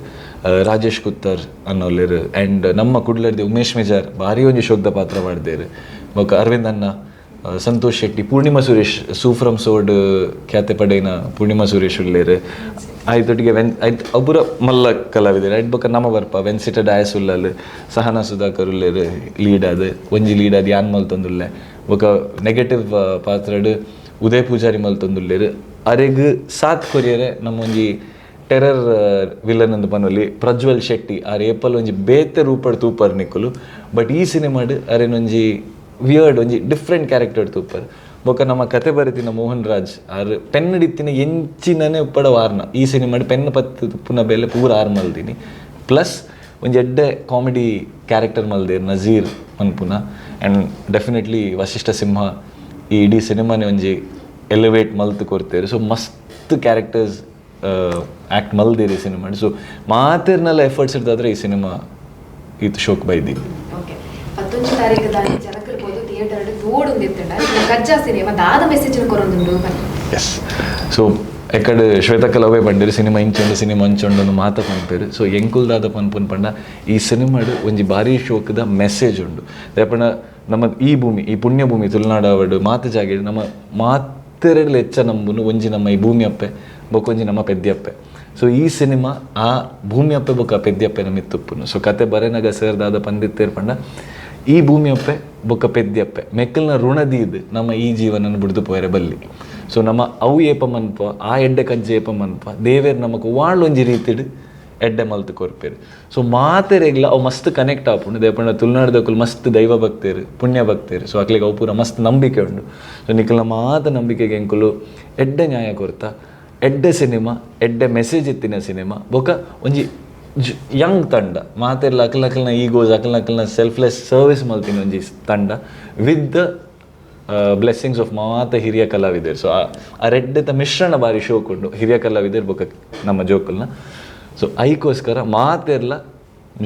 ರಾಜೇಶ್ ಕುತ್ತರ್ ಅನ್ನ ಉಲ್ಲೇರು ಆ್ಯಂಡ್ ನಮ್ಮ ಕುಡ್ಲರ್ದೆ ಉಮೇಶ್ ಮೆಜಾರ್ ಭಾರಿ ಒಂಜಿ ಶೋಕ್ದ ಪಾತ್ರ ಮಾಡ್ದೇರು, ಬೊಕ್ಕ ಅರವಿಂದ್ ಅನ್ನ, ಸಂತೋಷ್ ಶೆಟ್ಟಿ, ಪೂರ್ಣಿಮಾ ಸುರೇಶ್ ಸೂಫ್ರಮ್ ಸೋಡ್ ಖ್ಯಾತೆ ಪಡೆಯಿನ ಪೂರ್ಣಿಮಾ ಸುರೇಶ್ ಉಲ್ಲೇರು ಆಯ್ತೊಟ್ಟಿಗೆ when ಆಯ್ತು ಒಬ್ಬರ ಮಲ್ಲ ಕಲಾವಿದರು ಆಯ್ತು ಬೊಕ್ಕ ನಮ್ಮ ಬರ್ಪ ವೆನ್ಸಿಟ ಡಯಾಸ್ ಉಲ್ಲಲ್ ಸಹನಾ ಸುಧಾಕರ್ ಉಲ್ಲೇರು ಲೀಡ್ ಅದು ಒಂಜಿ ಲೀಡ್ ಅದು ಯಾನ್ ಮಲ್ತೊಂದುಲ್ಲೆ, ಬೊಕ್ಕ ನೆಗೆಟಿವ್ ಪಾತ್ರಡ್ ಉದಯ್ ಪೂಜಾರಿ ಮಲ್ತೊಂದುಲ್ಲೇರು. ಅರೆಗ್ ಸಾತ್ ಕೊರಿಯರೆ ನಮ್ಮ ಒಂಜಿ ಟೆರರ್ ವಿಲನ್ ಅಂದ್ ಪನೊಲಿ ಪ್ರಜ್ವಲ್ ಶೆಟ್ಟಿ ಆರ್ ಏಪಲ್ ಒಂಜಿ ಬೇತೆ ರೂಪಡ್ ತೂಪರ್ ನಿಕ್ಕುಲು ಬಟ್ ಈ ಸಿನಿಮಾಡ್ ಅರೆನೊಂಜಿ ವಿಯರ್ಡ್ ಒಂಜಿ ಡಿಫ್ರೆಂಟ್ ಕ್ಯಾರೆಕ್ಟರ್ ತೂಪರ್. ಬೊಕ್ಕ ನಮ್ಮ ಕತೆ ಬರೆತಿನ ಮೋಹನ್ ರಾಜ್ ಆರ್ ಪೆನ್ ಡಿತ್ತಿನ ಎಂಚಿನನೆ ಉಪ್ಪಡ ವಾರ್ನ ಈ ಸಿನಿಮಾಡ್ ಪೆನ್ ಪತ್ತು ತುಪ್ಪುನ ಬೇಲೆ ಪೂರ ಆರ್ ಮಲ್ದಿನಿ. ಪ್ಲಸ್ ಒಂಜಿ ಎಡ್ಡೆ ಕಾಮಿಡಿ ಕ್ಯಾರೆಕ್ಟರ್ ಮಲ್ದೇರ್ ನಜೀರ್ ಮನ್ಪುನ. ಆ್ಯಂಡ್ ಡೆಫಿನೆಟ್ಲಿ ವಶಿಷ್ಠ ಸಿಂಹ ಈ ಇಡೀ ಸಿನಿಮಾನೇ ಒಂಜಿ ಎಲಿವೇಟ್ ಮಲ್ತ್ ಕೊರ್ತೇರು. ಸೊ ಮಸ್ತ್ ಕ್ಯಾರೆಕ್ಟರ್ಸ್ ಆ್ಯಕ್ಟ್ ಮಲ್ದೇರಿ ಸಿನಿಮಾ. ಸೊ ಮಾತೆರ್ನೆಲ್ಲ ಎಫರ್ಟ್ಸ್ ಇರ್ದಾದ್ರೆ ಈ ಸಿನಿಮಾ ಈತ್ ಶೋಕ್ ಬೈದಿ. ಓಕೆ, 11 ತಾರೀಕು ದಾನಿ ಜನಕರು ಪೋದು ಥಿಯೇಟರ್ ತೋಡುಂದಿತ್ತಂಡ ಕಜ್ಜಾ ಸಿನಿಮಾ ದಾದ ಮೆಸೇಜ್ ಕೊರೊಂದುಂಡು ಪನ್ನಿ. ಎಸ್, ಸೊ ಎಕ್ಕಡೆ ಶ್ವೇತಕಲ್ ಅವೇ ಬಂಡಿರು ಸಿನಿಮಾ ಇಂಚೊಂಡು ಸಿನಿಮಾ ಅಂಚೊಂಡು ಮಾತ ಪನ್ಪೇರು. ಸೊ ಎಂಕುಲ್ ದಾದ ಪನ್ಪುನ್ ಪಂಡ ಈ ಸಿನಿಮಾಡ್ ಒಂಜಿ ಭಾರಿ ಶೋಕದ ಮೆಸೇಜ್ ಉಂಡು. ದಾಯೆ ನಮ್ಮ ಈ ಭೂಮಿ, ಈ ಪುಣ್ಯ ಭೂಮಿ ತುಳುನಾಡವಡು ಮಾತ ಜಾಗೆ ನಮ್ಮ ಮಾತೆರೆಡ್ಲ ಹೆಚ್ಚ ನಂಬುನು ಒಂಜಿ ನಮ್ಮ ಈ ಭೂಮಿ ಅಪ್ಪೆ ಬೊಕ್ಕ ಒಂಜಿ ನಮ್ಮ ಪೆದ್ಯಪ್ಪೆ. ಸೊ ಈ ಸಿನಿಮಾ ಆ ಭೂಮಿ ಅಪ್ಪೆ ಬೊಕ್ಕ ಪೆದ್ಯಪ್ಪೆನ ಮಿತ್ತುಪ್ಪುನು. ಸೊ ಕತೆ ಬರೆನಗ ಸರ್ ದಾದ ಪಂದಿತ್ತೇರ್ ಪಂಡ ಈ ಭೂಮಿ ಅಪ್ಪೆ ಬೊಕ್ಕ ಪೆದ್ಯಪ್ಪೆ ಮೆಕ್ಕಲ್ನ ಋಣದೀದ್ ನಮ್ಮ ಈ ಜೀವನನ ಬಿಡ್ದು ಪೋಯರೆ ಬಲ್ಲಿ. ಸೊ ನಮ್ಮ ಅವು ಏಪ ಮನ್ಪ ಆ ಎಡ್ಡೆ ಕಜ್ಜೆ ಏಪ ಮನ್ಪ ದೇವೇರ್ ನಮಕ್ ವಾಳೊಂಜಿ ರೀತಿಡ್ ಎಡ್ಡೆ ಮಲ್ತ್ ಕೊರ್ಪೇರು. ಸೊ ಮಾತೆರೆಗ್ಲ ಅವು ಮಸ್ತ್ ಕನೆಕ್ಟ್ ಆಪುಂಡು. ದೇಪಂಡ ತುಳುನಾಡ್ದಕುಲು ಮಸ್ತ್ ದೈವ ಭಕ್ತೇರು, ಪುಣ್ಯ ಭಕ್ತೇರು. ಸೊ ಅಕ್ಲೆಗ್ ಅವು ಪೂರ ಮಸ್ತ್ ನಂಬಿಕೆ ಉಂಡು. ಸೊ ನಿಕಲ್ನ ಮಾತ ನಂಬಿಕೆಗೆ ಎಂಕುಲು ಎಡ್ಡೆ ನ್ಯಾಯ ಕೊರ್ತ, ಎಡ್ಡೆ ಸಿನಿಮಾ, ಎಡ್ಡೆ ಮೆಸೇಜ್ ಇತ್ತಿನ ಸಿನಿಮಾ ಬೊಕ ಒಂಜಿ ಯಂಗ್ ತಂಡ ಮಾತೆರ್ಲ ಅಕಲ್ ಅಕಲ್ನ ಈಗೋಸ್ ಅಕಲ್ನ ಅಕಲ್ನ ಸೆಲ್ಫ್ಲೆಸ್ ಸರ್ವಿಸ್ ಮಲ್ತಿನ ಒಂಜಿ ತಂಡ ವಿತ್ the blessings of ಮಾತ ಹಿರಿಯ ಕಲಾವಿದರು. ಸೊ ಆ ರೆಡ್ಡೆತ ಮಿಶ್ರಣ ಭಾರಿ ಶೋಕ್ ಉಂಡು ಹಿರಿಯ ಕಲಾವಿದರು ಬೊಕ ನಮ್ಮ ಜೋಕುಲ್ನ. ಸೊ ಐಕೋಸ್ಕರ ಮಾತೆರ್ಲ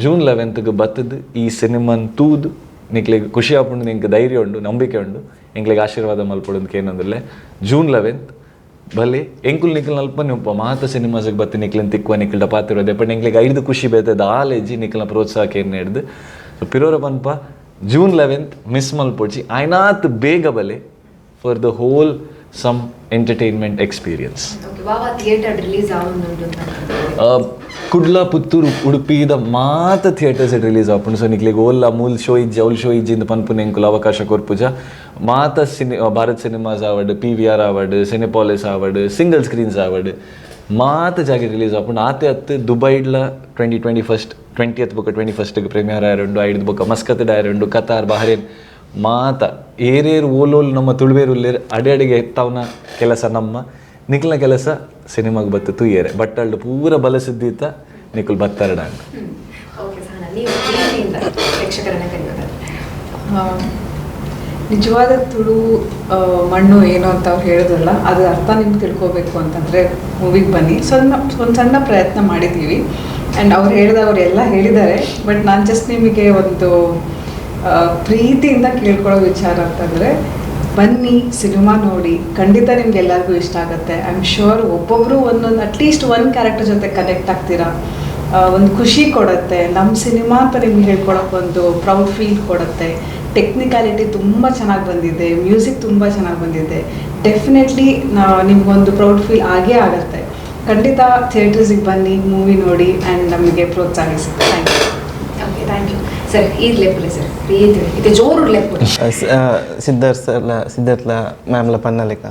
ಜೂನ್ 11ಗೆ ಬತ್ತದು ಈ ಸಿನಿಮಾನ್ ತೂದು ನಿಕ್ಲೆಗ್ ಖುಷಿ ಆಪುಂಡು, ನಿಂಕ್ ಧೈರ್ಯ ಉಂಡು, ನಂಬಿಕೆ ಉಂಡು, ಎಂಕ್ಲೆಗ್ ಆಶೀರ್ವಾದ ಮಲ್ಪೊಡು ಅಂತ ಕೇನಂದುಲ್ಲೆ. ಜೂನ್ 11 ಭಲೆ ಎಂಕುಲ್ ನಿಕಲ್ ಅಲ್ಪ ಉಪ್ಪ ಮಾತ ಸಿನಿಮಾಸಿಗೆ ಬತ್ತಿ ನಿಕ್ಲೆನ್ ತಿಕ್ಕುವ ನಿಕ್ಲ್ಡ ಪಾತಿರೋದೆ ಬಟ್ ಎಂಕ್ಲೆಗ್ ಐದು ಖುಷಿ ಬೇತದ ಆಲೇಜಿ ನಿಕ್ಲ್ನ ಪ್ರೋತ್ಸಾಹಕ್ಕೆ ಏನು ಹಿಡ್ದು. ಸೊ ಪಿರೋರ ಪನ್ಪ ಜೂನ್ 11 ಮಿಸ್ ಮಲ್ಪೊಡ್ಚಿ, ಆಯ್ನಾತ್ ಬೇಗ ಬಲೆ for the whole some entertainment experience. Okay, ವಾವಾ theatre release ಆವೊಂದುಂಡು ಅಂತ ಕುಡ್ಲ, ಪುತ್ತೂರು, ಉಡುಪಿದ ಮಾತ ಥಿಯೇಟರ್ಸ್ ರಿಲೀಸ್ ಆಪುಂಡು. ಸೊ ನಿಕ್ಲೆಗ್ ಓಲ್ಲ ಮೂಲ್ ಶೋ ಇಜ್ಜಿ ಅವ್ಲು ಶೋ ಇಜ್ಜಿ ಇಂದ್ ಪನ್ಪುನ ಎಂಕುಲು ಅವಕಾಶ ಕೊರ್ಪುಜ. ಮಾತ ಭಾರತ್ ಸಿನಿಮಾಸ್ ಆವಡ್, PVR ಆವಡ್, ಸಿನಿಪಾಲಿಸ್ ಆವಡ್, ಸಿಂಗಲ್ ಸ್ಕ್ರೀನ್ಸ್ ಆವಡ್, ಮಾತ ಜಾಗೆ ರಿಲೀಸ್ ಆಪುಂಡು. ಆತೆ ಅತ್ತು ದುಬೈಡ್ಲ 20th ಬೊಕ 21st premier ಆಯರುಂಡು, ಐದು ಬೊಕ ಮಸ್ಕತ್ ಆಯರುಂಡು, ಕತಾರ್, ಬಹರೇನ್ ಮಾತ ಏರೇರು ಓಲೋಲ್ ನಮ್ಮ ತುಳುವೇರು ಉಲ್ಲೇರು ಅಡೆ ಅಡೆಗೆ ಎತ್ತವನ ಕೆಲಸ ನಮ್ಮ ನಿಕ್ಲ್ನ ಕೆಲಸ ಸಿನಿಮಾಗೆ ಬತ್ತು ತೂಯೇರೆ ಬಟ್ ಅಲ್ಡು ಪೂರ ಬಲಸಿದ್ದೀತ ನಿಕುಲ್ ಬತ್ತರಡಾಂಡ್. ಓಕೆ ಸಹನಾ, ನೀವು ಪ್ರೀತಿಯಿಂದ ಪ್ರೇಕ್ಷಕರನ್ನ ಕರೆಯೋದಾದ್ರೆ. ನಿಜವಾದ ತುಳು ಮಣ್ಣು ಏನು ಅಂತ ಅವ್ರು ಹೇಳಿದ್ರಲ್ಲ, ಅದರ ಅರ್ಥ ನಿಮ್ಗೆ ತಿಳ್ಕೊಬೇಕು ಅಂತಂದರೆ ಮೂವಿಗೆ ಬನ್ನಿ. ಒಂದು ಸಣ್ಣ ಪ್ರಯತ್ನ ಮಾಡಿದ್ದೀವಿ. ಆ್ಯಂಡ್ ಅವ್ರು ಹೇಳಿದ ಅವರೆಲ್ಲ ಹೇಳಿದ್ದಾರೆ, ಬಟ್ ನಾನು ಜಸ್ಟ್ ನಿಮಗೆ ಒಂದು ಪ್ರೀತಿಯಿಂದ ಕೇಳ್ಕೊಳ್ಳೋ ವಿಚಾರ ಅಂತಂದರೆ ಬನ್ನಿ, ಸಿನಿಮಾ ನೋಡಿ, ಖಂಡಿತ ನಿಮ್ಗೆ ಎಲ್ಲರಿಗೂ ಇಷ್ಟ ಆಗುತ್ತೆ. I am sure ಒಬ್ಬೊಬ್ಬರು ಒಂದೊಂದು ಅಟ್ಲೀಸ್ಟ್ ಒಂದು ಕ್ಯಾರೆಕ್ಟರ್ ಜೊತೆ ಕನೆಕ್ಟ್ ಆಗ್ತೀರಾ, ಒಂದು ಖುಷಿ ಕೊಡುತ್ತೆ. ನಮ್ಮ ಸಿನಿಮಾ ಅಂತ ನಿಮ್ಗೆ ಹೇಳ್ಕೊಳಕ್ಕೆ ಒಂದು ಪ್ರೌಡ್ ಫೀಲ್ ಕೊಡುತ್ತೆ. ಟೆಕ್ನಿಕ್ಯಾಲಿಟಿ ತುಂಬ ಚೆನ್ನಾಗಿ ಬಂದಿದೆ, ಮ್ಯೂಸಿಕ್ ತುಂಬ ಚೆನ್ನಾಗಿ ಬಂದಿದೆ. ಡೆಫಿನೆಟ್ಲಿ ನಿಮ್ಗೊಂದು ಪ್ರೌಡ್ ಫೀಲ್ ಆಗೇ ಆಗುತ್ತೆ. ಖಂಡಿತ ಥಿಯೇಟರ್ಸಿಗೆ ಬನ್ನಿ, ಮೂವಿ ನೋಡಿ ಆ್ಯಂಡ್ ನಮಗೆ ಪ್ರೋತ್ಸಾಹಿಸಿ. Thank you. Okay, thank you sir. ಈರ್ ಲೆಪ್ಪುಲೆ ಸರ್, ಪ್ರೀತಿ ಇದು ಜೋರು ಲೆಪ್ಪುಲೆ. ಸಿದ್ಧಾರ್ಥ ಸಿದ್ಧಾರ್ಥ ಮ್ಯಾಮ್ಲ ಪನ್ನಲಿಕ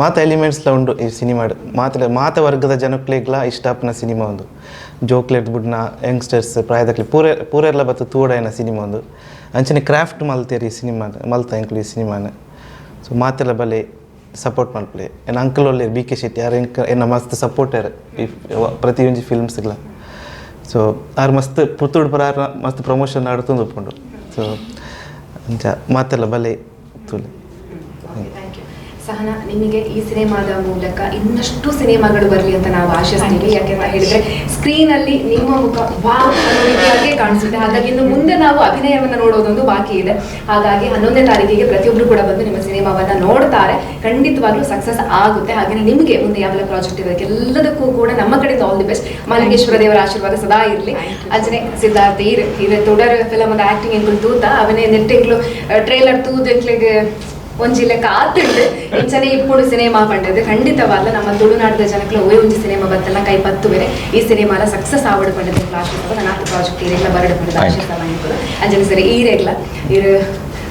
ಮಾತ ಎಲಿಮೆಂಟ್ಸ್ಲ ಉಂಡು ಈ ಸಿನಿಮಾ. ಮಾತ ಮಾತ ವರ್ಗದ ಜನಕ್ಲೆಗ್ಲ ಇಷ್ಟ ಆಪುನ ಸಿನಿಮಾ ಒಂದು. ಜೋಕ್ಲೆಡ್ ಬುಡ್ನ ಯಂಗ್ಸ್ಟರ್ಸ್ ಪ್ರಾಯದಕ್ಲೆ ಪೂರೆ ಪೂರೆರ್ಲ ಬತ್ತು ತೂಡಾಯಿನ ಸಿನಿಮಾ ಒಂದು. ಅಂಚನೆ ಕ್ರಾಫ್ಟ್ ಮಲ್ತೇರಿ ಈ ಸಿನಿಮಾ ಮಲ್ತ ಎಂಕ್ಲು ಈ ಸಿನಿಮಾನ. ಸೊ ಮಾತೆಲ್ಲ ಬಲೆ ಸಪೋರ್ಟ್ ಮಲ್ಪಲೆ. ಎನ್ನ ಅಂಕಲ್ ಒಳ್ಳೆ ಬಿ ಕೆ ಶೆಟ್ಟಿ ಯಾರು ಎಂಕ್ ಎನ್ನ ಮಸ್ತ್ ಸಪೋರ್ಟರ್ ಈ ಪ್ರತಿಯೊಂಜಿ ಫಿಲ್ಮ್ಸ್ಗ್ಲ. ಸೊ ಆರು ಮಸ್ತ್ ಪುತ್ತೂರು ಪುರ ಆರು ಮಸ್ತ್ ಪ್ರಮೋಷನ್ ಆಡ್ತೊಂದು ಉಪ್ಪುಂಡು. ಸೊ ಅಂಚ ಮಾತೆಲ್ಲ ಬಲೆ ತೂಲೆ. Okay, thank you Sahana. ನಿಮಗೆ ಈ ಸಿನಿಮಾದ ಮೂಲಕ ಇನ್ನಷ್ಟು ಸಿನಿಮಾಗಳು ಬರಲಿ ಅಂತ ನಾವು ಆಶಿಸ್ತೀವಿ. ಯಾಕೆಂತ ಹೇಳಿದ್ರೆ ಸ್ಕ್ರೀನ್ ಅಲ್ಲಿ ನಿಮ್ಮ ಮುಖ ವಾವ್ ಅನ್ನೋ ರೀತಿಯಾಗಿ ಕಾಣಿಸುತ್ತೆ. ಹಾಗಾಗಿ ಇನ್ನು ಮುಂದೆ ನಾವು ಅಭಿನಯವನ್ನು ನೋಡೋದೊಂದು ಬಾಕಿ ಇದೆ. ಹಾಗಾಗಿ 11ನೇ ತಾರೀಕಿಗೆ ಪ್ರತಿಯೊಬ್ಬರು ಕೂಡ ಬಂದು ನಿಮ್ಮ ಸಿನಿಮಾವನ್ನ ನೋಡ್ತಾರೆ, ಖಂಡಿತವಾಗ್ಲೂ ಸಕ್ಸಸ್ ಆಗುತ್ತೆ. ಹಾಗೆ ನಿಮಗೆ ಮುಂದೆ ಯಾವೆಲ್ಲ ಪ್ರಾಜೆಕ್ಟ್ ಇದೆ ಎಲ್ಲದಕ್ಕೂ ಕೂಡ ನಮ್ಮ ಕಡೆಯಿಂದ ಆಲ್ the best. Mahalingeshwara ದೇವರ ಆಶೀರ್ವಾದ ಸದಾ ಇರಲಿ. ಅಂಚನೆ ಸಿದ್ಧಾರ್ಥ ಈರ್ ಈರ್ ತುಡರ್ ಫಿಲಮ್ ಆಕ್ಟಿಂಗ್ ಎಂಕುಲು ತೂತ ಅವನೇ ನೆಟ್ಟೆಂಕ್ಲು ಟ್ರೇಲರ್ ತೂದು ಎಂಕ್ಲೆಗ್ ಒಂಜಿ ಲೆಕ್ಕ ಆತುಂಡು ಇಂಚನೆ ಇಪ್ಪುಡು ಸಿನಿಮಾ ಪಂಡದು ಖಂಡಿತವಾದ ನಮ್ಮ ತುಳುನಾಡದ ಜನಕ್ಲ ಒಯ್ ಒಂಜಿ ಸಿನಿಮಾ ಬತ್ತಲ್ಲ ಕೈ ಪತ್ತು ಬೇರೆ ಈ ಸಿನಿಮಾಲ ಸಕ್ಸಸ್ ಆವಡು ಪಂಡದು ಆಶೀರ್ವಾದ ನಾಲ್ಕು ಪ್ರಾಜೆಕ್ಟ್ ಈರೆಗ್ಲ ಬರಡು ಪಂಡದು ಆಶೀರ್ವಾದ ಎಂಕುಲು. ಅಂಚನೆ ಸರಿ ಈರೆಗ್ಲ ಈರು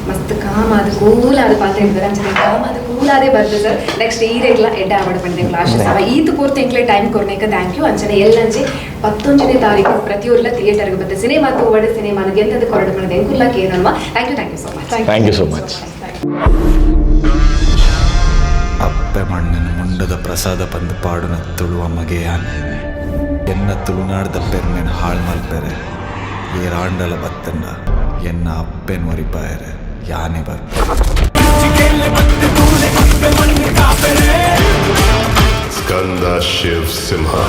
ಮಸ್ತ್ ಕಾಮಾದ ಕೂಲಾದ ಪಾತ್ರ ಇರ್ತದೆ. ಅಂಚನೆ ಕಾಮಾದ ಕೂಲಾದೆ ಬರ್ತದೆ ಸರ್. ನೆಕ್ಸ್ಟ್ ಈರೆಗ್ಲ ಎಡ್ಡೆ ಆವಡು ಪಂಡದು ಆಶೀರ್ವಾದ. ಈತು ಪೂರ್ತಿ ಎಂಕ್ಲೆ ಟೈಮ್ ಕೊರ್ನೇಕ thank you. ಅಂಚನೆ ಎಲ್ಲಂಜಿ 19ನೇ ತಾರೀಕು ಪ್ರತಿಯೊರ್ಲ ಥಿಯೇಟರ್ಗೆ ಬರ್ತದೆ ಸಿನಿಮಾ ತೂವಡೆ ಸಿನಿಮಾನ ಗೆದ್ದದ ಕೊರಡು ಪಂಡದು ಎಂಕುಲ್ಲ ಕೇನಲ್ವಾ. Thank you, thank you so much. Thank you so much. ಅಪ್ಪೆ ಮಣ್ಣಿನ ಮುಂಡದ ಪ್ರಸಾದ ಪಂದು ಪಾಡುನ ತುಳುವ ಮಗೆಯಾನ್ ಎನ್ನ ತುಳುನಾಡ್ದ ಪೆರ್ಮೆನ್ ಹಾಳು ಮಲ್ಪೆರೆ ಏರಾಂಡಲ ಬತ್ತಂಡ ಎನ್ನ ಅಪ್ಪೆನ್ ಒರಿಪಾಯರೆ ಯಾನೆ ಬರ್ಪೆ. Skanda Shiv Simha.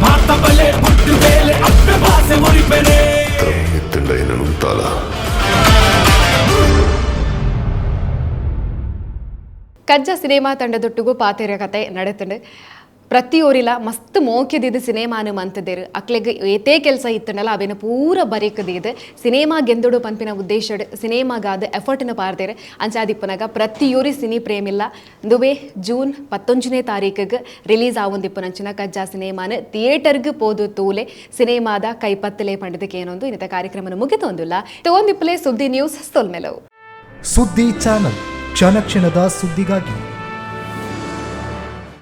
ಮಾತ ಬಲೆ ಪುಟ್ಟು ಬೇಲೆ ಅಪ್ಪೆ ಬಾಸೆ ಮುರಿಪೆರೆ. ತಮ್ಮಿತ್ತಂಡ ಎನ್ನನು ತಾಲ. ಕಜ್ಜ ಸಿನಿಮಾ ತಂಡದೊಟ್ಟಿಗೂ ಪಾತೆರ ಕತೆ ನಡೆತಂಡು. ಪ್ರತಿಯೊರಿಲ ಮಸ್ತ್ ಮೋಕ್ಯದಿದ್ದು ಸಿನಿಮಾನು ಮಂತದೇರು. ಅಕ್ಲೆಗ್ ಏತೇ ಕೆಲಸ ಇತ್ತಂಡಲ ಅವೇನು ಪೂರ ಬರೀಕದಿದ್ದು ಸಿನಿಮಾ ಗೆಂದುಡು ಪನ್ಪಿನ ಉದ್ದೇಶಡ್ ಸಿನಿಮಾಗಾದ ಎಫರ್ಟ್ನ ಪಾರ್ದೇರು. ಅಂಚಾದಿಪ್ಪನಾಗ ಪ್ರತಿಯೊರಿ ಸಿನಿ ಪ್ರೇಮಿಲ್ಲ ದುಬೆ ಜೂನ್ 19ನೇ ತಾರೀಕಿಗೆ ರಿಲೀಸ್ ಆವೊಂದಿಪ್ಪನಂಚಿನ ಕಜ್ಜಾ ಸಿನಿಮಾನ ಥಿಯೇಟರ್ಗೆ ಪೋದು ತೂಲೆ, ಸಿನಿಮಾದ ಕೈಪತ್ತಲೆ ಪಂಡದಕ್ಕೆ ಏನೊಂದು ಇನ್ನಿತ ಕಾರ್ಯಕ್ರಮನ ಮುಗಿತೊಂದುಲ್ಲ. ತಗೊಂದಿಪ್ಪಲೆ ಸುದ್ದಿ ನ್ಯೂಸ್ ಸೊಲ್ಮೆಲವು. ಸುದ್ದಿ ಚಾನಲ್, ಕ್ಷಣ ಕ್ಷಣದ ಸುದ್ದಿಗಾಗಿ.